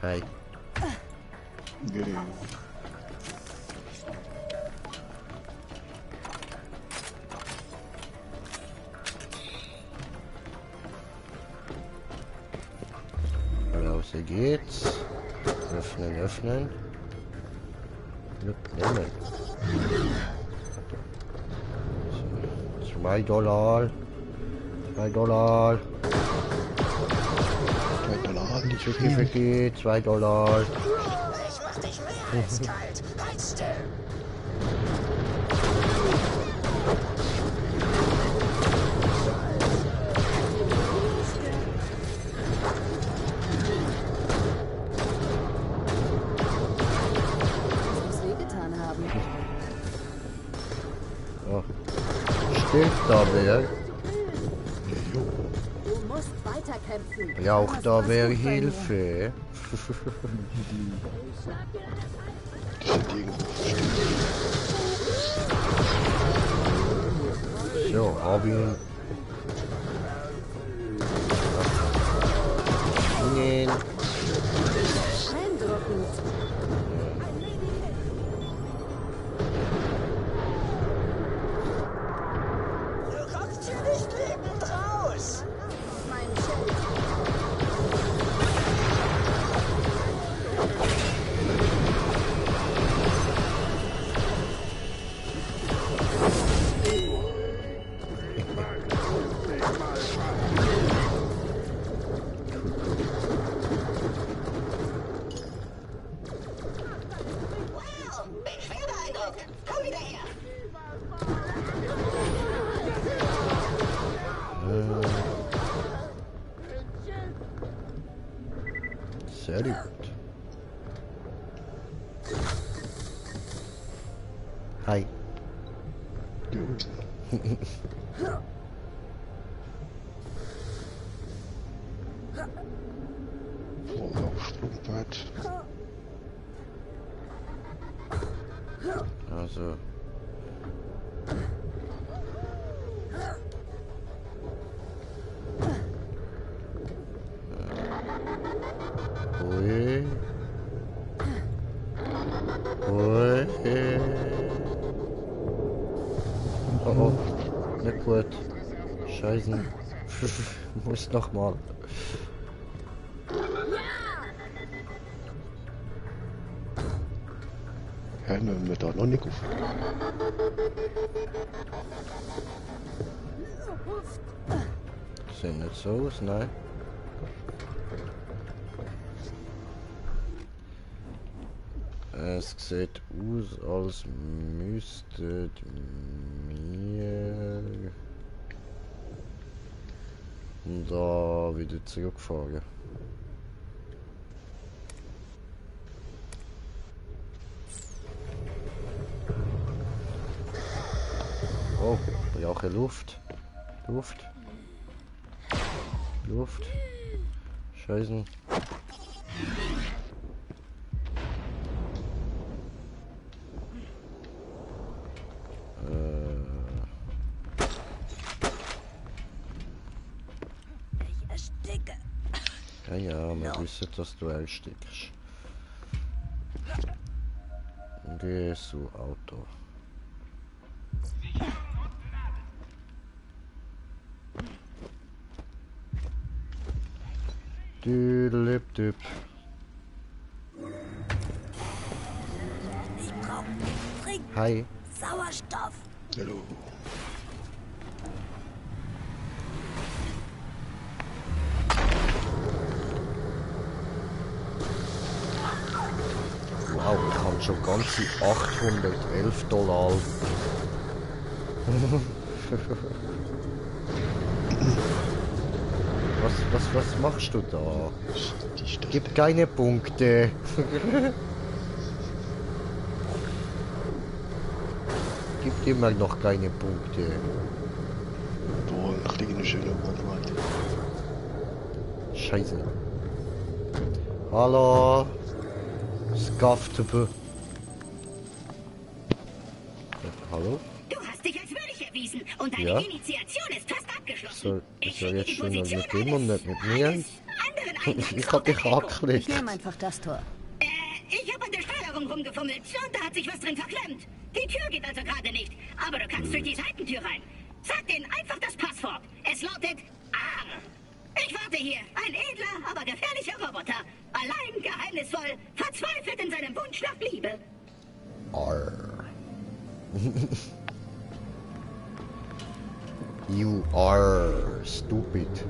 Hi. Raus geht's. Öffnen. Nehmen. So, $2. $2. $2. $2. Ich mach dich mehr als kalt! Halt still! Was wehgetan haben. Oh. Stimmt da wer? Du musst weiterkämpfen. Ja, auch da wäre Hilfe. So, hab ihn. Nein. Beeindruckend. Du kommst hier nicht lebend raus! Mein Schild. Wow, bin schwer beeindruckt. Komm wieder her. Sehr gut. Hi. Sprungpad. Also. Ui. Ui. Oh, oh. Nicht gut. Scheiße. Muss noch mal. Hören wir da noch nicht auf. Sieht nicht so aus, nein. Es sieht aus, als müsstet wir da wieder zurückfahren. Oh, brauche Luft. Luft. Luft. Scheißen. Ich ersticke. Ja, wir wissen, dass du erstickst. Geh zu Auto. Düdelipdüp. Ich brauche dringend Hi. Sauerstoff. Hallo. Wow, ich habe schon ganze $811. Was machst du da? Gib keine Punkte. Gibt immer noch keine Punkte. Boah, ich liege eine schöne Arbeit. Scheiße. Hallo. Skaftebe. Hallo? Du hast dich als würdig erwiesen und deine Ja. Initiation ist fast abgeschlossen. Ich soll jetzt schon mal mit dem und nicht mit mir? Ich hab dich Ich angeklickt. nehme einfach das Tor. Ich habe an der Steuerung rumgefummelt und da hat sich was drin verklemmt. Die Tür geht also gerade nicht, aber du kannst durch die Seitentür rein. Sag denen einfach das Passwort. Es lautet A. Ich warte hier. Ein edler, aber gefährlicher Roboter. Allein, geheimnisvoll, verzweifelt in seinem Wunsch nach Liebe. Arr. You are stupid.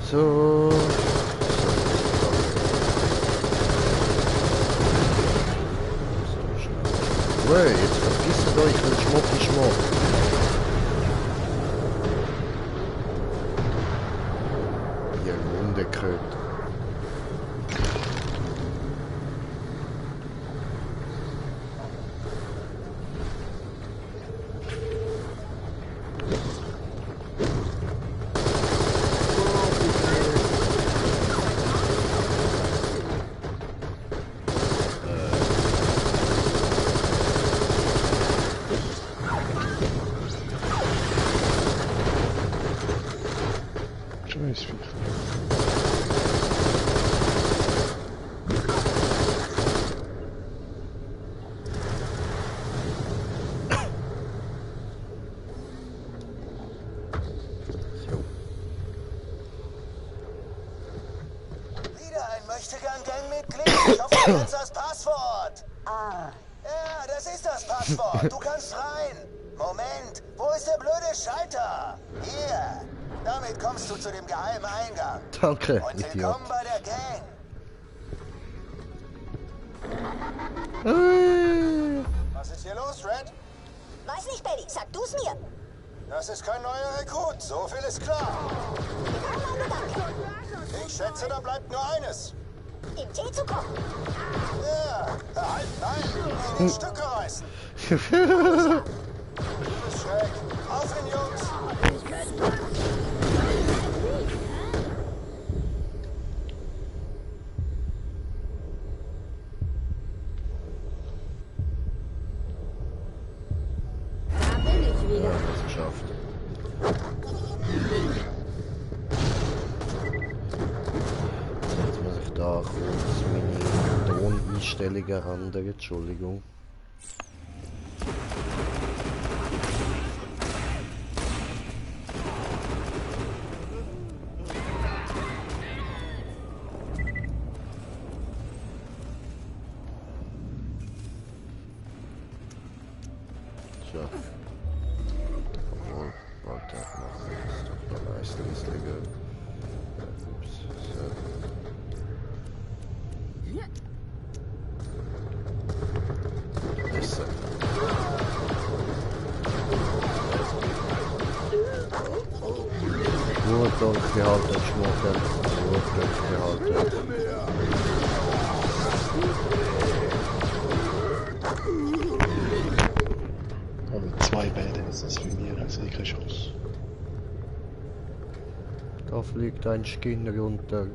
So. Wey, jetzt vergisst euch den Schmucki-Schmuck. Ihr Hundeköter. Möchtegern-Gang-Mitglied? Ich hoffe, du kennst das Passwort. Ah. Ja, das ist das Passwort. Du kannst rein. Moment, wo ist der blöde Schalter? Hier. Damit kommst du zu dem geheimen Eingang. Danke, Und Idiot. willkommen bei der Gang. Was ist hier los, Red? Weiß nicht, Baby. Sag du's mir. Das ist kein neuer Rekrut. So viel ist klar. Ich schätze, da bleibt nur eines. Ihm Tee zu kochen. Ja, halt, nein, ihn in Stücke reißen. Du bist schräg. Auf ihn, Jungs. Da bin ich wieder. Ja, das geschafft. Jetzt muss ich da kurz meine Toneinstellungen ändern, Entschuldigung. klar. Obwohl, warte, machen wir das doch noch meistens liegen. Ups, so. Ist so. Gut durchgehalten, Schmuckel. Gut durchgehalten. Und 2 Bäder ist das für mich, also ich keine Chance. Da fliegt ein Skin runter.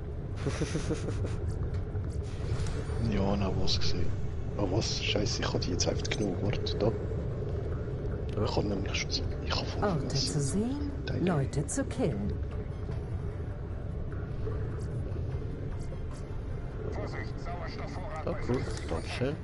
Ja, na was gesehen. Oh was? Scheiße, ich habe die jetzt einfach genug. Warte, da. Ich kann nämlich schon sagen, ich habe voll Orte zu sehen, Leute zu killen. Oh cool, Dankeschön.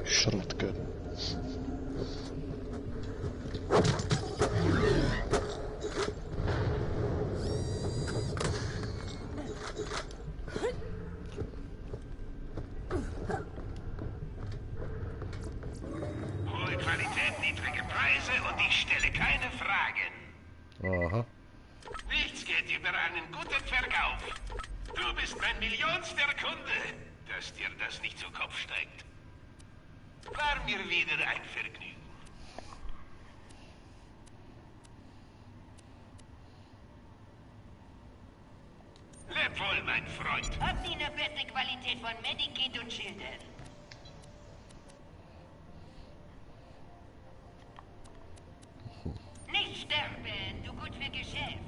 Shotgun. Hohe Qualität, niedrige Preise und ich stelle keine Fragen. Aha. Nichts geht über einen guten Verkauf. Du bist mein millionster Kunde, dass dir das nicht zu Kopf steigt. War mir wieder ein Vergnügen. Leb wohl, mein Freund. Habt ihr eine beste Qualität von Medikit und Schildern? Nicht sterben, du gut für Geschäft.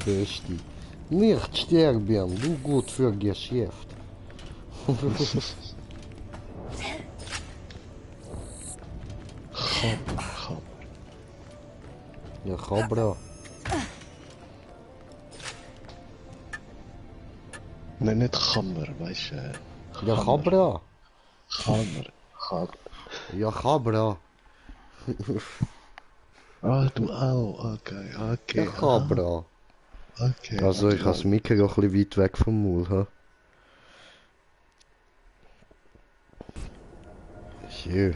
Besti. Nicht sterben, du gut für Geschäft. Ja, Cobra. Nein, nicht Hammer, weißt du. Ja, Cobra. Hammer. Ja, Cobra. Ah, du auch. Okay, okay. Ja, Cobra. Okay. Also, ich habe das Mikro ein bisschen weit weg vom Maul, ha? Schön.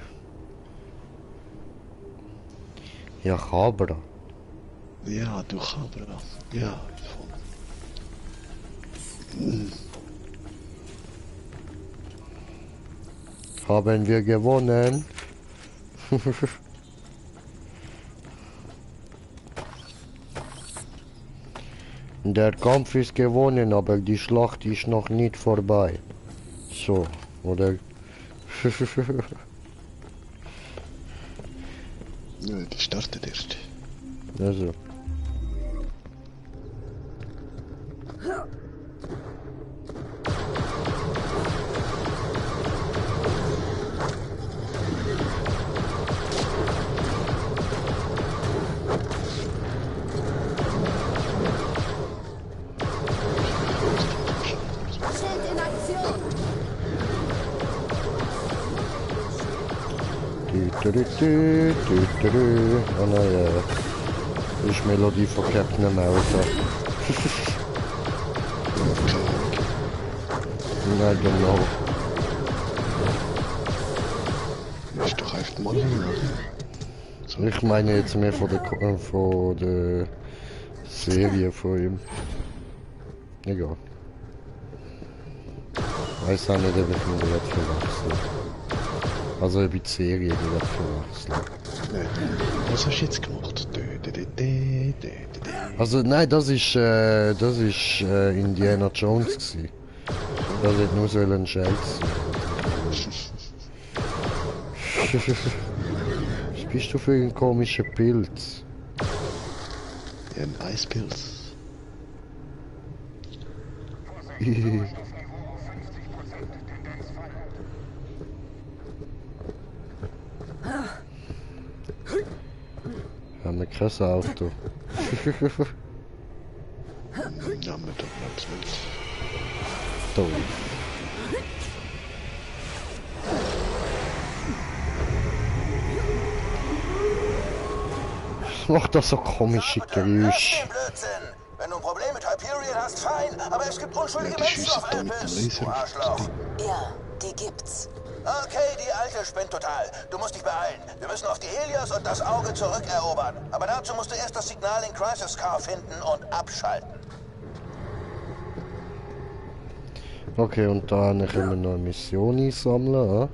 Ja, Cobra. Ja, du Cobra. Ja, voll. Haben wir gewonnen? Der Kampf ist gewonnen, aber die Schlacht ist noch nicht vorbei. So, oder? Nö, die startet erst. Also. Oh nein, das ist Melodie von Captain America. I don't know. Ist doch einfach mal. Ich meine jetzt mehr von der Serie von ihm. Egal. Weiß auch nicht, ob ich ihn direkt verwechsel. Also ob ich die Serie direkt verwechseln. Was hast du jetzt gemacht? Also nein, das ist Indiana Jones gewesen. Das hätte nur so ein Scheiß. Was bist du für ein komischer Pilz? Ja, ein Eispilz. Haben wir kein Auto. Ja, mit der Platzwelt. Toll. Was macht das so komische Geräusche? Wenn du ein Problem mit Hyperion hast, fein, aber es gibt unschuldige Menschen auf Elpis. Arschloch. Ja, die gibt's. Okay, die Alte spinnt total. Du musst dich beeilen. Wir müssen auf die Helios und das Auge zurückerobern. Aber dazu musst du erst das Signal in Crisis Car finden und abschalten. Okay, und dann können wir noch eine Mission einsammeln.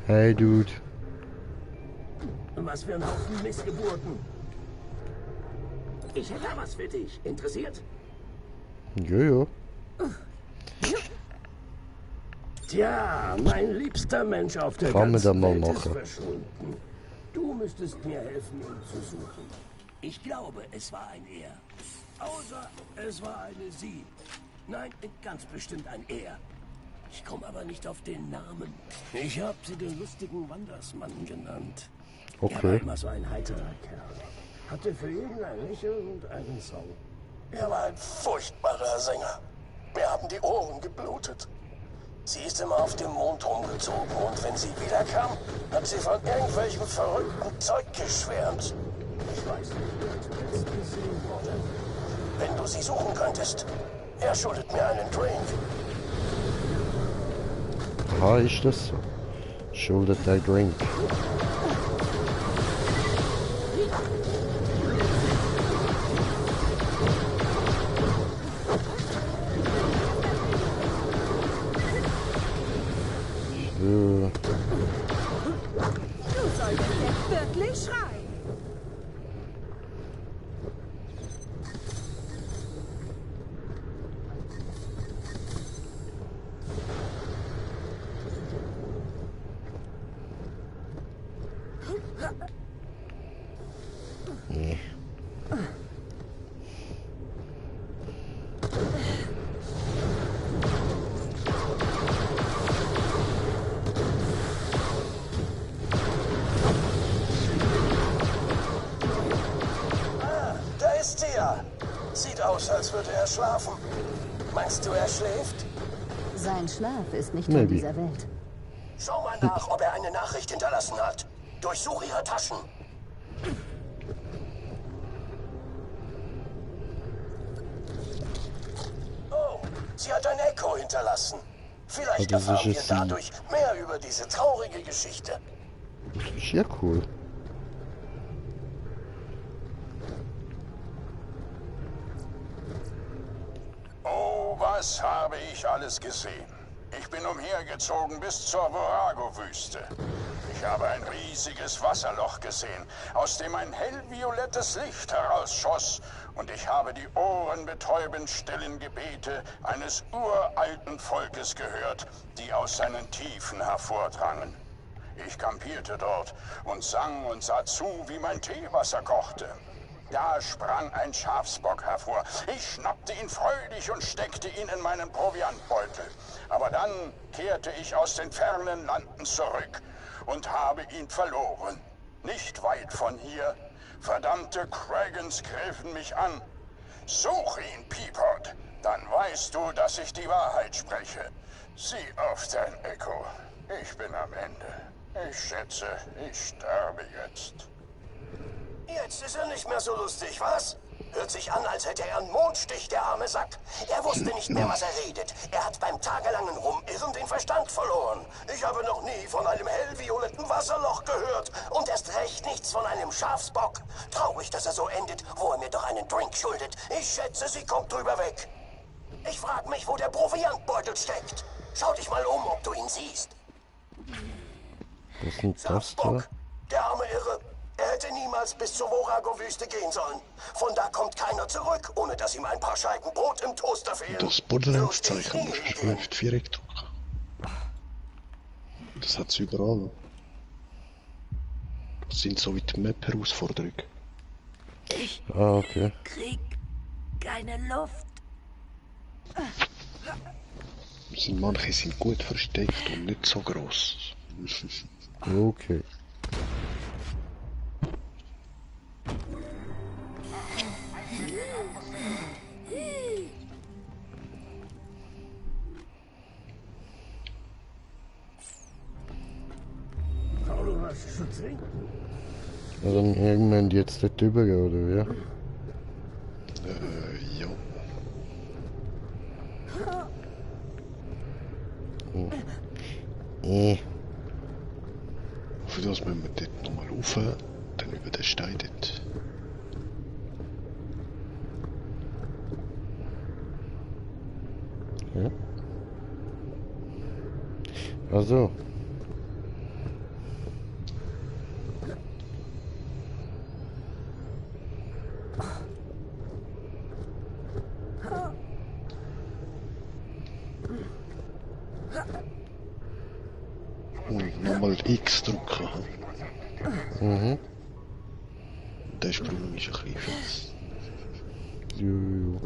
Hey, Dude. Was für ein Haufen Missgeburten. Ich hätte was für dich. Interessiert? Jojo. Tja, mein liebster Mensch auf der Kann man da ganzen mal Welt ist machen. verschwunden. Du müsstest mir helfen, ihn zu suchen. Ich glaube, es war ein Er. Außer es war eine Sie. Nein, ganz bestimmt ein Er. Ich komme aber nicht auf den Namen. Ich habe sie den lustigen Wandersmann genannt. Er war Okay. immer so ein heiterer Kerl. Hatte für jeden ein Lächeln und einen Song. Er war ein furchtbarer Sänger. Mir haben die Ohren geblutet. Sie ist immer auf dem Mond rumgezogen und wenn sie wiederkam, hat sie von irgendwelchem verrückten Zeug geschwärmt. Ich weiß nicht, wer zuletzt gesehen wurde. Wenn du sie suchen könntest, er schuldet mir einen Drink. Aha, ist das so? Schuldet ein Drink. So. Du solltest jetzt wirklich schreien. Nee. Da ist sie ja. Sieht aus, als würde er schlafen. Meinst du, er schläft? Sein Schlaf ist nicht von Maybe. dieser Welt. Schau mal nach, ob er eine Nachricht hinterlassen hat. Durchsuch ihre Taschen. Oh, sie hat ein Echo hinterlassen. Vielleicht Aber das erfahren wir ist sie. dadurch mehr über diese traurige Geschichte. Das ist ja cool. Oh, was habe ich alles gesehen. Ich bin umhergezogen bis zur Vorago-Wüste. Ich habe ein riesiges Wasserloch gesehen, aus dem ein hellviolettes Licht herausschoss. Und ich habe die ohrenbetäubend stillen Gebete eines uralten Volkes gehört, die aus seinen Tiefen hervordrangen. Ich kampierte dort und sang und sah zu, wie mein Teewasser kochte. Da sprang ein Schafsbock hervor. Ich schnappte ihn freudig und steckte ihn in meinen Proviantbeutel. Aber dann kehrte ich aus den fernen Landen zurück und habe ihn verloren. Nicht weit von hier. Verdammte Kragans griffen mich an. Such ihn, Peapod. Dann weißt du, dass ich die Wahrheit spreche. Sieh auf dein Echo. Ich bin am Ende. Ich schätze, ich sterbe jetzt. Jetzt ist er nicht mehr so lustig, was? Hört sich an, als hätte er einen Mondstich, der arme Sack. Er wusste nicht mehr, was er redet. Er hat beim tagelangen Rumirren den Verstand verloren. Ich habe noch nie von einem hellvioletten Wasserloch gehört. Und erst recht nichts von einem Schafsbock. Traurig, dass er so endet, wo er mir doch einen Drink schuldet. Ich schätze, sie kommt drüber weg. Ich frage mich, wo der Proviantbeutel steckt. Schau dich mal um, ob du ihn siehst. Was sind das da? Schafsbock, der arme Irre. Er hätte niemals bis zur Vorago-Wüste gehen sollen. Von da kommt keiner zurück, ohne dass ihm ein paar Scheiben Brot im Toaster fehlen. Das Borderlands-Zeichen musst du auf die Viereck drücken. Das hat es überall. Das sind so wie die Map-Herausforderungen. Ich okay. Krieg keine Luft. Manche sind gut versteckt und nicht so groß. Okay. Paolo, hast du schon trinken? Also dann irgendwann jetzt dort drüber, oder wie? Ja. Für das müssen wir dort nochmal rauf, dann über den Stein dort. Ja. Also. Und nochmal X drücken. Mhm. Der Sprung ist ein bisschen fies. Jo.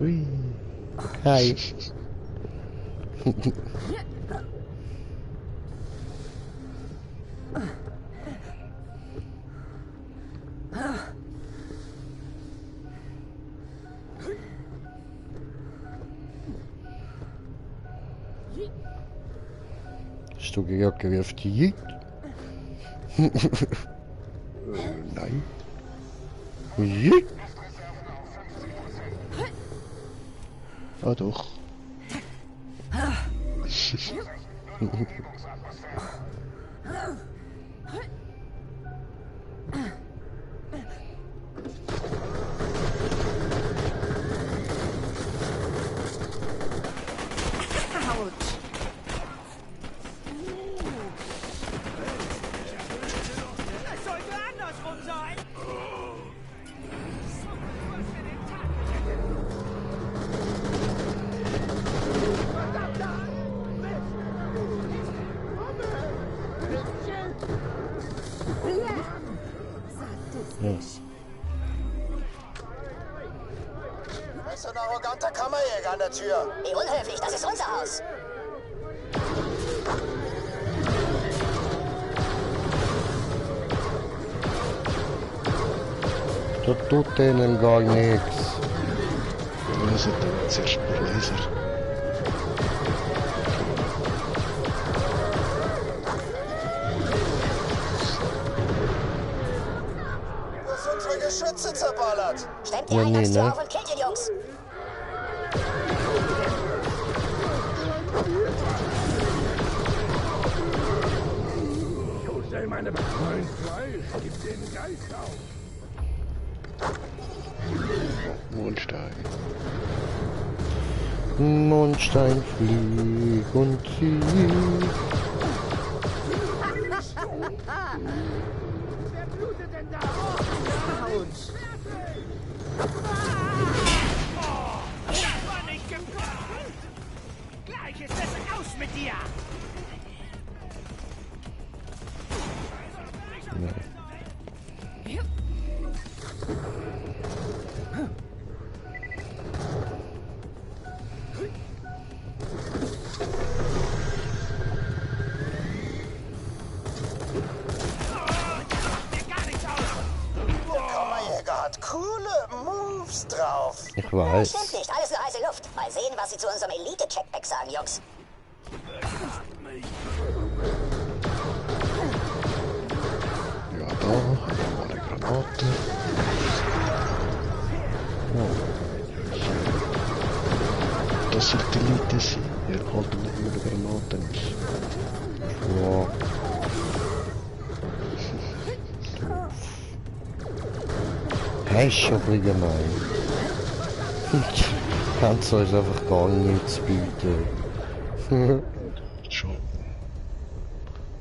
Ui. Hi. Hast du gesagt, greift die? Nein. Jeet. Ah doch. Da ist ein arroganter Kammerjäger an der Tür. Wie unhöflich, das ist unser Haus. Das tut denen gar nichts. Also dann zuerst mal Laser. Das unsere Geschütze zerballert. Stemmt die Ja, nee, Eingangstür ne? auf und killt den Jungs. Stell meine mein Fleisch, gib den Geist auf. Mondstein. Mondstein, flieg und zieh. Wer blutet denn da? Autsch! Das war nicht geplant! Gleich ist es aus mit dir! Der Kammerjäger hat coole Moves drauf. Ich weiß. Stimmt nicht, alles nur heiße Luft. Mal sehen, was Sie zu unserem Elite-Checkback sagen, Jungs. Ja, da haben wir eine Granate. Das sind die Leute, ihr haltet nicht nur Granaten. Ja. Hey, ist schon ein bisschen gemein. Panzer ist einfach gar nichts zu bieten. Schon.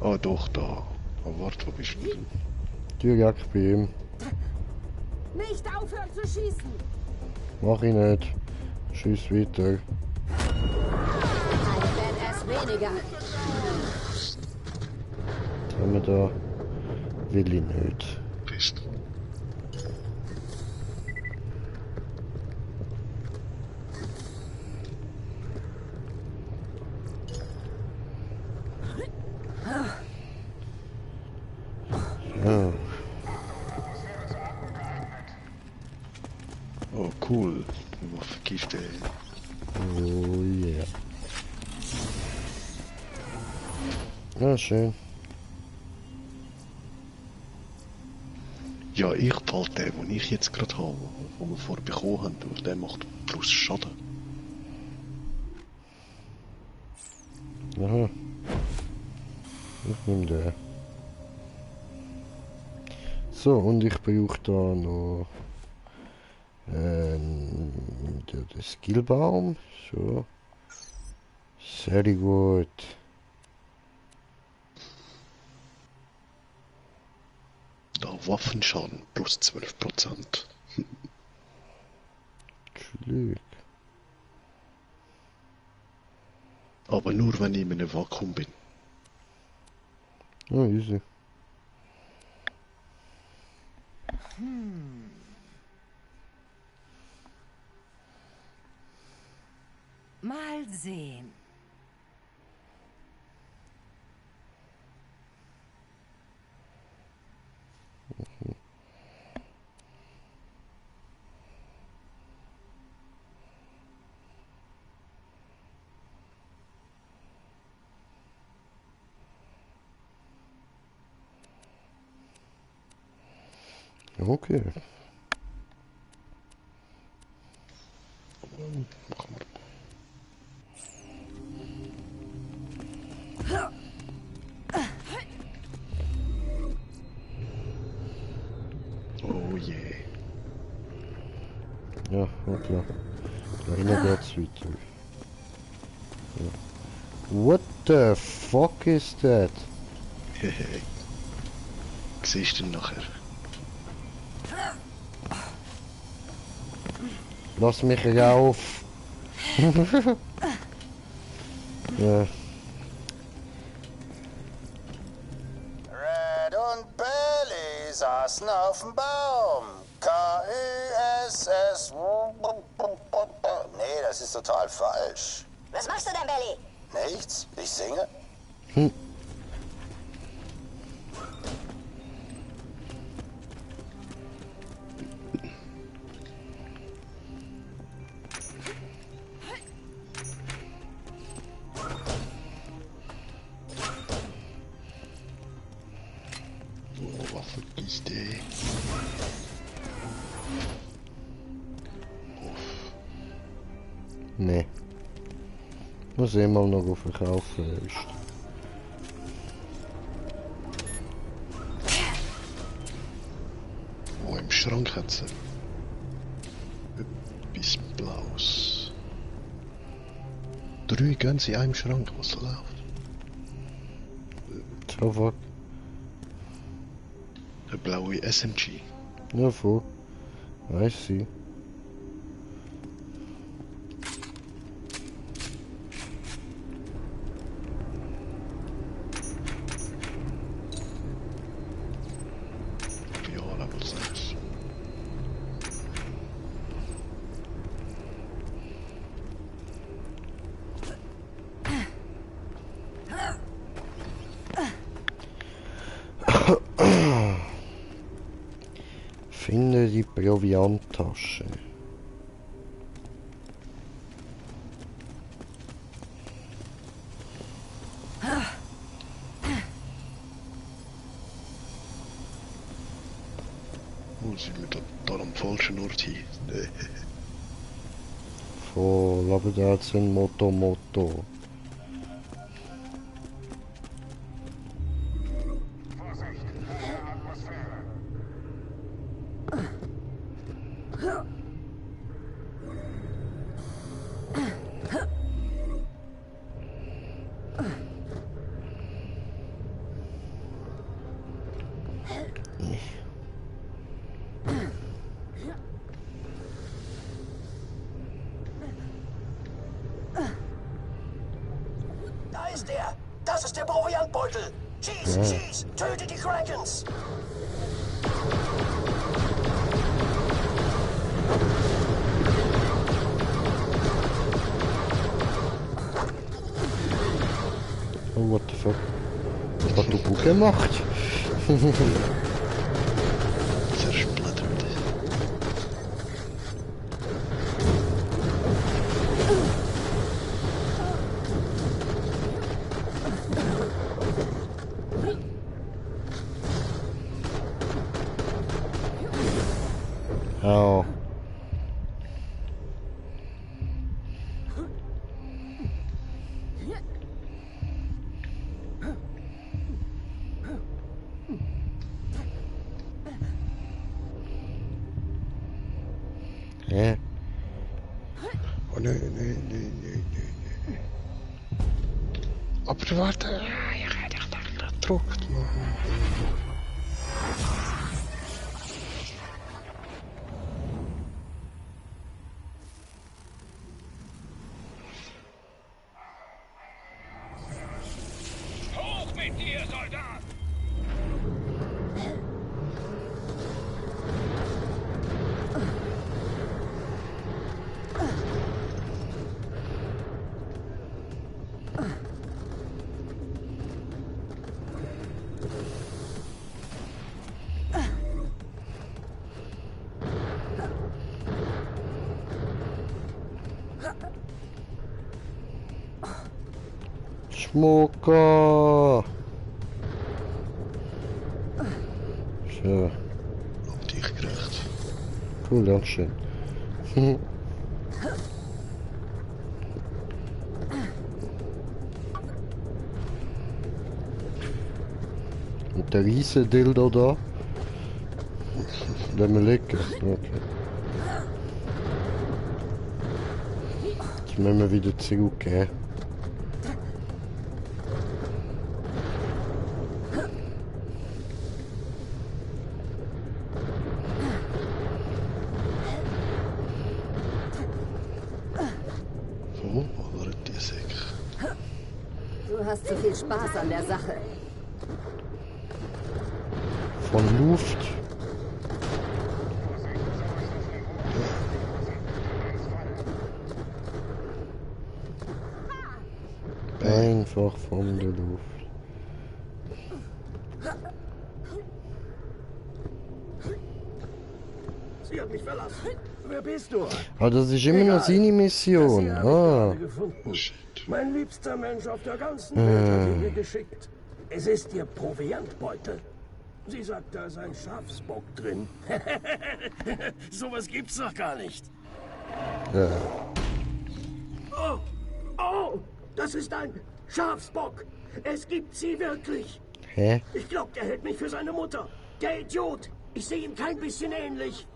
Ah, doch, da. Oh, warte, wo bist du? Türjagd bei ihm. Nicht aufhören zu schießen! Mach ich nicht. Schieß weiter. Ein Badass weniger. Haben wir da. Will ich nicht. Bist. Ja. Oh, cool. Waffengifte. Oh yeah. Ja, schön. Ja, ich bald den, den ich jetzt gerade habe, den wir vorher bekommen haben, weil der macht bloß Schaden. Aha. Ich nehme den. So, und ich brauche da noch den Skillbaum. So. Sehr gut. Da Waffenschaden plus 12%. Glück. Aber nur wenn ich in einem Vakuum bin. Oh, easy. Mal sehen. Okay. Oh je. Ja, na klar. Da hinten geht's weiter. Ja. What the fuck is that? Hehe. Siehst du ihn nachher? Lass mich auf. Ja. Red und Belly saßen auf dem Baum. K-U-S-S. Nee, das ist total falsch. Was machst du denn, Belly? Nichts, ich singe. Oh, Waffengifte. Nee. Muss eh mal noch verkaufen ist. Oh, im Schrank hat sie etwas Blaues. 3 Gänse in einem Schrank, was da läuft. So fuck. Eine blaue SMG. Ja, voll. I see. Ja, Level 6. Finde die Provianttasche. Oh, sind wir da am falschen Ort hin? Nee. Voll, aber da hat's ein Moto. Da ist er! Das ist der Proviantbeutel! Schieß, schieß! Töte die Krakens! Oh, what the fuck? Was hat du gemacht? Zersplittert. Oh. Hä? Oh nee. Aber warte, je gaat echt naar trok, man. Hoch mit dir, Soldat! Schmucker! So. Op die gekriegt. Cool, dankeschön. Und der riese Dildo da? Der mir liegt. Okay. Jetzt müssen wir wieder zurück, hä? So, war die sicher. Du hast zu viel Spaß an der Sache. Von Luft. Einfach von der Luft. Sie hat mich verlassen. Wer bist du? Ah, das ist immer noch seine Mission. Ah. Mein liebster Mensch auf der ganzen Welt hat ihn mir geschickt. Es ist ihr Proviantbeutel. Sie sagt, da ist ein Schafsbock drin. Sowas gibt's doch gar nicht. Ja. Oh, oh, das ist ein Schafsbock. Es gibt sie wirklich. Hä? Ich glaube, der hält mich für seine Mutter. Der Idiot. Ich sehe ihm kein bisschen ähnlich.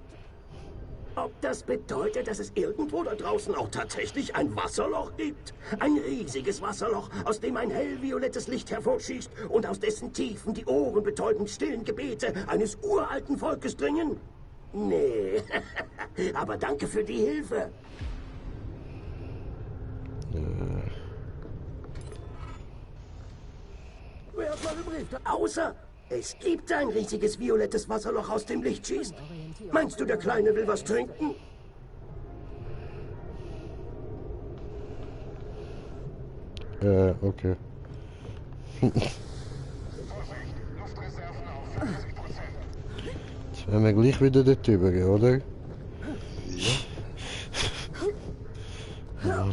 Ob das bedeutet, dass es irgendwo da draußen auch tatsächlich ein Wasserloch gibt? Ein riesiges Wasserloch, aus dem ein hellviolettes Licht hervorschießt und aus dessen Tiefen die ohrenbetäubend stillen Gebete eines uralten Volkes dringen? Nee, aber danke für die Hilfe. Wer hat meine Briefe? Außer... Es gibt ein riesiges violettes Wasserloch, aus dem Licht schießt. Meinst du, der Kleine will was trinken? Okay. Jetzt werden wir gleich wieder dort rüber, oder? Ja.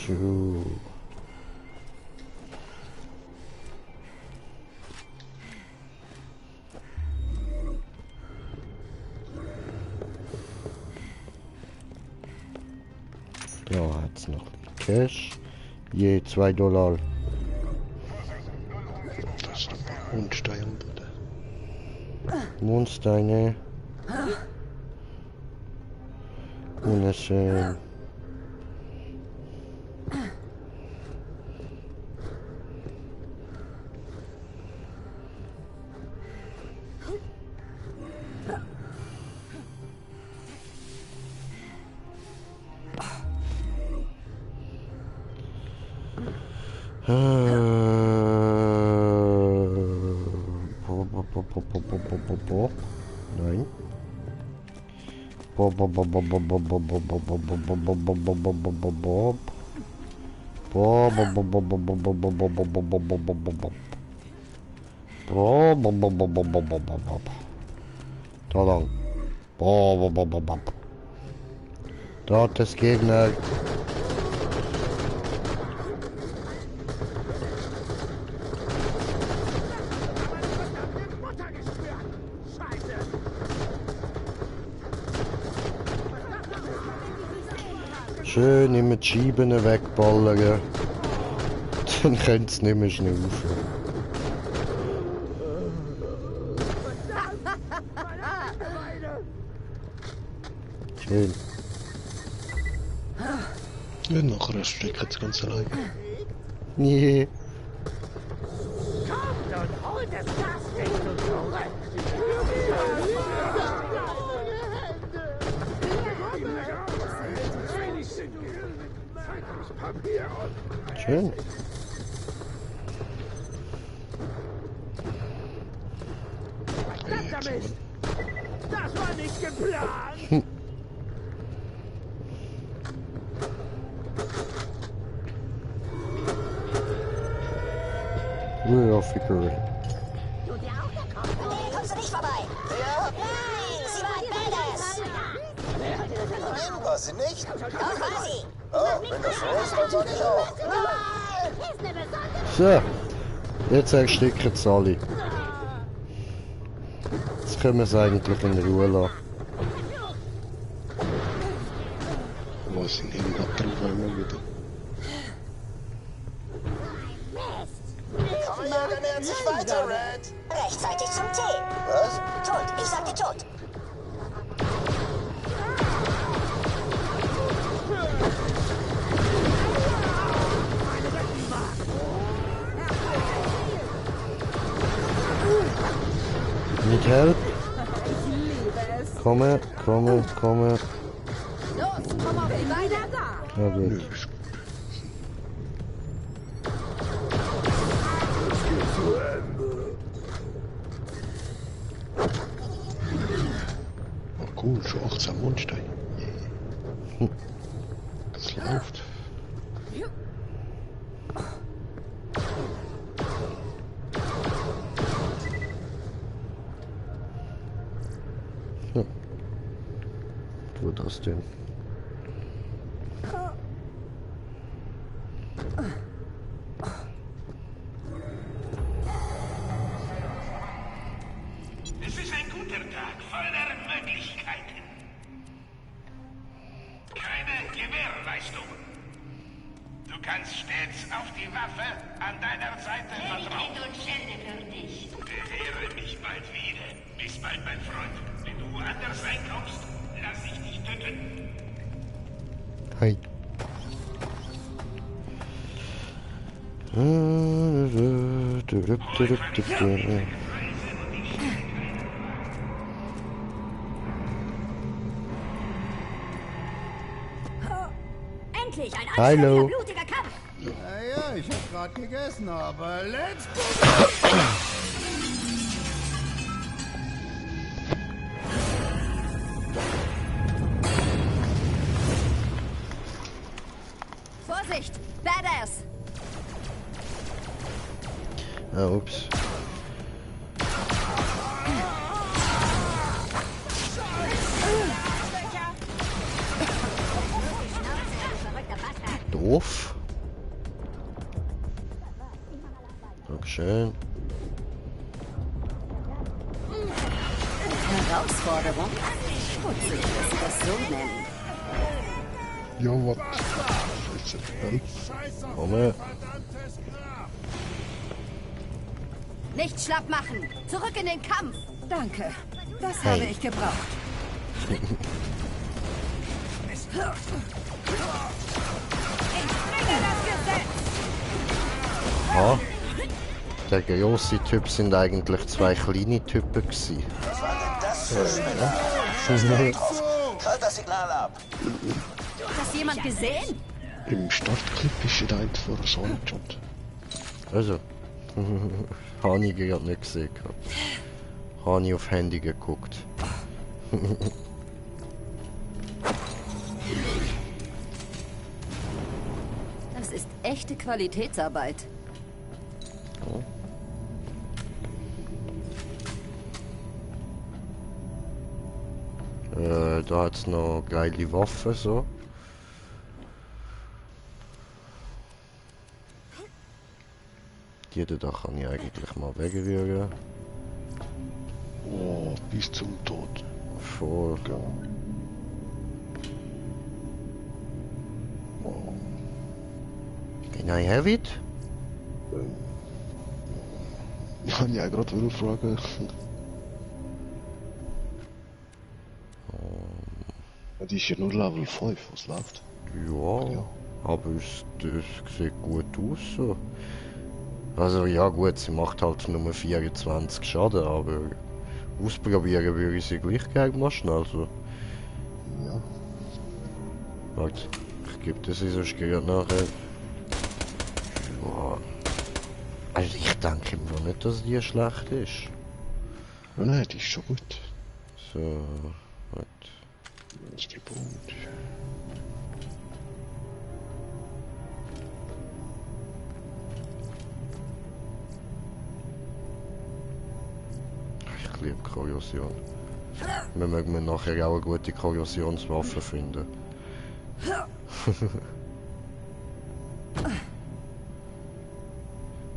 So. jetzt noch Cash. Je $2. Das ist ein Mondstein am Boden. Mondsteine. Wunderschön. Nein. Da lang. Dort ist Gegner. Schön immer die Scheiben wegballern. Dann könnt es nicht mehr schnaufen. Schön. Ja, nachher stecken sie ganz allein. Nee. Kommt und holt das Plastik zurück! Schön. Das war nicht geplant! Real Figure. Kommst du nicht vorbei? Ja? Nein, sie war badass. Nein, war sie nicht. Doch war sie. Oh, wenn das so ist, dann sag ich auch. So. Jetzt ersticken sie alle. Jetzt können wir es eigentlich in Ruhe lassen. Wo sind hin? Abtrugen wieder. Kammerjäger nähert sich weiter, Red. Rechtzeitig zum Tee. Was? Tot, ich sagte tot. Nicht help. Komme. Los, komm auf die Beine. Ja, gut. Oh cool, schon 18 Mondsteine. Yeah. Das läuft. Wo das denn? Es ist ein guter Tag, voller Möglichkeiten. Keine Gewährleistung. Du kannst stets auf die Waffe an deiner Seite vertrauen. und Schilde für dich. Bewähre mich bald wieder. Bis bald, mein Freund. Wenn du woanders reinkommst, lass ich dich töten. Hi. Endlich ein Hallo. anständiger, blutiger Kampf. Ja, ich hab grad gegessen, aber let's go! Vorsicht! Badass! Ah, ups. Doof. Dankeschön. Herausforderung? Putzig, dass Sie das so nennen. Ja, was? Komm her. Nicht schlapp machen! Zurück in den Kampf! Danke. Das Hey. habe ich gebraucht. Ich bringe das Gesetz! Ah, der grosse Typ sind eigentlich zwei kleine Typen gewesen. Was war denn das für Spinner? Schieß direkt drauf. Schalt das Signal ab. Hat das jemand gesehen? Im Startclip ist er da vorher so angejumpt. Also, habe ich gerade nicht gesehen. Habe ich auf Handy geguckt. Das ist echte Qualitätsarbeit. Da hat es noch geile Waffen so. Die da kann ich eigentlich mal wegrühren. Oh, bis zum Tod. Voll. Ja. Oh. Can I have it? Ich kann ja gerade wieder fragen. Die ist ja nur Level 5, was läuft. Ja, aber das sieht gut aus so. Also ja gut, sie macht halt nur 24 Schaden, aber ausprobieren würde ich sie gleich gerne mal schnell so. Ja. Warte, ich gebe das sonst gerade nachher. Ja. Also ich denke immer nicht, dass die schlecht ist. Ja, nein, die ist schon gut. So, warte. Das ist die Punkt. Ich liebe Korrosion. Wir mögen nachher auch eine gute Korrosionswaffe finden.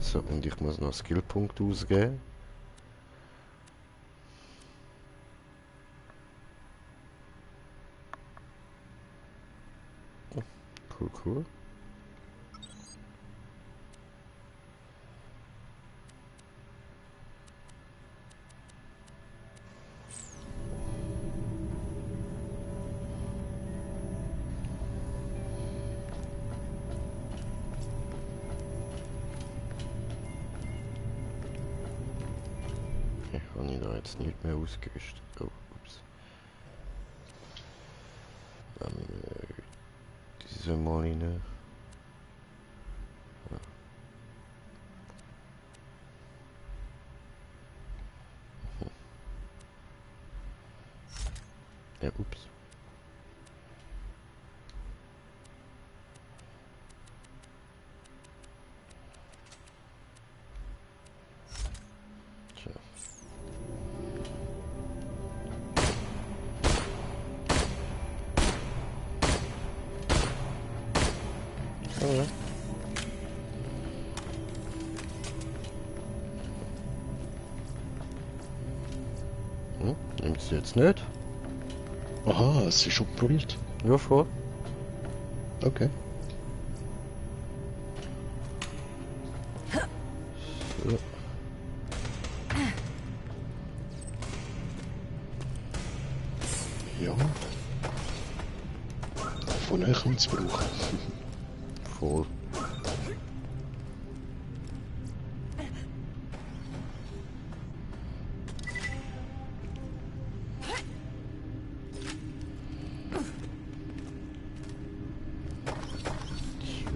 So, und ich muss noch einen Skillpunkt ausgeben. Cool, cool. Habe ich da jetzt nicht mehr ausgerüstet. Oh, ups. Diese mal rein. Ja, ups. Tja. Ja. Nimmt sie jetzt nicht? Aha, hast du schon probiert? Ja, voll. Okay. So. Ja. Von euch kommt es brauchen. Voll.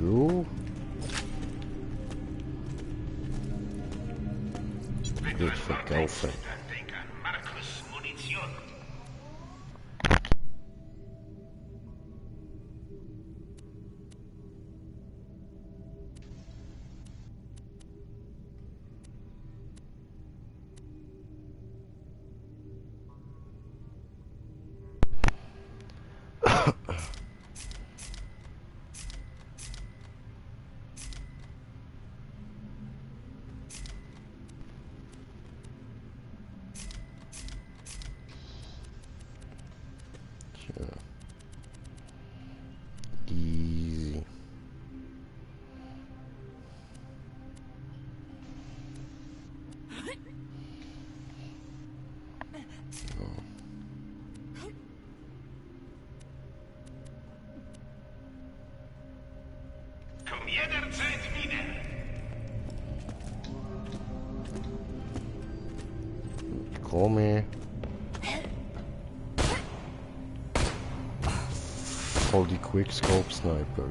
Jo. Wird verkaufen. Jederzeit wieder. Komme. Voll die Quickscope-Sniper.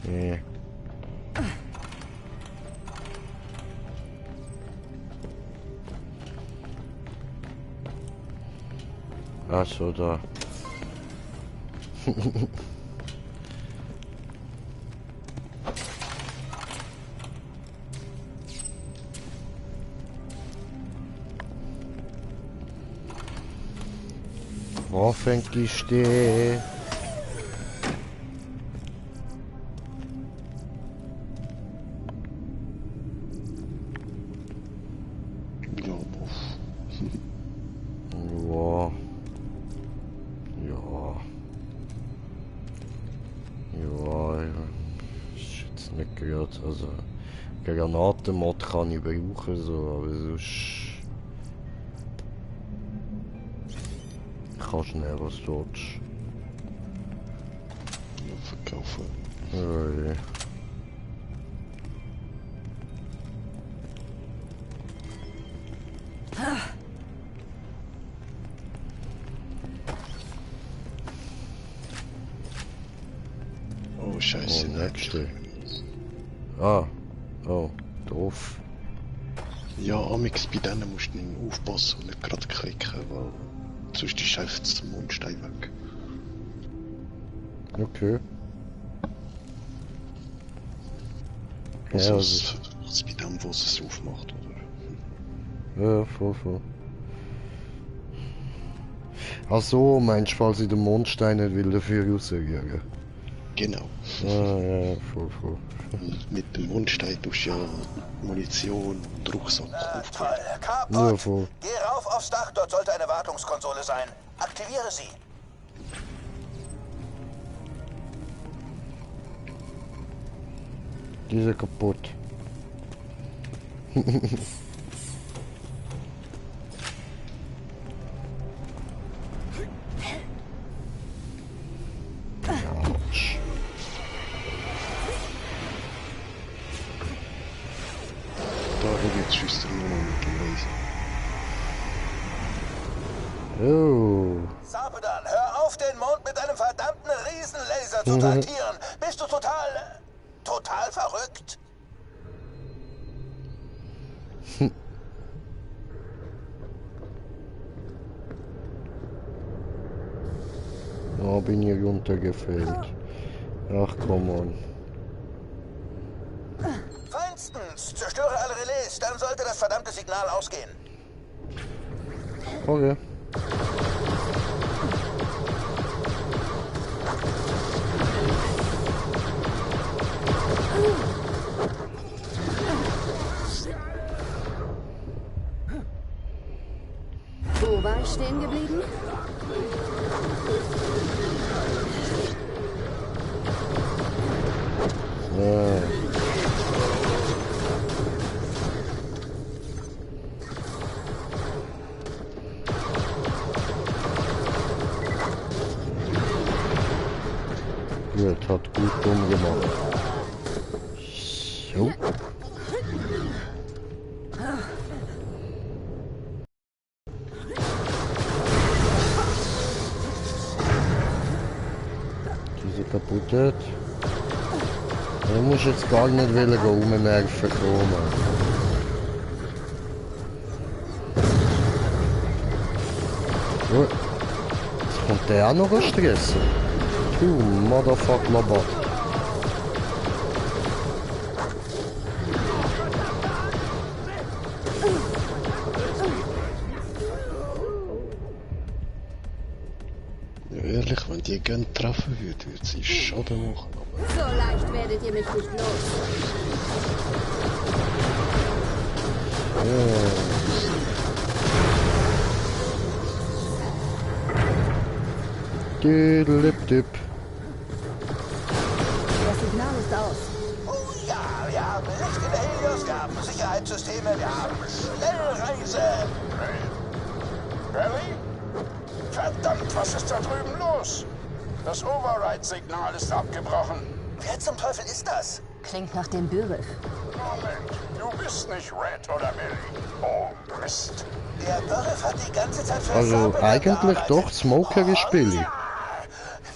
Nee. Ach so, da. Wo fängt die Steh? Also, Granatenmod kann ich brauchen, so, aber sonst kann schnell was dort. Ja, verkaufen. Ja. Oh, scheiße, oh, nächste. Ah, oh, doof. Ja, amix bei denen musst du nicht aufpassen und nicht gerade klicken, weil sonst ist einfach der Mondstein weg. Okay. Also, ja, also bei dem, wo es aufmacht, oder? Ja, voll. Ach so, meinst du, falls ich den Mondstein nicht will, dafür rausgehen? Genau. Ja, voll. Mit dem Mondstein tust du ja Munition und Rucksack aufbauen. Toll. Ja, Carport, voll. geh rauf aufs Dach, dort sollte eine Wartungskonsole sein. Aktiviere sie. Die ist kaputt. Autsch. Da gibt es Schüsse nur noch mit dem Laser. Oh. Sarpedan, hör auf, den Mond mit einem verdammten Riesenlaser zu traktieren. Bist du total verrückt? Da bin ich runtergefällt. Ach, komm on. Feinstens, zerstöre alle Relais, dann sollte das verdammte Signal ausgehen. Okay. Wo war ich stehen geblieben? Ja. Gut, hat gut umgemacht. So. Diese kaputt. Ich muss jetzt gar nicht rumnerven kommen. So. Jetzt kommt der auch noch stressen. Du Motherfuck Labot. Ja, ehrlich, wenn die gern treffen würde, würde sie Schaden machen. So leicht werdet ihr mich nicht los. Düdelip-dip. Das Signal ist aus. Oh ja, wir haben Licht Wir haben Sicherheitssysteme, wir haben Schnellreise. Barry? Verdammt, was ist da drüben los? Das Override-Signal ist abgebrochen. Wer zum Teufel ist das? Klingt nach dem Bürif. Moment, du bist nicht Red oder Billy. Oh, Mist. Der Bürif hat die ganze Zeit für Also Samuel eigentlich gearbeitet. doch, Smoker ist billig.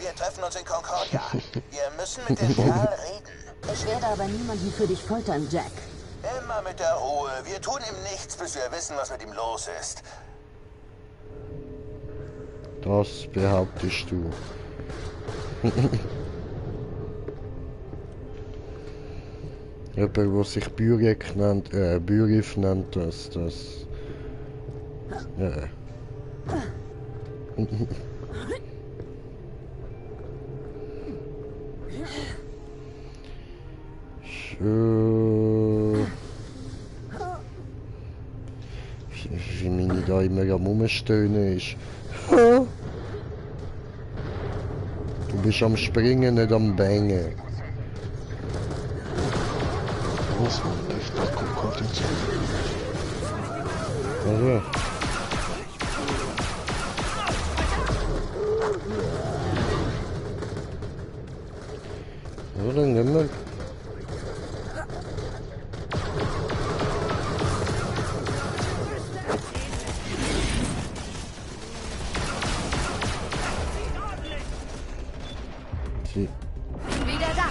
Wir treffen uns in Concordia. Wir müssen mit dem Kerl reden. Ich werde aber niemanden für dich foltern, Jack. Immer mit der Ruhe. Wir tun ihm nichts, bis wir wissen, was mit ihm los ist. Das behauptest du. Jemand, der sich Bürif nennt, das. Ja. Wie meine da immer am Rumstöhnen ist. Du bist am Springen, nicht am Bängen. Was, man läuft nach Concordia zu. Also. So, dann nehmen wir. Wieder da.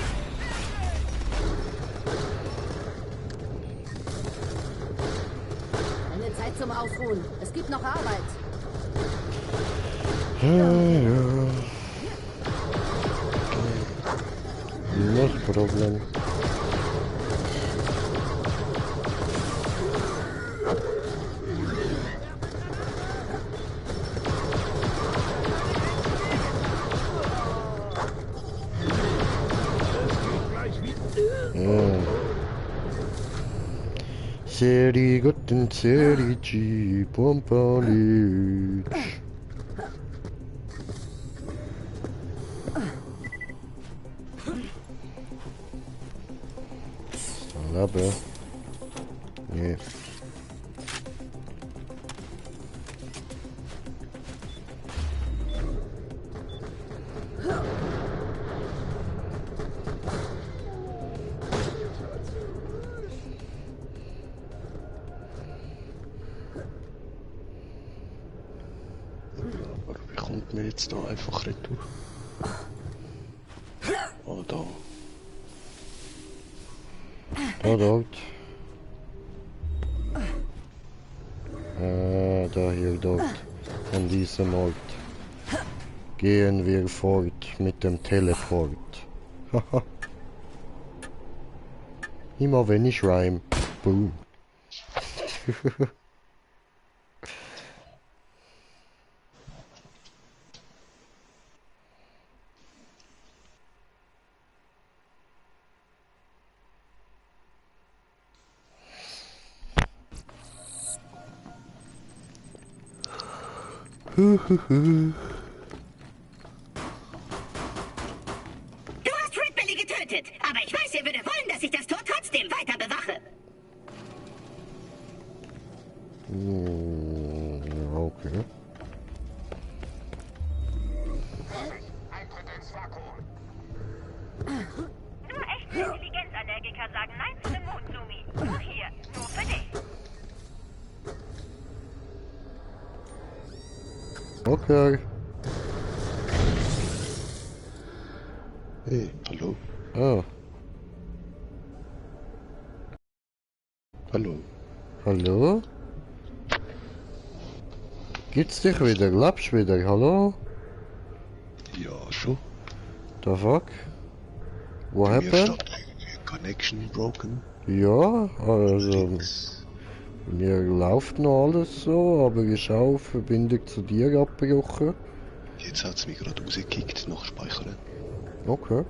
Eine Zeit zum Ausruhen. Es gibt noch Arbeit. No problem. Seri guten Seri G Pompalic. Aber nee. Aber wie kommt mir jetzt da einfach retour? Oh, da. Da dort. Da hier dort. Von diesem Ort. Gehen wir fort mit dem Teleport. Haha. Immer wenn ich rhyme. Boom. Du hast Red Belly getötet, aber ich weiß, ihr würde wollen, dass ich das Tor trotzdem weiter bewache. Okay. Nur echte Intelligenzallergiker sagen Nein zu dem Mondsumi. Nur hier, nur für dich. Okay. Hey, hallo. Ah. Hallo. Hallo? Gibt's dich wieder? Lebst du wieder? Hallo? Ja, schon. The fuck? What Mir happened? steht Connection broken. Ja, also... Mir läuft noch alles so, aber ist auch Verbindung zu dir abgebrochen. Jetzt hat es mich gerade rausgekickt nach Speichern. Okay.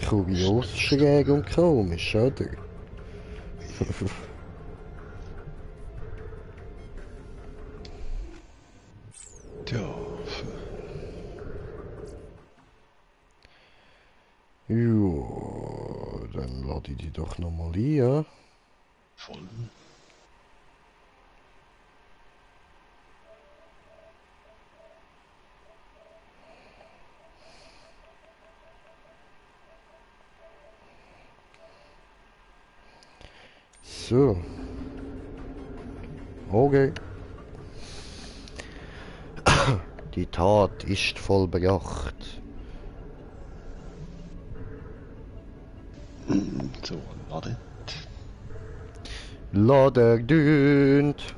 Kurios, schräg und komisch, oder? Tja. Ja, dann lade ich die doch nochmal ein, ja? Voll. So. Okay. Die Tat ist vollbracht. So, ladet. Lader dünnt.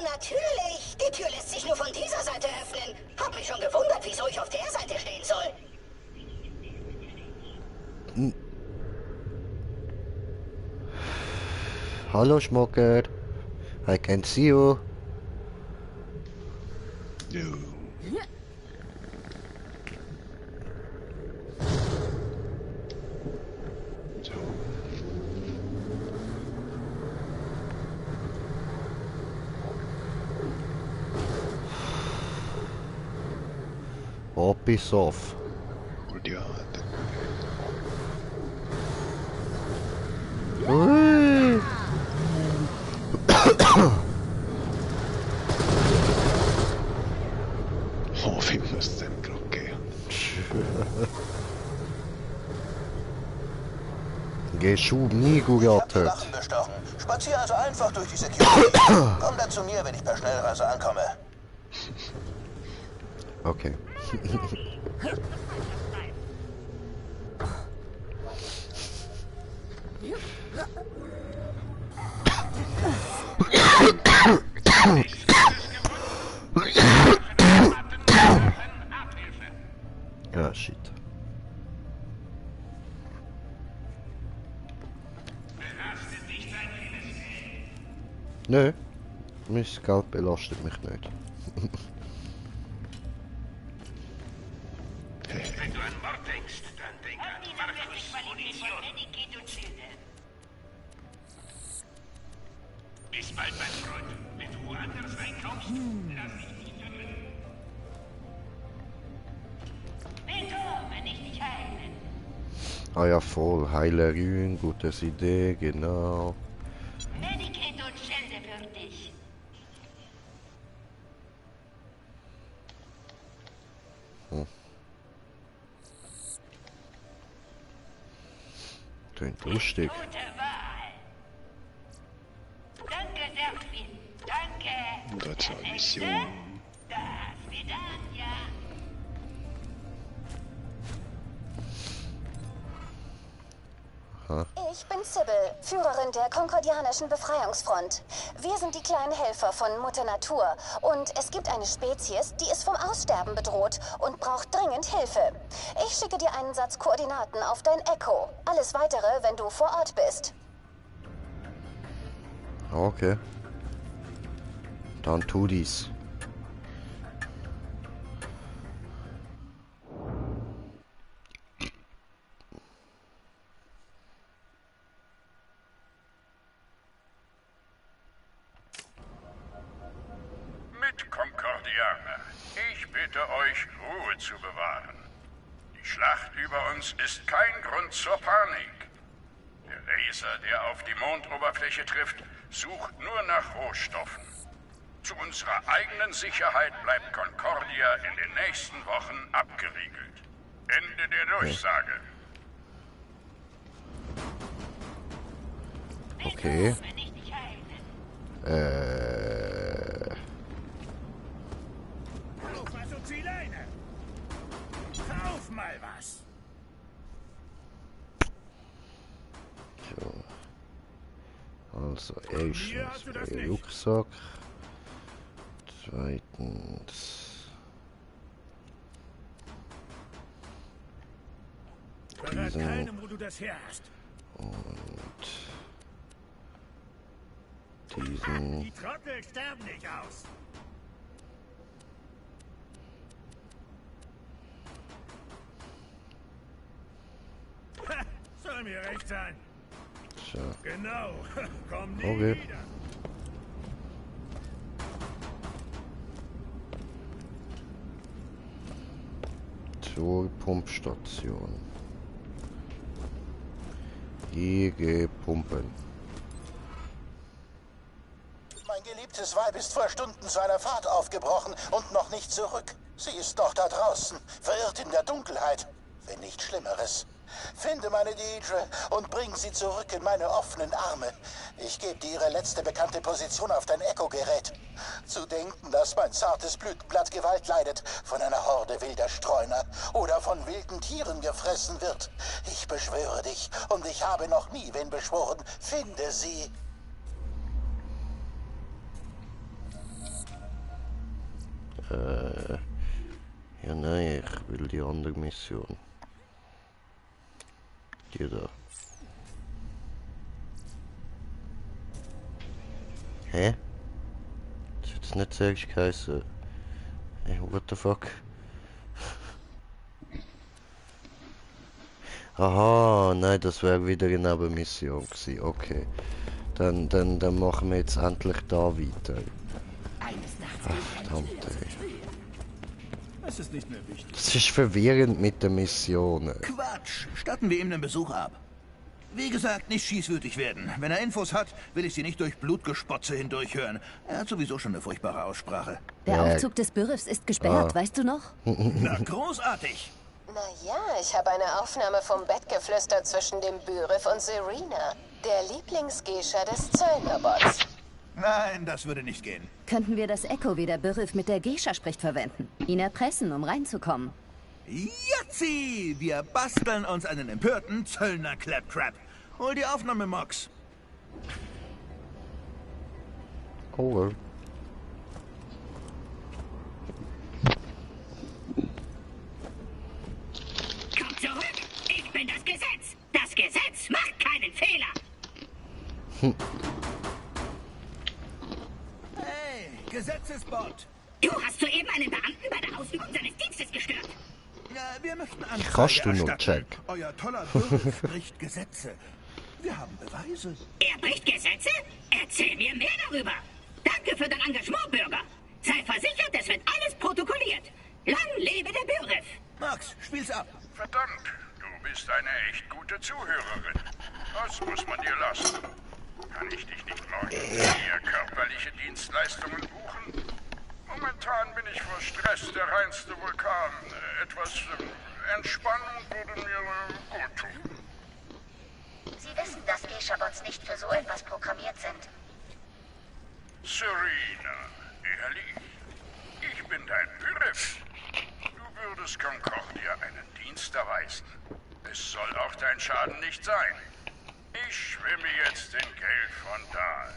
Natürlich! Die Tür lässt sich nur von dieser Seite öffnen. Hab mich schon gewundert, wieso ich auf der Seite stehen soll. Hallo Schmucker. I can see you. No. Oh, piss off. Und ja, Ui. oh, wie muss denn gerade gehen? Geschub nie gerettet. Wachen bestochen. Spazier also einfach durch die Security. Komm dann zu mir, wenn ich per Schnellreise ankomme. Okay. Ah, shit. Nö, mein Geld belastet mich nicht. Wenn du an Mord denkst, dann denk an Markus Munition. Bis bald, mein Freund. Wenn du woanders reinkommst, lass dich nicht verwirren. Willkommen, wenn ich dich heile. Ah ja, voll. Heilerün, gutes Idee, genau. Medikit und Schilde für dich. Klingt lustig. Gute Wahl. Danke, Serafin. Danke. Und jetzt eine Mission. Das Vidania. Ich bin Sybil, Führerin der Konkordianischen Befreiungsfront. Wir sind die kleinen Helfer von Mutter Natur. Und es gibt eine Spezies, die ist vom Aussterben bedroht und braucht dringend Hilfe. Ich schicke dir einen Satz Koordinaten auf dein Echo. Alles Weitere, wenn du vor Ort bist. Okay. Dann tu dies. Konkordianer, ich bitte euch, Ruhe zu bewahren. Die Schlacht über uns ist kein Grund zur Panik. Der Laser, der auf die Mondoberfläche trifft, sucht nur nach Rohstoffen. Zu unserer eigenen Sicherheit bleibt Concordia in den nächsten Wochen abgeriegelt. Ende der Durchsage. Okay. Was und zieh Leine. Kauf mal was. So. Also erstens der Rucksack. Zweitens. Verrat keinem, wo du das her hast. Und diesen. Die Trottel sterben nicht aus. Soll mir recht sein. So. Genau. Komm nie Okay. wieder. zur Pumpstation. Ich gehe pumpen. Mein geliebtes Weib ist vor Stunden zu einer Fahrt aufgebrochen und noch nicht zurück. Sie ist noch da draußen, verirrt in der Dunkelheit. Wenn nicht Schlimmeres. Finde meine Deidre und bring sie zurück in meine offenen Arme. Ich gebe dir ihre letzte bekannte Position auf dein Echo-Gerät. Zu denken, dass mein zartes Blütenblatt Gewalt leidet, von einer Horde wilder Streuner oder von wilden Tieren gefressen wird. Ich beschwöre dich und ich habe noch nie wen beschworen. Finde sie. Ja, nein, ich will die andere Mission. Die da. Hä? Das hat jetzt nicht selbst geheißen. Hey, what the fuck? Aha, nein, das wäre wieder eine Nebenmission gewesen. Okay. Dann machen wir jetzt endlich da weiter. Ach, verdammt, ey. Es ist nicht mehr wichtig. Das ist verwirrend mit den Missionen. Quatsch! Statten wir ihm den Besuch ab. Wie gesagt, nicht schießwütig werden. Wenn er Infos hat, will ich sie nicht durch Blutgespotze hindurchhören. Er hat sowieso schon eine furchtbare Aussprache. Der Aufzug des Bürifs ist gesperrt, weißt du noch? Na, großartig! Naja, ich habe eine Aufnahme vom Bettgeflüster zwischen dem Bürif und Serena, der Lieblingsgeisha des Zöllnerbots. Nein, das würde nicht gehen. Könnten wir das Echo, wie der Bürif mit der Geisha spricht, verwenden? Ihn erpressen, um reinzukommen. Jatzi! Wir basteln uns einen empörten Zöllner-Claptrap. Hol die Aufnahme, Mox. Oh. Komm zurück! Ich bin das Gesetz! Das Gesetz macht keinen Fehler! Hey, Gesetzesbot! Du hast soeben einen Beamten bei der Ausübung seines Dienstes gestört. Ja, wir möchten Anzeige Kannst du noch, erstatten. Jack? Euer toller Bürif bricht Gesetze. Wir haben Beweise. Er bricht Gesetze? Erzähl mir mehr darüber. Danke für dein Engagement, Bürger. Sei versichert, es wird alles protokolliert. Lang lebe der Bürif. Max, spiel's ab. Verdammt, du bist eine echt gute Zuhörerin. Das muss man dir lassen. Kann ich dich nicht morgen für körperliche Dienstleistungen buchen? Momentan bin ich vor Stress der reinste Vulkan. Etwas Entspannung würde mir gut tun. Sie wissen, dass Geisha-Bots nicht für so etwas programmiert sind. Serena, ehrlich? Ich bin dein Bürif. Du würdest Concordia einen Dienst erweisen. Es soll auch dein Schaden nicht sein. Ich schwimme jetzt in Geld von Dahl.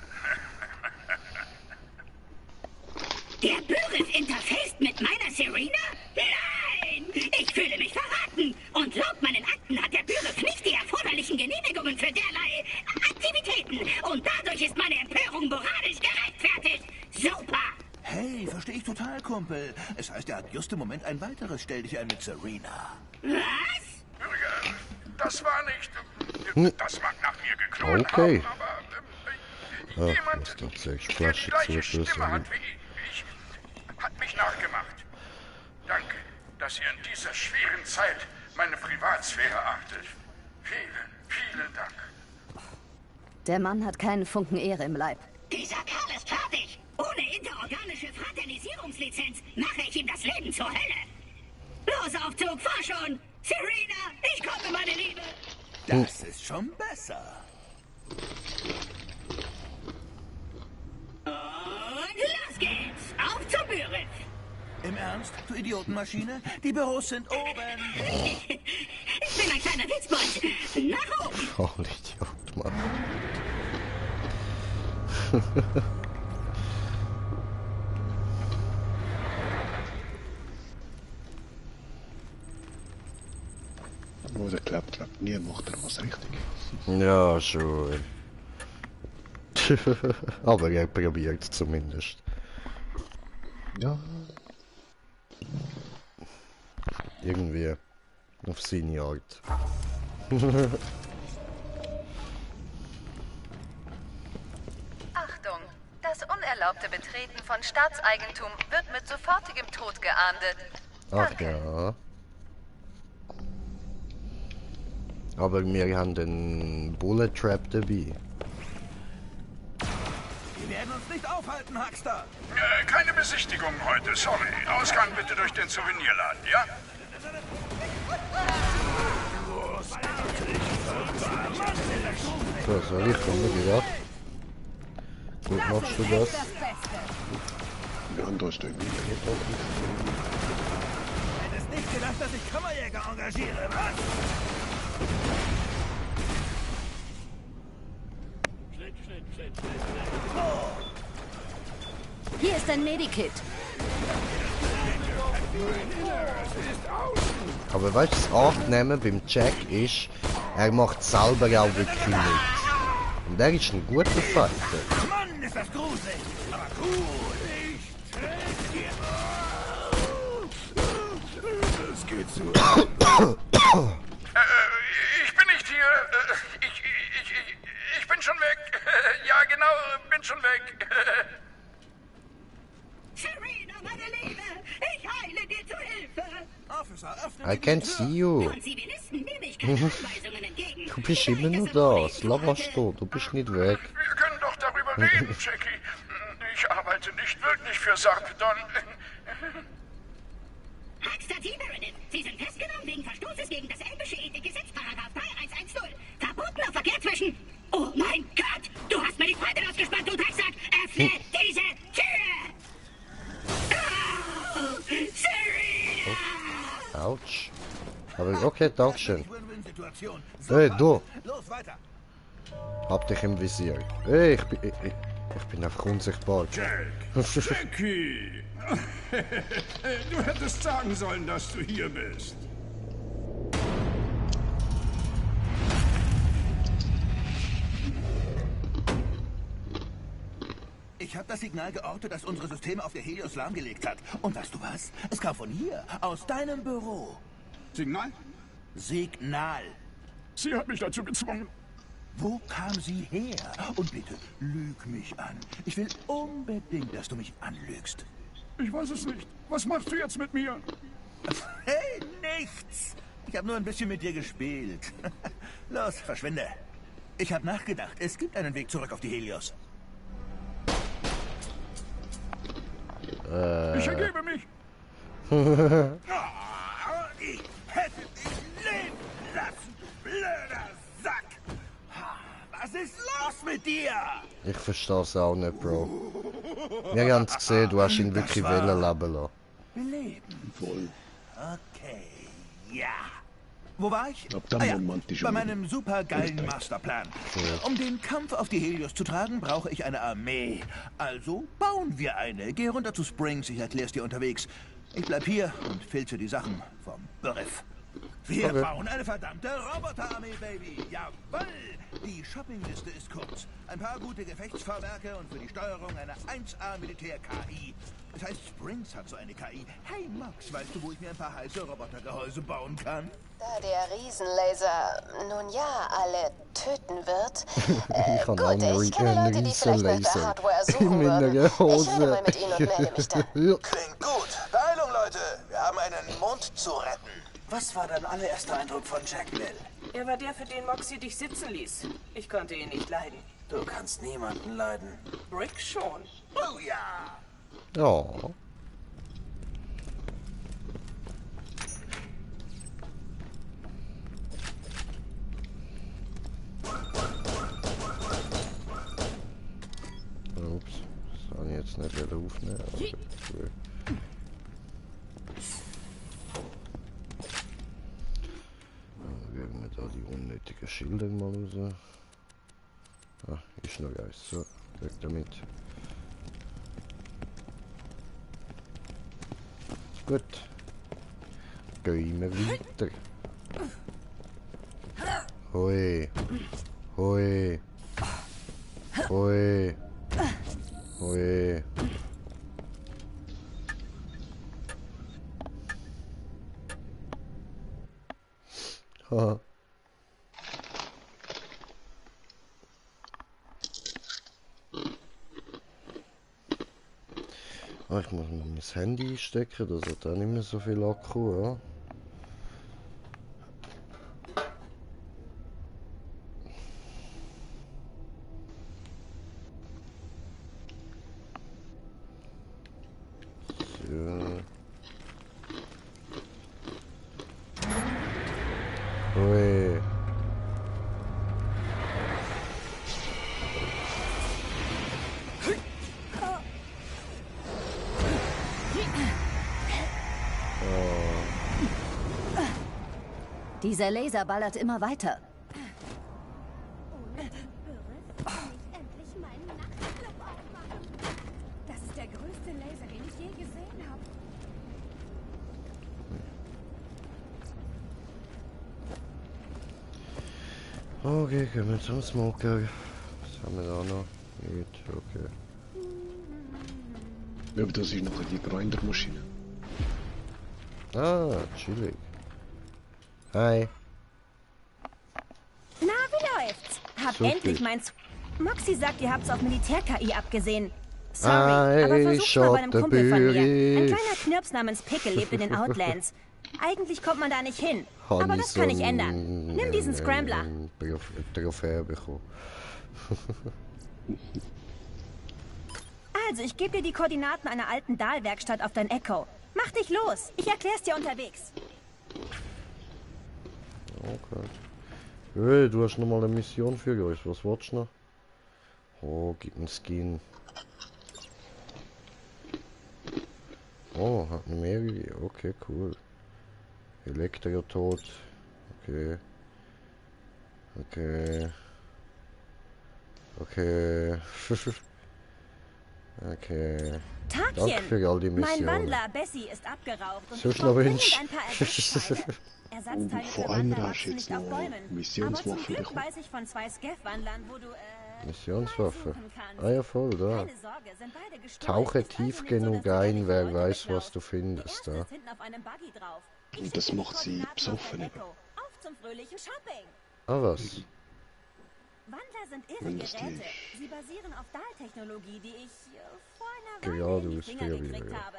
Der Bürif interfaced mit meiner Serena? Nein! Ich fühle mich verraten. Und laut meinen Akten hat der Bürif nicht die erforderlichen Genehmigungen für derlei Aktivitäten. Und dadurch ist meine Empörung moralisch gerechtfertigt. Super! Hey, verstehe ich total, Kumpel. Es heißt, er hat just im Moment ein weiteres Stell dich ein mit Serena. Was? Bürger, das war nicht... Das mag nach mir geklungen Okay. haben, aber... Ach, jemand, was doch sechs der die Flaschen gleiche zurück Stimme hat wie ich, hat mich nachgemacht. Danke, dass ihr in dieser schweren Zeit meine Privatsphäre achtet. Vielen, vielen Dank. Der Mann hat keinen Funken Ehre im Leib. Dieser Kerl ist fertig. Ohne interorganische Fraternisierungslizenz mache ich ihm das Leben zur Hölle. Los, Aufzug, fahr schon! Serena, ich komme, meine Liebe! Das ist schon besser. Und los geht's! Auf zum Bürif! Im Ernst, du Idiotenmaschine? Die Büros sind oben. Ich bin ein kleiner Witzbold. Nach oben! Voll Idiot, Mann. Nur der Claptrap, nie macht er was richtig. Ja, schon. Aber er probiert zumindest. Ja. Irgendwie. Auf seine Art. Achtung! Das unerlaubte Betreten von Staatseigentum wird mit sofortigem Tod geahndet. Ach ja. Aber wir haben den Bullet Trap dabei. Wir werden uns nicht aufhalten, Huckster. Keine Besichtigung heute, sorry. Ausgang bitte durch den Souvenirladen, ja? So, soll ich kommen, ja? Gut, machst du das? Ja, und da steht nicht. Hättest nicht gedacht, dass ich Kammerjäger engagiere, was? Hier ist ein Medikit. Aber weißt du, das Angenehme beim Jack ist, er macht selber auch wirklich mit. Und er ist ein guter Fighter. Mann, ist das gruselig! Aber cool! Es geht so. Ich bin nicht hier. Ich bin schon weg. Ja, genau, bin schon weg. Serena, meine Liebe, ich eile dir zu Hilfe. Officer, I can't see you. Von Zivilisten nehme ich keine Anweisungen entgegen. Du bist immer nur da. Slavasch du bist nicht weg. Wir können doch darüber reden, Jackie. Ich arbeite nicht wirklich für Sarpedon. Huckster T. Meredith, Sie sind festgenommen wegen Verstoßes gegen das elbische Ethikgesetz, Paragraph 3110. Verbotener Verkehr zwischen... Oh mein Gott! Du hast mir die Freundin ausgespannt, du Drecksack! Öffne diese Tür! Oh, Serena! Autsch. Aber okay, dankeschön. Hey, du. Los, weiter. Hab dich im Visier. Hey, ich bin einfach unsichtbar. Jackie! Du hättest sagen sollen, dass du hier bist. Ich habe das Signal geortet, das unsere Systeme auf der Helios lahmgelegt hat. Und weißt du was? Es kam von hier, aus deinem Büro. Signal? Signal. Sie hat mich dazu gezwungen. Wo kam sie her? Und bitte, lüg mich an. Ich will unbedingt, dass du mich anlügst. Ich weiß es nicht. Was machst du jetzt mit mir? Hey, nichts. Ich habe nur ein bisschen mit dir gespielt. Los, verschwinde. Ich habe nachgedacht. Es gibt einen Weg zurück auf die Helios. Ich ergebe mich. Ich hätte dich leben lassen, blöder Sack. Was ist los mit dir? Ich verstehe es auch nicht, Bro. Wir haben es gesehen, du hast ihn wirklich leben lassen. Leben? Voll. Okay, ja. Wo war ich? Romantisch. Bei meinem supergeilen Masterplan. Um den Kampf auf die Helios zu tragen, brauche ich eine Armee. Also bauen wir eine. Geh runter zu Springs, ich erklär's dir unterwegs. Ich bleib hier und filze die Sachen vom Beriff. Wir bauen eine verdammte Roboterarmee, Baby. Jawoll! Die Shoppingliste ist kurz. Ein paar gute Gefechtsfahrwerke und für die Steuerung eine 1A-Militär-KI. Das heißt, Springs hat so eine KI. Hey Max, weißt du, wo ich mir ein paar heiße Robotergehäuse bauen kann? Da der Riesenlaser nun ja alle töten wird. Ich kann Gut, einen ich kenne Leute, die vielleicht nach der Hardware suchen in meiner würden. Ich Hose. rede mal mit ihnen und melde mich dann. Klingt gut. Beeilung, Leute. Wir haben einen Mond zu retten. Was war dein allererster Eindruck von Jack Bell? Er war der, für den Moxie dich sitzen ließ. Ich konnte ihn nicht leiden. Du kannst niemanden leiden. Brick schon. Oh ja! Oh. Ups, das habe ich jetzt nicht wieder aufnehmen. Aber wir da die unnötigen Schilder mal raus. Ah, ist noch eins. So, weg damit. Gut. Gehen wir weiter. Hoi. Hoi. Hoi. Hoi. Haha. Ah, ich muss mein Handy einstecken, das hat auch nicht mehr so viel Akku, ja. Ui. Dieser Laser ballert immer weiter. Das ist der größte Laser, den ich je gesehen habe. Okay, gehen wir zum Smoker. Was haben wir da noch? Nicht, okay. Ja, aber das ist noch die Grindermaschine. Ah, chillig. Hi. Na, wie läuft's? Hab So endlich viel. meins. Moxie sagt, ihr habt's auf Militär-KI abgesehen. Sorry, aber versuch's mal bei einem Kumpel von mir. Ein kleiner Knirps namens Pickle lebt in den Outlands. Eigentlich kommt man da nicht hin. Aber das kann ich ändern. Nimm diesen Scrambler. Trophäe bekommen. Also, ich gebe dir die Koordinaten einer alten Dahlwerkstatt auf dein Echo. Mach dich los. Ich erklär's dir unterwegs. Okay. Hey, du hast nochmal eine Mission für euch. Was wolltest du noch? Oh, gib einen Skin. Oh, hat eine mehrere. Okay, cool. Elektro tot. Okay. Okay. Okay. Okay. Danke für all die Mein Missionen. Wandler Bessie ist abgeraucht und So ich brauche schnell dringend ein paar Ersatzteile. Ersatzteile Von für einer Wandler hast du wachsen jetzt nicht auf noch Bäumen. Aber zum Missionswaffe Glück bekommen. weiß ich von 2 Scav-Wandlern, wo du, Missionswaffe. suchen kannst. Ah ja, voll, da. Keine Sorge, sind beide gestorben. Tauche Ist also tief nicht so, genug dass du ein, ständig wer Leute weiß, weglaufst. was du findest Die da. erste ist hinten auf einem Buggy drauf. Ich Und das schicke dir macht sie Koordinaten besoffen, auf eben. dein Echo. Auf zum fröhlichen Shopping. Ah, was? Wandler sind irre Wenn das Geräte. die- Sie basieren auf Dahl-Technologie, die ich vor einer Genau, Weile in du die bist Finger wieder gekriegt wieder, ja. habe.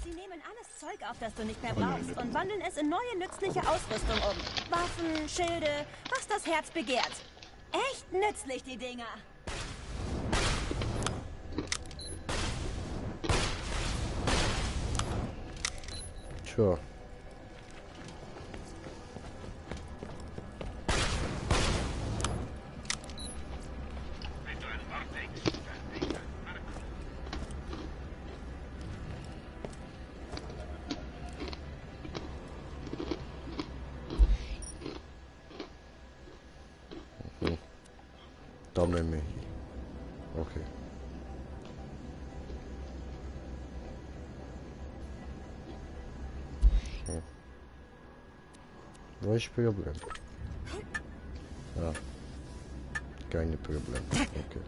Sie nehmen alles Zeug auf, das du nicht mehr brauchst und wandeln es in neue nützliche Ausrüstung um. Waffen, Schilde, was das Herz begehrt. Echt nützlich, die Dinger. Tja. Da nehmen wir hier. Okay. So. Wo ist das Problem? Ah. Keine Problem. Okay.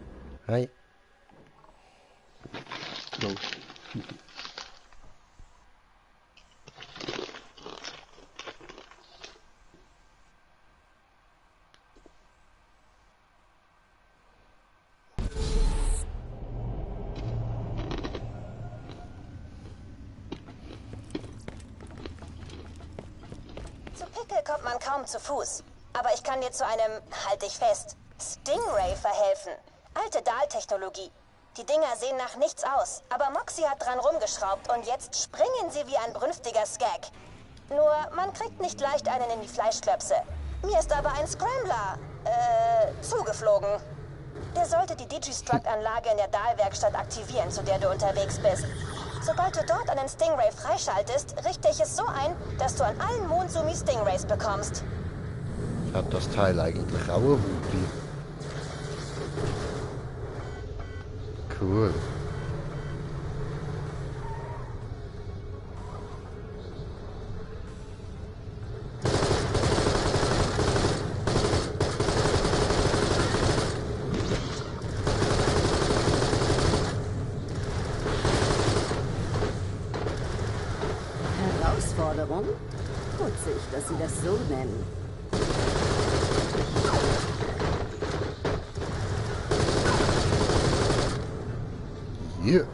Hi. Hallo. Zu Pickle kommt man kaum zu Fuß. Aber ich kann dir zu einem, halt dich fest, Stingray verhelfen. Alte Dahl-Technologie. Die Dinger sehen nach nichts aus, aber Moxie hat dran rumgeschraubt und jetzt springen sie wie ein brünftiger Skag. Nur, man kriegt nicht leicht einen in die Fleischklöpse. Mir ist aber ein Scrambler, zugeflogen. Der sollte die Digistruct-Anlage in der Dahl-Werkstatt aktivieren, zu der du unterwegs bist. Sobald du dort einen Stingray freischaltest, richte ich es so ein, dass du an allen Mondsumi Stingrays bekommst. Hat das Teil eigentlich auch eine Wuti? Cool. Herausforderung? Putzig, dass Sie das so nennen. Hier.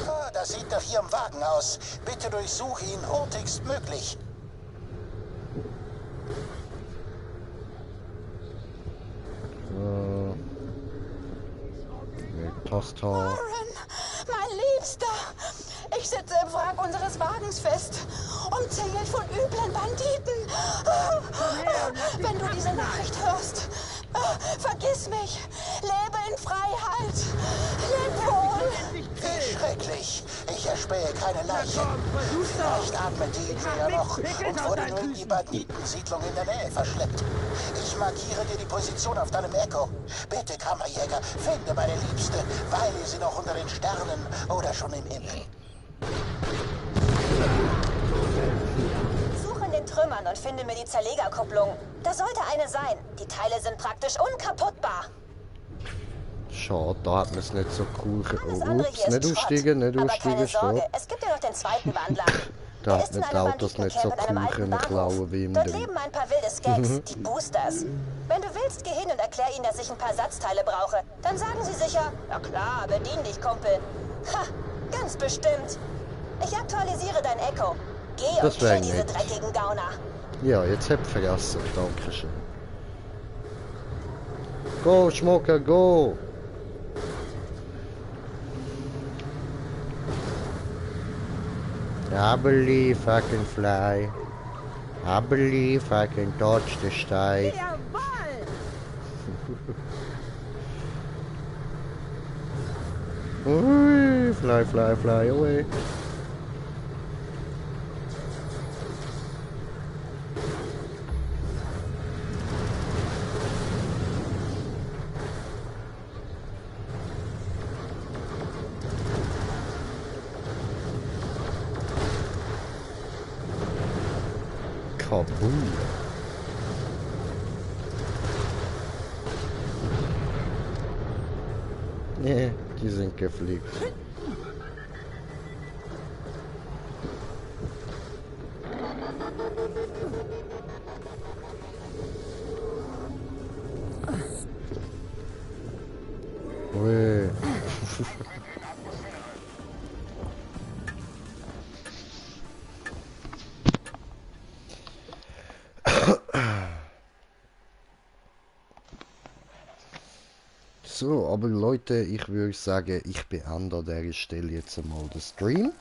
Ah, das sieht nach Ihrem Wagen aus. Bitte durchsuche ihn hurtigst möglich. So. Mit Toaster. Mein Liebster, ich sitze im Wrack unseres Wagens fest umzingelt von üblen Banditen. Wenn du diese Nachricht hörst, vergiss mich. Lebe in Freiheit. Leb wohl. Wie schrecklich. Ich erspähe keine Leichen. Vielleicht atmet die ja noch und wurde nur in die Banditensiedlung in der Nähe verschleppt. Ich markiere dir die Position auf deinem Echo. Bitte, Kammerjäger, finde meine Liebste. Weile sie noch unter den Sternen oder schon im Himmel. Suche in den Trümmern und finde mir die Zerlegerkupplung. Da sollte eine sein. Die Teile sind praktisch unkaputtbar. Schade, da hat man es nicht so cool. Ups, nicht aussteigen, nicht aussteigen, Sorge, es gibt ja noch den zweiten Wandler. Da hat man die Autos nicht so cool können klauen wie im Dort Ding. leben ein paar wilde Skags, die Boosters. Wenn du willst, geh hin und erklär ihnen, dass ich ein paar Satzteile brauche. Dann sagen sie sicher, na klar, bedien dich, Kumpel. Ha, ganz bestimmt. Ich aktualisiere dein Echo. Geh und kill diese dreckigen Gauner. Ja, jetzt hab ich vergessen. Dankeschön. Go, Schmucker, go! I believe I can fly. I believe I can touch the sky. Ui, fly, fly, fly away. Kaboom. Nee, die sind gefliegt. Ui. So, aber Leute, ich würde sagen, ich beende an dieser Stelle jetzt einmal den Stream.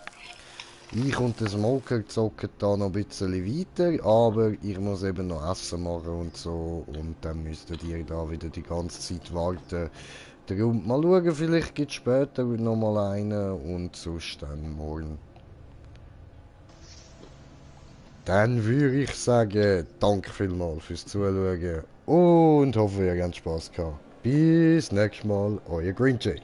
Ich und der Smoker zocken da noch ein bisschen weiter, aber ich muss eben noch Essen machen und so, und dann müsstet ihr da wieder die ganze Zeit warten. Darum mal schauen, vielleicht gibt es später nochmal einen und sonst dann morgen. Dann würde ich sagen, danke vielmals fürs Zuschauen und hoffe, ihr habt Spaß gehabt. Bis nächstes Mal, euer Green Jay.